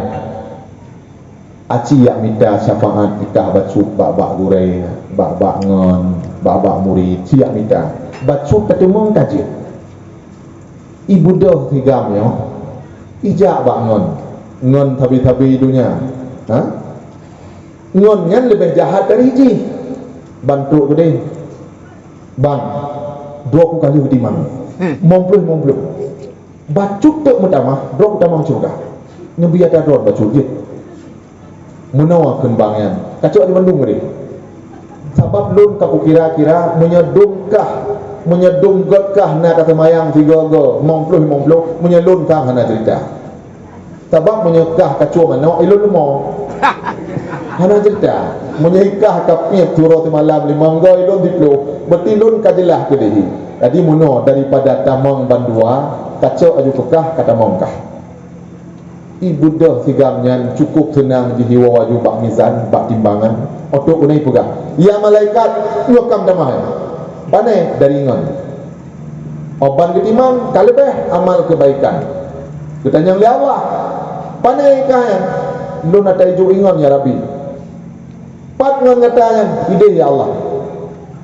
aci jak mita syafaat titah bacut bak-bak gurée, bak-bak ngon, bak-bak murit, ci jak mita. Bacut tateumong ka jeuet. Ibeudôh sigam nyoe, ijak bak ngon, ngon sabe-sabe donya. Ha? Ngon nyan leubeh jahat dari jih." Bantuk keudeh, "Bang, droe ku ka lheueh timang. Limong ploh limong ploh." Bacut teuk meutamah, droe tamong syeuruga. Neubi atra droe bacut jih. Meunoe kheun bang nyan, "Kacok di bandum deh. Sabab lôn ka kukira-kira, meunyoe dum kah, meunyoe dum gét kah na ka seumayang sigoe-goe, limong ploh limong ploh, meunyoe lôn sang hana cerita. Sabab meunyoe kah kacue manok, ilôn leumo. Hana cerita. Meunyoe kah ka piep siuroe simalam limong goe, ilôn siploh, berarti lôn ka jeulaih keudeh." Jadi meunoe daripada tamong bandua, kacok aju peukah ka tamong kah. Ibeudôh sigam nyan cukup seunang jihiwoe aju bak mizan, bak timbangan. Otok keuneuk peugah, "Ya malaikat, nyoe kam tamah." Pane dari ngon. Oban geutimang ka leubeh amal keubaikan. Geutanyong lé Allah, "Pane kah nyan?" "Lôn ata ijok ingon, ya Rabbi." "Pat ngon gata nyan?" "Ideh, ya Allah."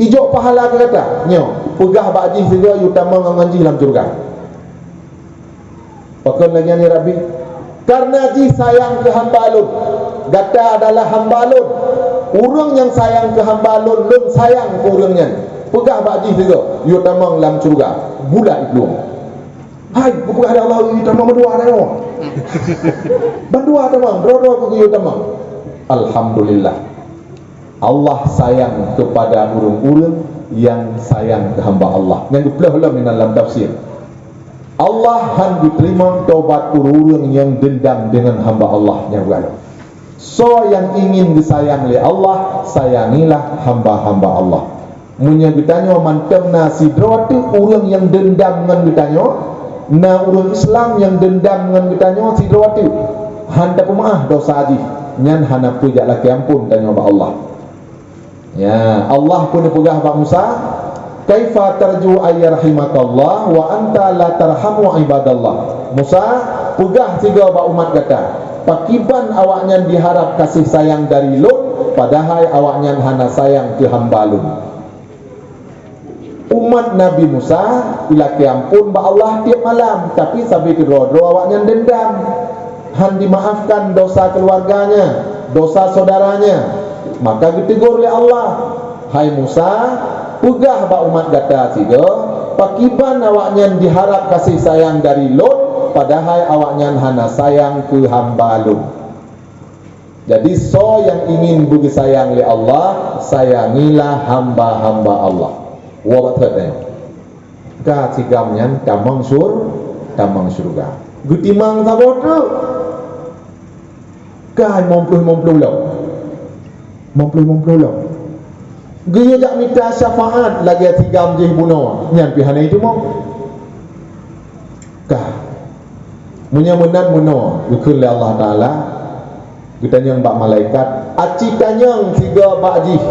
"Ijok pahala keu gata?" "Nyoe, peugah bak jih sigoe yue tamong ngon jih lam syeuruga." "Pakon lagée nyan, ya Rabbi?" "Kareuna jih sayang keu hamba lôn. Gata adalah hamba lôn. Ureuëng nyang sayang keu hamba lôn, lôn sayang keu ureuëng nyan. Peugah bak jih sigoe, yue tamong lam syeuruga." Bulat iplueng. "Hai, geupeugah lé Allah, yue tamong bandua tamong. Bandua tamong, droe-droe keuh yue tamong." Alhamdulillah. Allah sayang kepada ureuëng-ureuëng nyang sayang keu hamba Allah. Nyang geupeuleueh lom inan lam tafsir. Allah han geuteurimong tobat ureuëng-ureuëng nyang deundam deungon hamba Allah nyang geualong. Soe nyang ingin geusayang lé Allah, sayangilah hamba-hamba Allah. Meunyoe geutanyoe mantong na sidroe teuk ureuëng nyang deundam ngon geutanyoe, na ureuëng Islam nyang deundam ngon geutanyoe sidroe teuk, han tapeumeuáh dosa jih, nyan hana peue jak lakée amphon tanyoe bak Allah. Ya, Allah pun neupeugah bak Musa, "Kaifa tarju ayyarhamallah wa anta la tarhamu ibadallah?" "Musa, peugah sigoe bak umat gata, pakiban awaknyan jiharab kasih sayang dari Lôn, padahai awaknyan hana sayang keu hamba Lôn." Umat Nabi Musa ilakée amphon bak Allah tieb malam, tapi sabe keudroe-droe awaknyan deundam. Han jimaafkan dosa keuluwarganya, dosa saudaranya. Maka geuteugor lé Allah, "Hai Musa, Peugah bak umat gata sigoe, pakriban awaknyan jiharab kasih sayang dari Lôn, padahai awaknyan hana sayang keu hamba Lôn. Jadi, soe nyang ingin beugeusayang lé Allah, sayangilah hamba-hamba Allah. Woe bak that nyoe. Ka sigam nyan tamong sur-, tamong syeuruga. Geutimang saboh treuk. Ka limong ploh limong ploh lom. Limong ploh limong ploh lom. Geuyue jak mita syafaat lagèe sigam jih bunoe, nyan pih hana jiteumeung. Ka. Meunyoe meunan meunoe, geukheun lé Allah Taala, geutanyong bak malaikat, "Aci tanyong sigoe bak jih,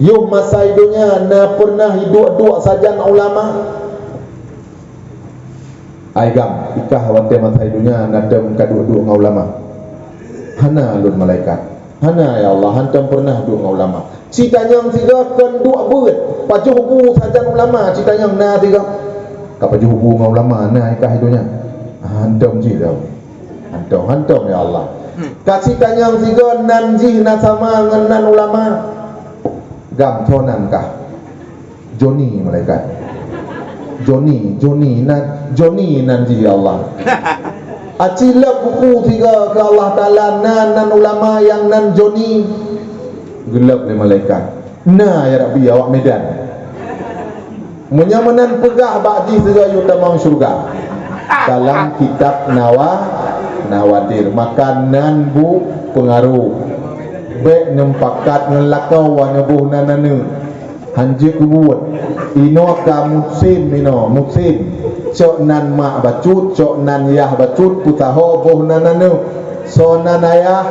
yoh masa i donya na peureunah iduek-duek sajan ulama?" Ai gam, i kah watèe masa i donya na tém kaduek-duek ngon ulama? Hana, lôn malaikat. Hana, ya Allah, hántom peureunah duek ngon ulama. Ci tanyong sigoe kon duek beuet, pajoh bu sajan ulama, ci tanyong na sigoe. Ka pajoh bu ngon ulama na i kah i donya? Hántom cit tau. Hántom, hántom, ya Allah. Ka ci tanyong sigoe nan jih na sama ngon nan ulama? Gam, soe nan kah? Joni malaikat. Joni, Joni nan, Joni nan jih, ya Allah. Aci lab buku sigoe keu Allah Taala, na nan ulama nyang nan Joni. Geulab lé malaikat. Na, ya Rabbi, awak Medan. Meunyoe meunan peugah bak jih sigoe yue tamong syeuruga. Dalam kitab Nawa-, Nawadir, maka nan bu peungaroh. Bèk neupakat ngon lakoe, neuboh nan aneuk. Hanjeuet keubuet. Inoe ka musim inoe, musim. Cok nan mak bacut, cok nan yah bacut, peusaho boh nan aneuk. Soe nan ayah?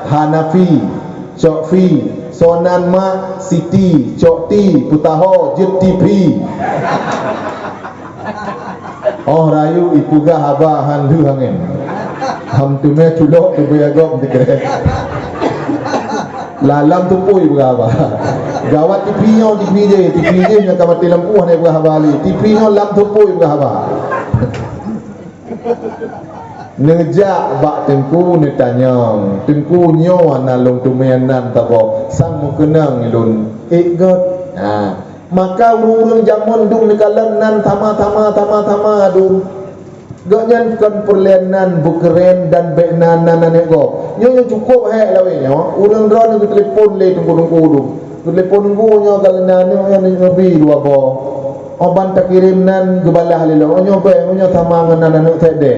Hanafi, cok fi. Soe nan mak? Siti, cok ti, peusaho jeuet tipi. Óh rayeuk ipeugah haba han lheueh angén. Ham teumé culok teubeuya gob teukreh. Lah lam teupui peugah haba. Gawat tipi nyoe, tipi jih, tipi jih nyang ka maté lampu hana peugah haba lé. Tipi nyoe lam teupui peugah haba. Neujak bak teungku neutanyong, "Teungku, nyoe na lôn teumé nan saboh, sang meukeunong lôn ék gét." Ha. Maka ureuëng-ureuëng jameun dum neukalon nan sama-sama, sama-sama dum. Gobnyan kon peureulée nan beukeuren dan bék na nan aneuk gob. Nyoe, nyoe cukôp hék lawét nyoe. Ureuëng droeneuh geuteulepon lé teungku-teungku dum. Geuteulepon teungku nyoe ka lheueh na aneuk nyoe neubi dua boh. Óh ban takirém nan geubalah lé lom. Nyoe bék, nyoe sama ngon nan aneuk sék deh.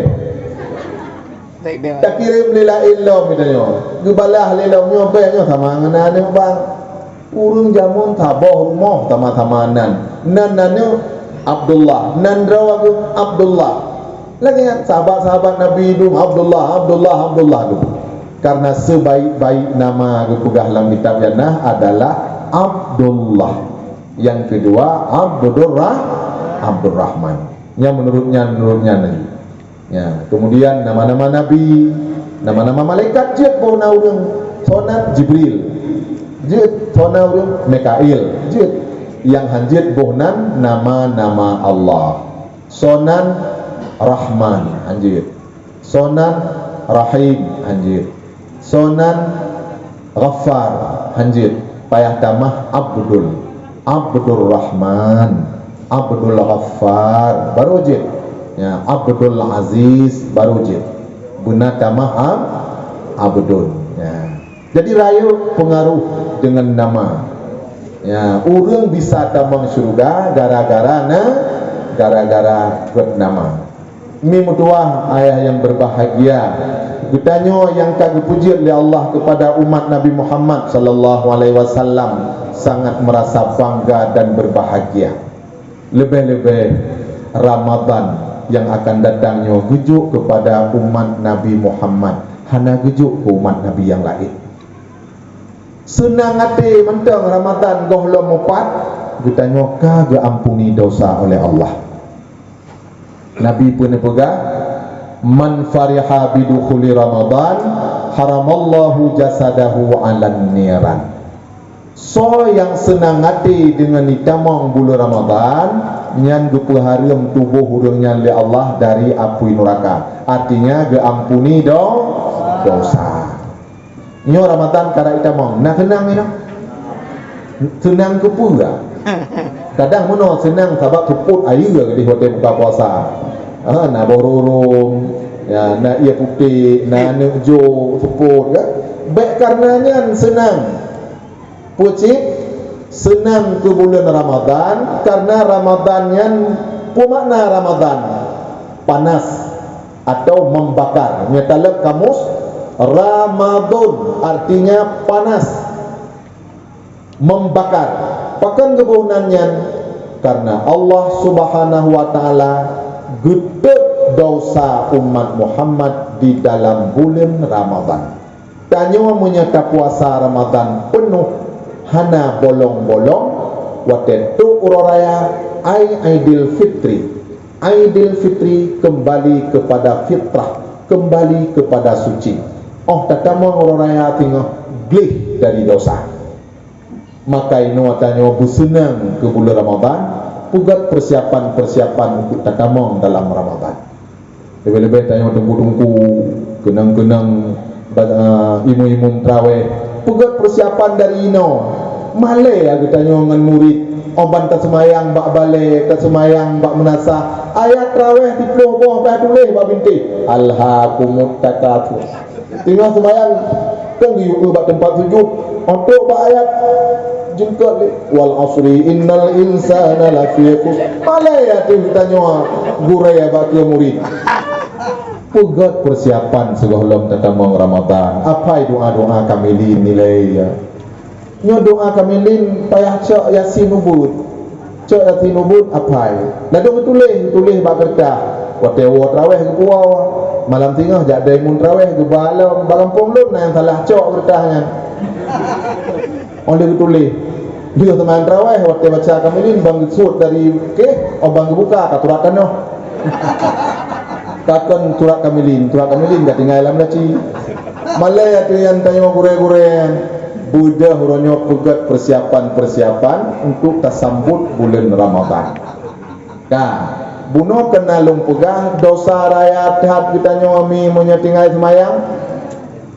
Takirém lé laén lom geutanyoe. Geubalah lé lom nyoe bék, nyoe sama ngon nan aneuk bang. Ureuëng jameun saboh rumoh sama-sama nan. Nan aneuk Abdullah, nan droe geuh Abdullah. Lagée nyan sahabat-sahabat Nabi dum Abdullah, Abdullah, Abdullah dum. Karena sebaik-baik nama geupeugah lam kitab nyan adalah Abdullah. Yang kedua Abdurrah-, Abdurrahman. Nyan menurut nyan, menurut nyan lagi. Ya, kemudian nama-nama nabi, nama-nama malaikat jeuet boh nan ureuëng. Soe nan? Jibril. Jeuet. Soe nan ureuëng? Mikail. Jeuet. Nyang han jeuet boh nan nama-nama Allah. Soe nan? Rahman, han jeuet. Soe nan? Rahim, han jeuet. Soe nan? Ghaffar, han jeuet. Payah tamah Abdul. Abdul Rahman, Abdul Ghaffar, baru jeuet. Ya, Abdul Aziz, baru jeuet. Beuna tamah Ab-, Abdul. Ya. Jadi rayeuk pengaruh dengan nama. Ya, ureuëng bisa tamong syeuruga gara-gara na, gara-gara buet nama. Mi meutuwah ayah nyang berbahagia, geutanyoe nyang ka geupeujeuet lé Allah kepada umat Nabi Muhammad sallallahu alaihi wasallam sangat merasa bangga dan berbahagia. Leubeh-leubeh Ramadan nyang akan datang nyoe geujok kepada umat Nabi Muhammad, hana geujok keu umat nabi nyang laén. Seunang até mantong Ramadan gohlom mupat, geutanyoe ka geuampuni dosa oleh Allah. Nabi peuneuk peugah, "Man fariha bidukhuli Ramadan, haramallahu jasadahu 'alan niran." Soe nyang seunang até deungon jitamong buleuen Ramadan, nyan geupeuhareuem tuboh ureuëng nyan lé Allah dari apui nuraka. Artinya geuampuni do-, dosa. Nyoe Ramadan ka rab jitamong, na keunong inoe? Seunang keupeue? Kadang meunoe seunang sabab seupôt ayeue keudeh watée buka puasa. Ha, na boh rurung, ya, na ié putéh, na aneuk jo seupôt, kan? Bék kareuna nyan seunang. Peue cit? Seunang keu buleuen Ramadhan, kareuna Ramadhan nyan, peue makna Ramadhan? Panas atau membakar. Nyoe taleueb kamus, Ramadun artinya panas, membakar. Pakon geuboh nan nyan? Kareuna Allah Subhanahu wa Ta'ala geutot dosa umat Muhammad di dalam buleuen Ramadhan. Tanyoe meunyoe tapuasa Ramadhan peunoh hana bolong-bolong, watée trok uroe raya, ai Aidil Fitri. Aidil Fitri kembali kepada fitrah, kembali kepada suci. Óh tatamong uroe raya teungoh gleh dari dosa. Maka inoe tanyoe beuseunang keu buleuen Ramadhan, peugét persiapan-persiapan untuk tatamong dalam Ramadhan. Leubeh-leubeh tanyoe teungku-teungku, keunong-keunong, ba-, eh, imum-imum traweh, peugét persiapan dari inoe. Malée geutanyoe ngon murit, óh ban taseumayang bak balée, taseumayang bak meunasah, ayat traweh siplôh boh ka tuléh bak bintéh, "Alhakumut takatsur." Teungoh seumayang, kan geuyue bak teumpat sujud. Óh trok bak ayat jeungkot lé, "Wal asri innal insana lafi khusr." Malée ateueh tanyoe gurée bak keu murit. Peugét persiapan sigohlom tatamong Ramadhan. Apai doa-doa kamilin nilai, ya. Nyoe doa kamilin payah cok Yasin ubeut. Cok Yasin ubeut apai. Ladôm geutuléh, geutuléh bak keureutah. Watée woe traweh geupuwoe. Malam singoh jak dai mun traweh geuba lom bak gampông lôn na nyang salah cok keureutah nyan. Óh lheueh geutuléh. Lheueh seumayang traweh watée baca kamilin ban geusuet dari kéh, óh ban geubuka ka surat tanoh. Takon surat kamilin, surat kamilin ka tinggai lam laci. Malée ateueh nyan tanyoe gurée-gurée, beudôh uroe nyoe peugét persiapan-persiapan untuk tasambot buleuen Ramadhan. Ka, bunoe keunan lôn peugah, dosa raya that geutanyoe mi meunyoe tinggai seumayang.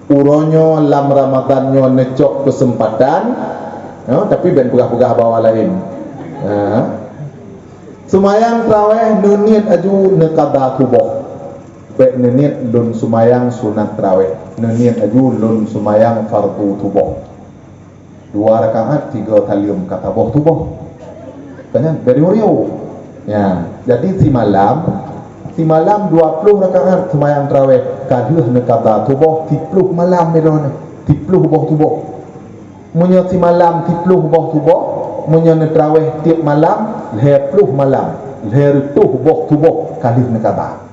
Uroe nyoe lam Ramadhan nyoe neucok keuseumpatan, ya, tapi bék peugah-peugah bak awak laén. Ya. Seumayang traweh neuniet aju neukada suboh. Bék neuniet lôn seumayang sunat traweh, neuniet aju lôn seumayang fardu suboh. Dua rakaat tiga saleuem ka saboh suboh. Kan nyan, beri urio. Ya, jadi simalam, simalam dua ploh rakaat seumayang traweh ka lheueh neukada suboh, siploh malam droeneuh, siploh boh suboh. Meunyoe simalam siploh boh suboh, meunyoe neutraweh tieb malam, lhée ploh malam, lhée reutôh boh suboh ka lheueh neukada.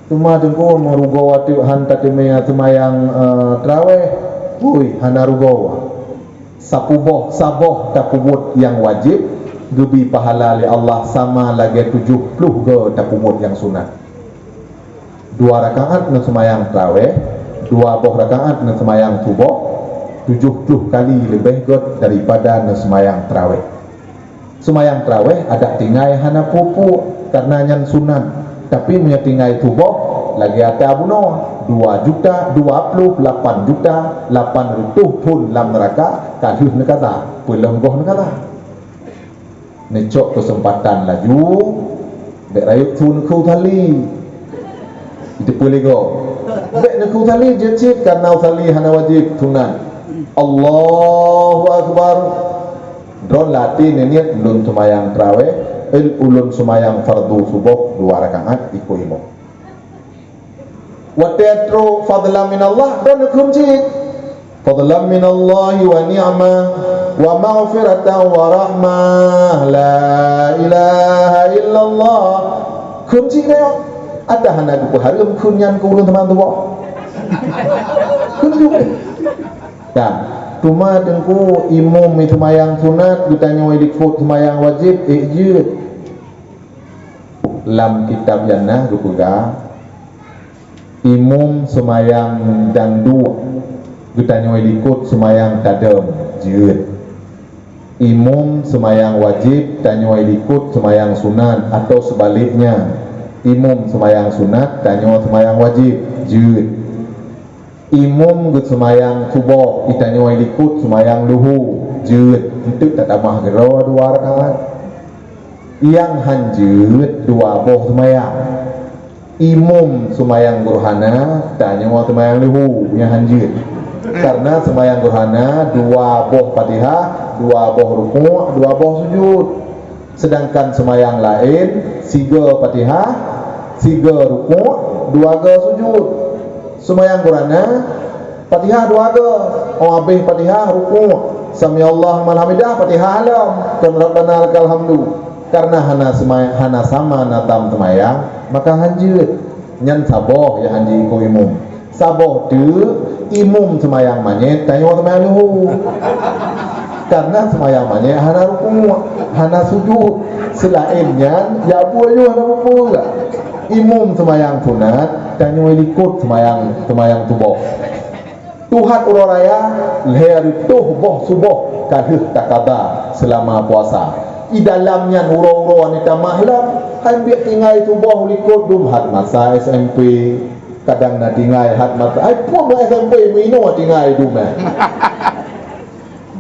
Teuma teungku meurugoe ateueh han tateumé seumayang, eh, traweh. Hui, hana rugoe. Sapuboh, saboh tapeubuet nyang wajéb, geubi pahala lé Allah sama lagée tujoh ploh goe tapeubuet nyang sunat. Dua rakaat neuseumayang traweh, dua boh rakaat neuseumayang suboh, tujoh ploh kali leubeh gét daripada neuseumayang traweh. Seumayang traweh adak tinggai hana peue-peue, kareuna nyan sunat. Tapi meunyoe tinggai suboh, lagée ata bunoe, dua juta dua ploh lapan juta lapan reutôh phon lam neuraka ka lheueh neukada, peulom goh neukada. Neucok keuseumpatan laju, bék rayeuk su neukheun tali. Jiteupeue lé gob. Bék neukheun tali jeuet cit, kareuna tali hana wajéb, sunat. Allahu Akbar. Droen latih neuniet ulôn seumayang traweh, eh, ulôn seumayang fardu suboh dua rakaat iko imum. Watée trok fadlan minallah, droen neukheun cit. Fadlan minallahi wa ni'mah wa maghfiratan wa rahmah. La ilaha illallah. Kheun cit nyoe. Adak hana geupeuhareuem kheun nyan keu ureuëng teuma tuboh. Kheun cit. Kan, teuma teungku imum seumayang sunat geutanyoe likot seumayang wajéb, ék jeuet. Lam kitab Jannah geupeugah, imum seumayang dangduek geutanyoe likot seumayang tadong, jeuet. Imum seumayang wajéb tanyoe likot seumayang sunat, atau seubaliknya, imum seumayang sunat tanyoe seumayang wajéb, jeuet. Imum geuseumayang suboh, geutanyoe likot seumayang luhu. Jeuet, enteuk tatamah keudroe dua rakaat. Nyang han jeuet dua boh seumayang. Imum seumayang gurhana, tanyoe seumayang leuhô, nyang han jeuet. Karena seumayang gurhana dua boh Fatihah, dua boh rukuk, dua boh sujud. Sedangkan seumayang laén, siga Fatihah, siga rukuk, dua ga sujud. Seumayang gurhana, Fatihah dua ga. Oh, habéh Fatihah, rukuk. Samiallahu liman hamidah, Fatihah lom. Kon Rabbana lakal hamdu. Karena hana semay-, hana sama natam seumayang, maka han jeuet. Nyan saboh nyang han jeuet iko imum. Saboh teuk, imum seumayang manyét, tanyoe seumayang leuhô. Karena seumayang manyét hana rukuk, hana sujud. Seulaén nyan, jak buet laju hana peue-peue. Imum seumayang sunat, tanyoe likot seumayang, seumayang suboh. Tuhat uroe raya, lhèe reutôh boh suboh ka lheueh takada seulama puasa. Di dalam nyan uroe-uroe neutamah lom, han biet tinggai suboh likot dum hat masa S M P. Kadang na tinggai hat masa, ai pun S M P meuinoe tinggai dum, eh.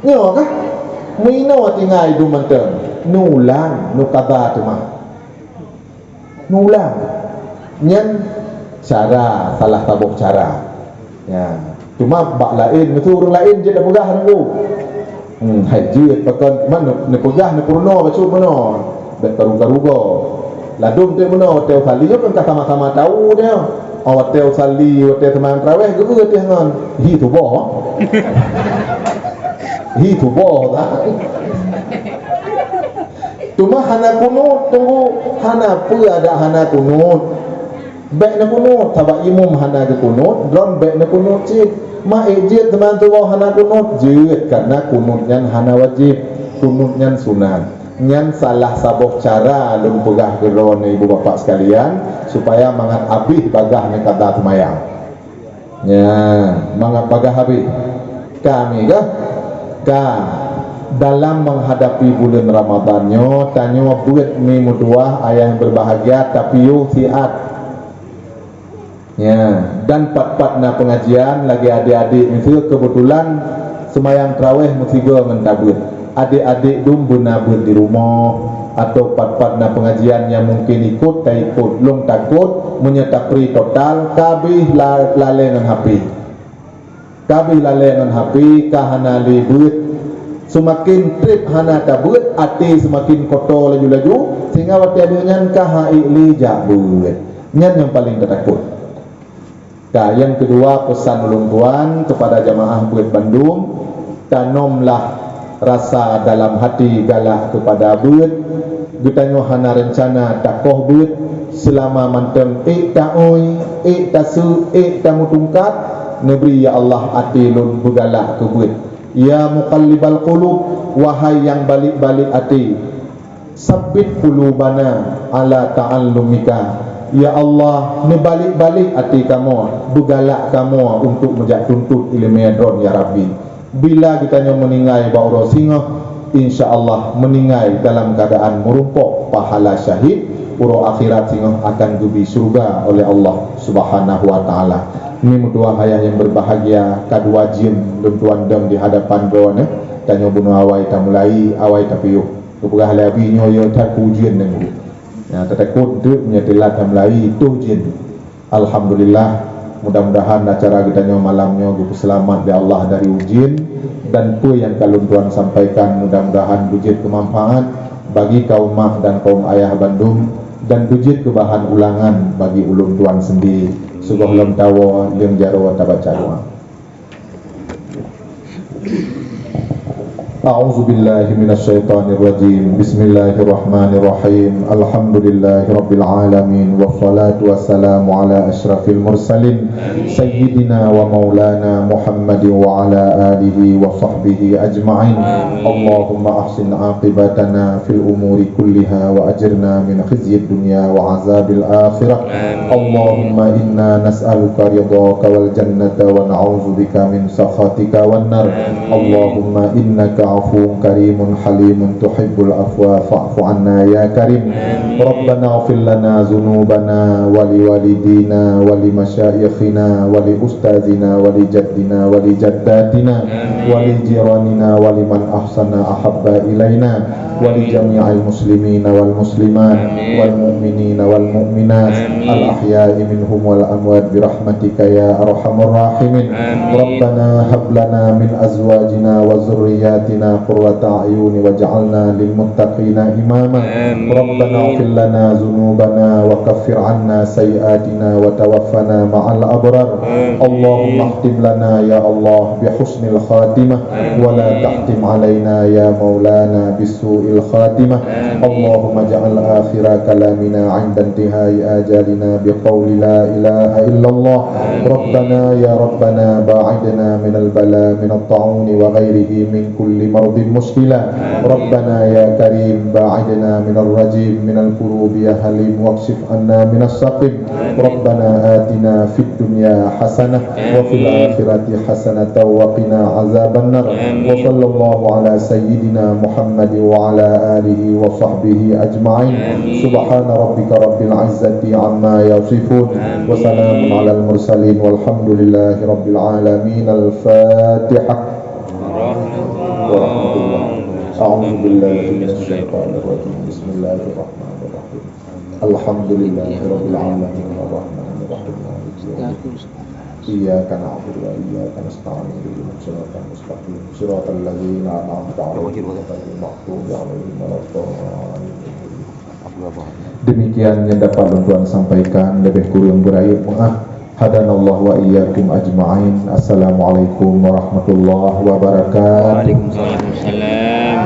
Nyoe kah? Meuinoe tinggai dum mantong. Neulang, neukada teuma. Neulang. Nyan cara, salah saboh cara. Ya. Cuma bak laén, meusu ureueng laén jeuet tapeugah nunggu. Hmm, hai jeuet pakon man neupeugah neupeurunoe bacut meunoe. Bèk karu-karu goe. Ladôm teuk meunoe watèe usali nyoe kan ka sama-sama tau nyoe. Oh, watèe usali, watèe seumayang tarawih geubeuet teuh ngon. Hi tuboh. Hi tuboh dah. Teuma hana kunut, tunggu, hana peue adak hana kunut. Bèk neukunut, sabab imum hana geukunut, droen bèk neukunut cit. Ma ék jeuet teuma tuboh hana kunut, jeuet, karena kunut nyan hana wajéb. Kunut nyan sunat. Nyan salah saboh cara lôn peugah keu droeneuh ibu bapak sekalian, supaya mangat abéh bagaih neukada seumayang. Nya, mangat bagaih habéh. Ka mi kah? Ka. Dalam menghadapi buleuen Ramadhan nyoe, tanyoe beuet mi meutuwah ayah nyang berbahagia, tapiôh siat. Nya, dan pat-pat na pengajian, lagèe adék-adék miseue keubeutulan seumayang tarawih meusigoe ngon tabeuet. Adék-adék dum beuna beuet di rumoh, atawa pat-pat na pengajian nyang mungken ikot, taikot. Lôn takot, meunyoe tapri total, ka abéh la-, lalée ngon H P. Ka abéh lalée ngon H P, ka hana lé beuet. Seumaken trép hana tabeuet, até seumaken koto laju-laju, sehingga watée lheueh nyan ka han ék lé jak beuet. Nyan nyang paleng tatakot. Ka, nyang keudua, peusan ulôn tuan keupada jamaah beuet bandum, tanomlah rasa dalam hati galak keupada beuet. Geutanyoe hana reuncana takoh beuet, seulama mantong ék taôi, ék taseuk, ék tameutungkat, neubri, ya Allah, até lôn beugalak keu beuet. Ya muqallibal qulub, wahai nyang balek-balek até, sabbit qulubana ala ta'allumika. Ya Allah, neubalek-balek até kamoe, beugalak kamoe untuk meujak tuntot ileumèe Droen, ya Rabbi. Bila geutanyoe meuninggai bak uroe singoh, insya Allah meuninggai dalam keuadaan meurumpok pahala syahid, uroe akhirat singoh akan geubri syeuruga oleh Allah Subhanahu wa Ta'ala. Ni meutuah ayah nyang berbahagia, ka dua jeuem lôn tuan dong di hadapan droeneuh, tanyoe bunoe awai tamulai, awai tapiôh. Geupeugah lé Abi nyoe, ya that keu ujeuen nyan. Nya, tatakot teuk meunyoe teulat tamulai, toh ujeuen. Alhamdulillah, mudah-mudahan acara geutanyoe malam nyoe geupeuseulamat lé Allah dari ujeuen, dan peue nyang ka lôn tuan sampaikan mudah-mudahan beujeuet keu manfaat bagi kaum mak dan kaum ayah bandum, dan beujeuet keu bahan ulangan bagi ulôn tuan sendiri. Sigohlom tawoe, lheueh jaroe tabaca doa. أعوذ بالله من الشيطان الرجيم. بسم الله الرحمن الرحيم. الحمد لله رب العالمين، والصلاة والسلام على أشرف المرسلين، سيدنا ومولانا محمد وعلى آله وصحبه أجمعين. اللهم أحسن عاقبتنا في الأمور كلها وأجرنا من خزي الدنيا وعذاب الآخرة. اللهم إنا نسألك رضاك والجنة ونعوذ بك من سخطك والنار. اللهم إنك عفو كريم حليم تحب العفو فاعف عنا يا كريم. ربنا اغفر لنا ذنوبنا ولوالدينا ولمشايخنا ولأستاذنا ولجدنا ولجداتنا. ولجيراننا ولمن أحسن أحب إلينا ولجميع المسلمين والمسلمات والمؤمنين والمؤمنات الأحياء منهم والأموات برحمتك يا أرحم الراحمين. ربنا هب لنا من أزواجنا وذرياتنا قرة أعين واجعلنا للمتقين إماما. ربنا اغفر لنا ذنوبنا وكفر عنا سيئاتنا وتوفنا مع الأبرار. اللهم اختم لنا يا الله بحسن الخاتمة ولا تختم علينا يا مولانا بسوء الخاتمة. اللهم اجعل آخر كلامنا عند انتهاء آجالنا بقول لا إله إلا الله. ربنا يا ربنا باعدنا من البلاء من الطاعون وغيره من كل مرض مشكلة. ربنا يا كريم باعدنا من الرجيم من الكروب يا حليم واكشف عنا من السقيم. ربنا آتنا في الدنيا حسنة وفي الآخرة حسنة وقنا عذاب النار. وصلى الله على سيدنا محمد وعلى آله وصحبه أجمعين. سبحان ربك رب العزة عما يصفون. وسلام على المرسلين والحمد لله رب العالمين. الفاتحة. ورحمة الله. أعوذ بالله من الشيطان الرجيم. بسم الله الرحمن الرحيم. الحمد لله رب العالمين. الرحمن الرحيم. مالك يوم الدين. إياك نعبد وإياك نستعين. اهدنا الصراط المستقيم. صراط الذين أنعمت عليهم غير المغضوب عليهم ولا الضالين. Demikian yang dapat lôn tuan sampaikan, lebih kurang beurayeuk meu'ah. Hadanallahu wa iyyakum ajma'in. Assalamualaikum warahmatullahi wabarakatuh. Waalaikumsalam warahmatullahi wabarakatuh.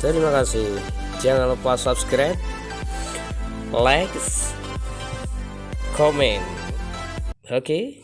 Terima kasih. Jangan lupa subscribe, like, komen. Oke.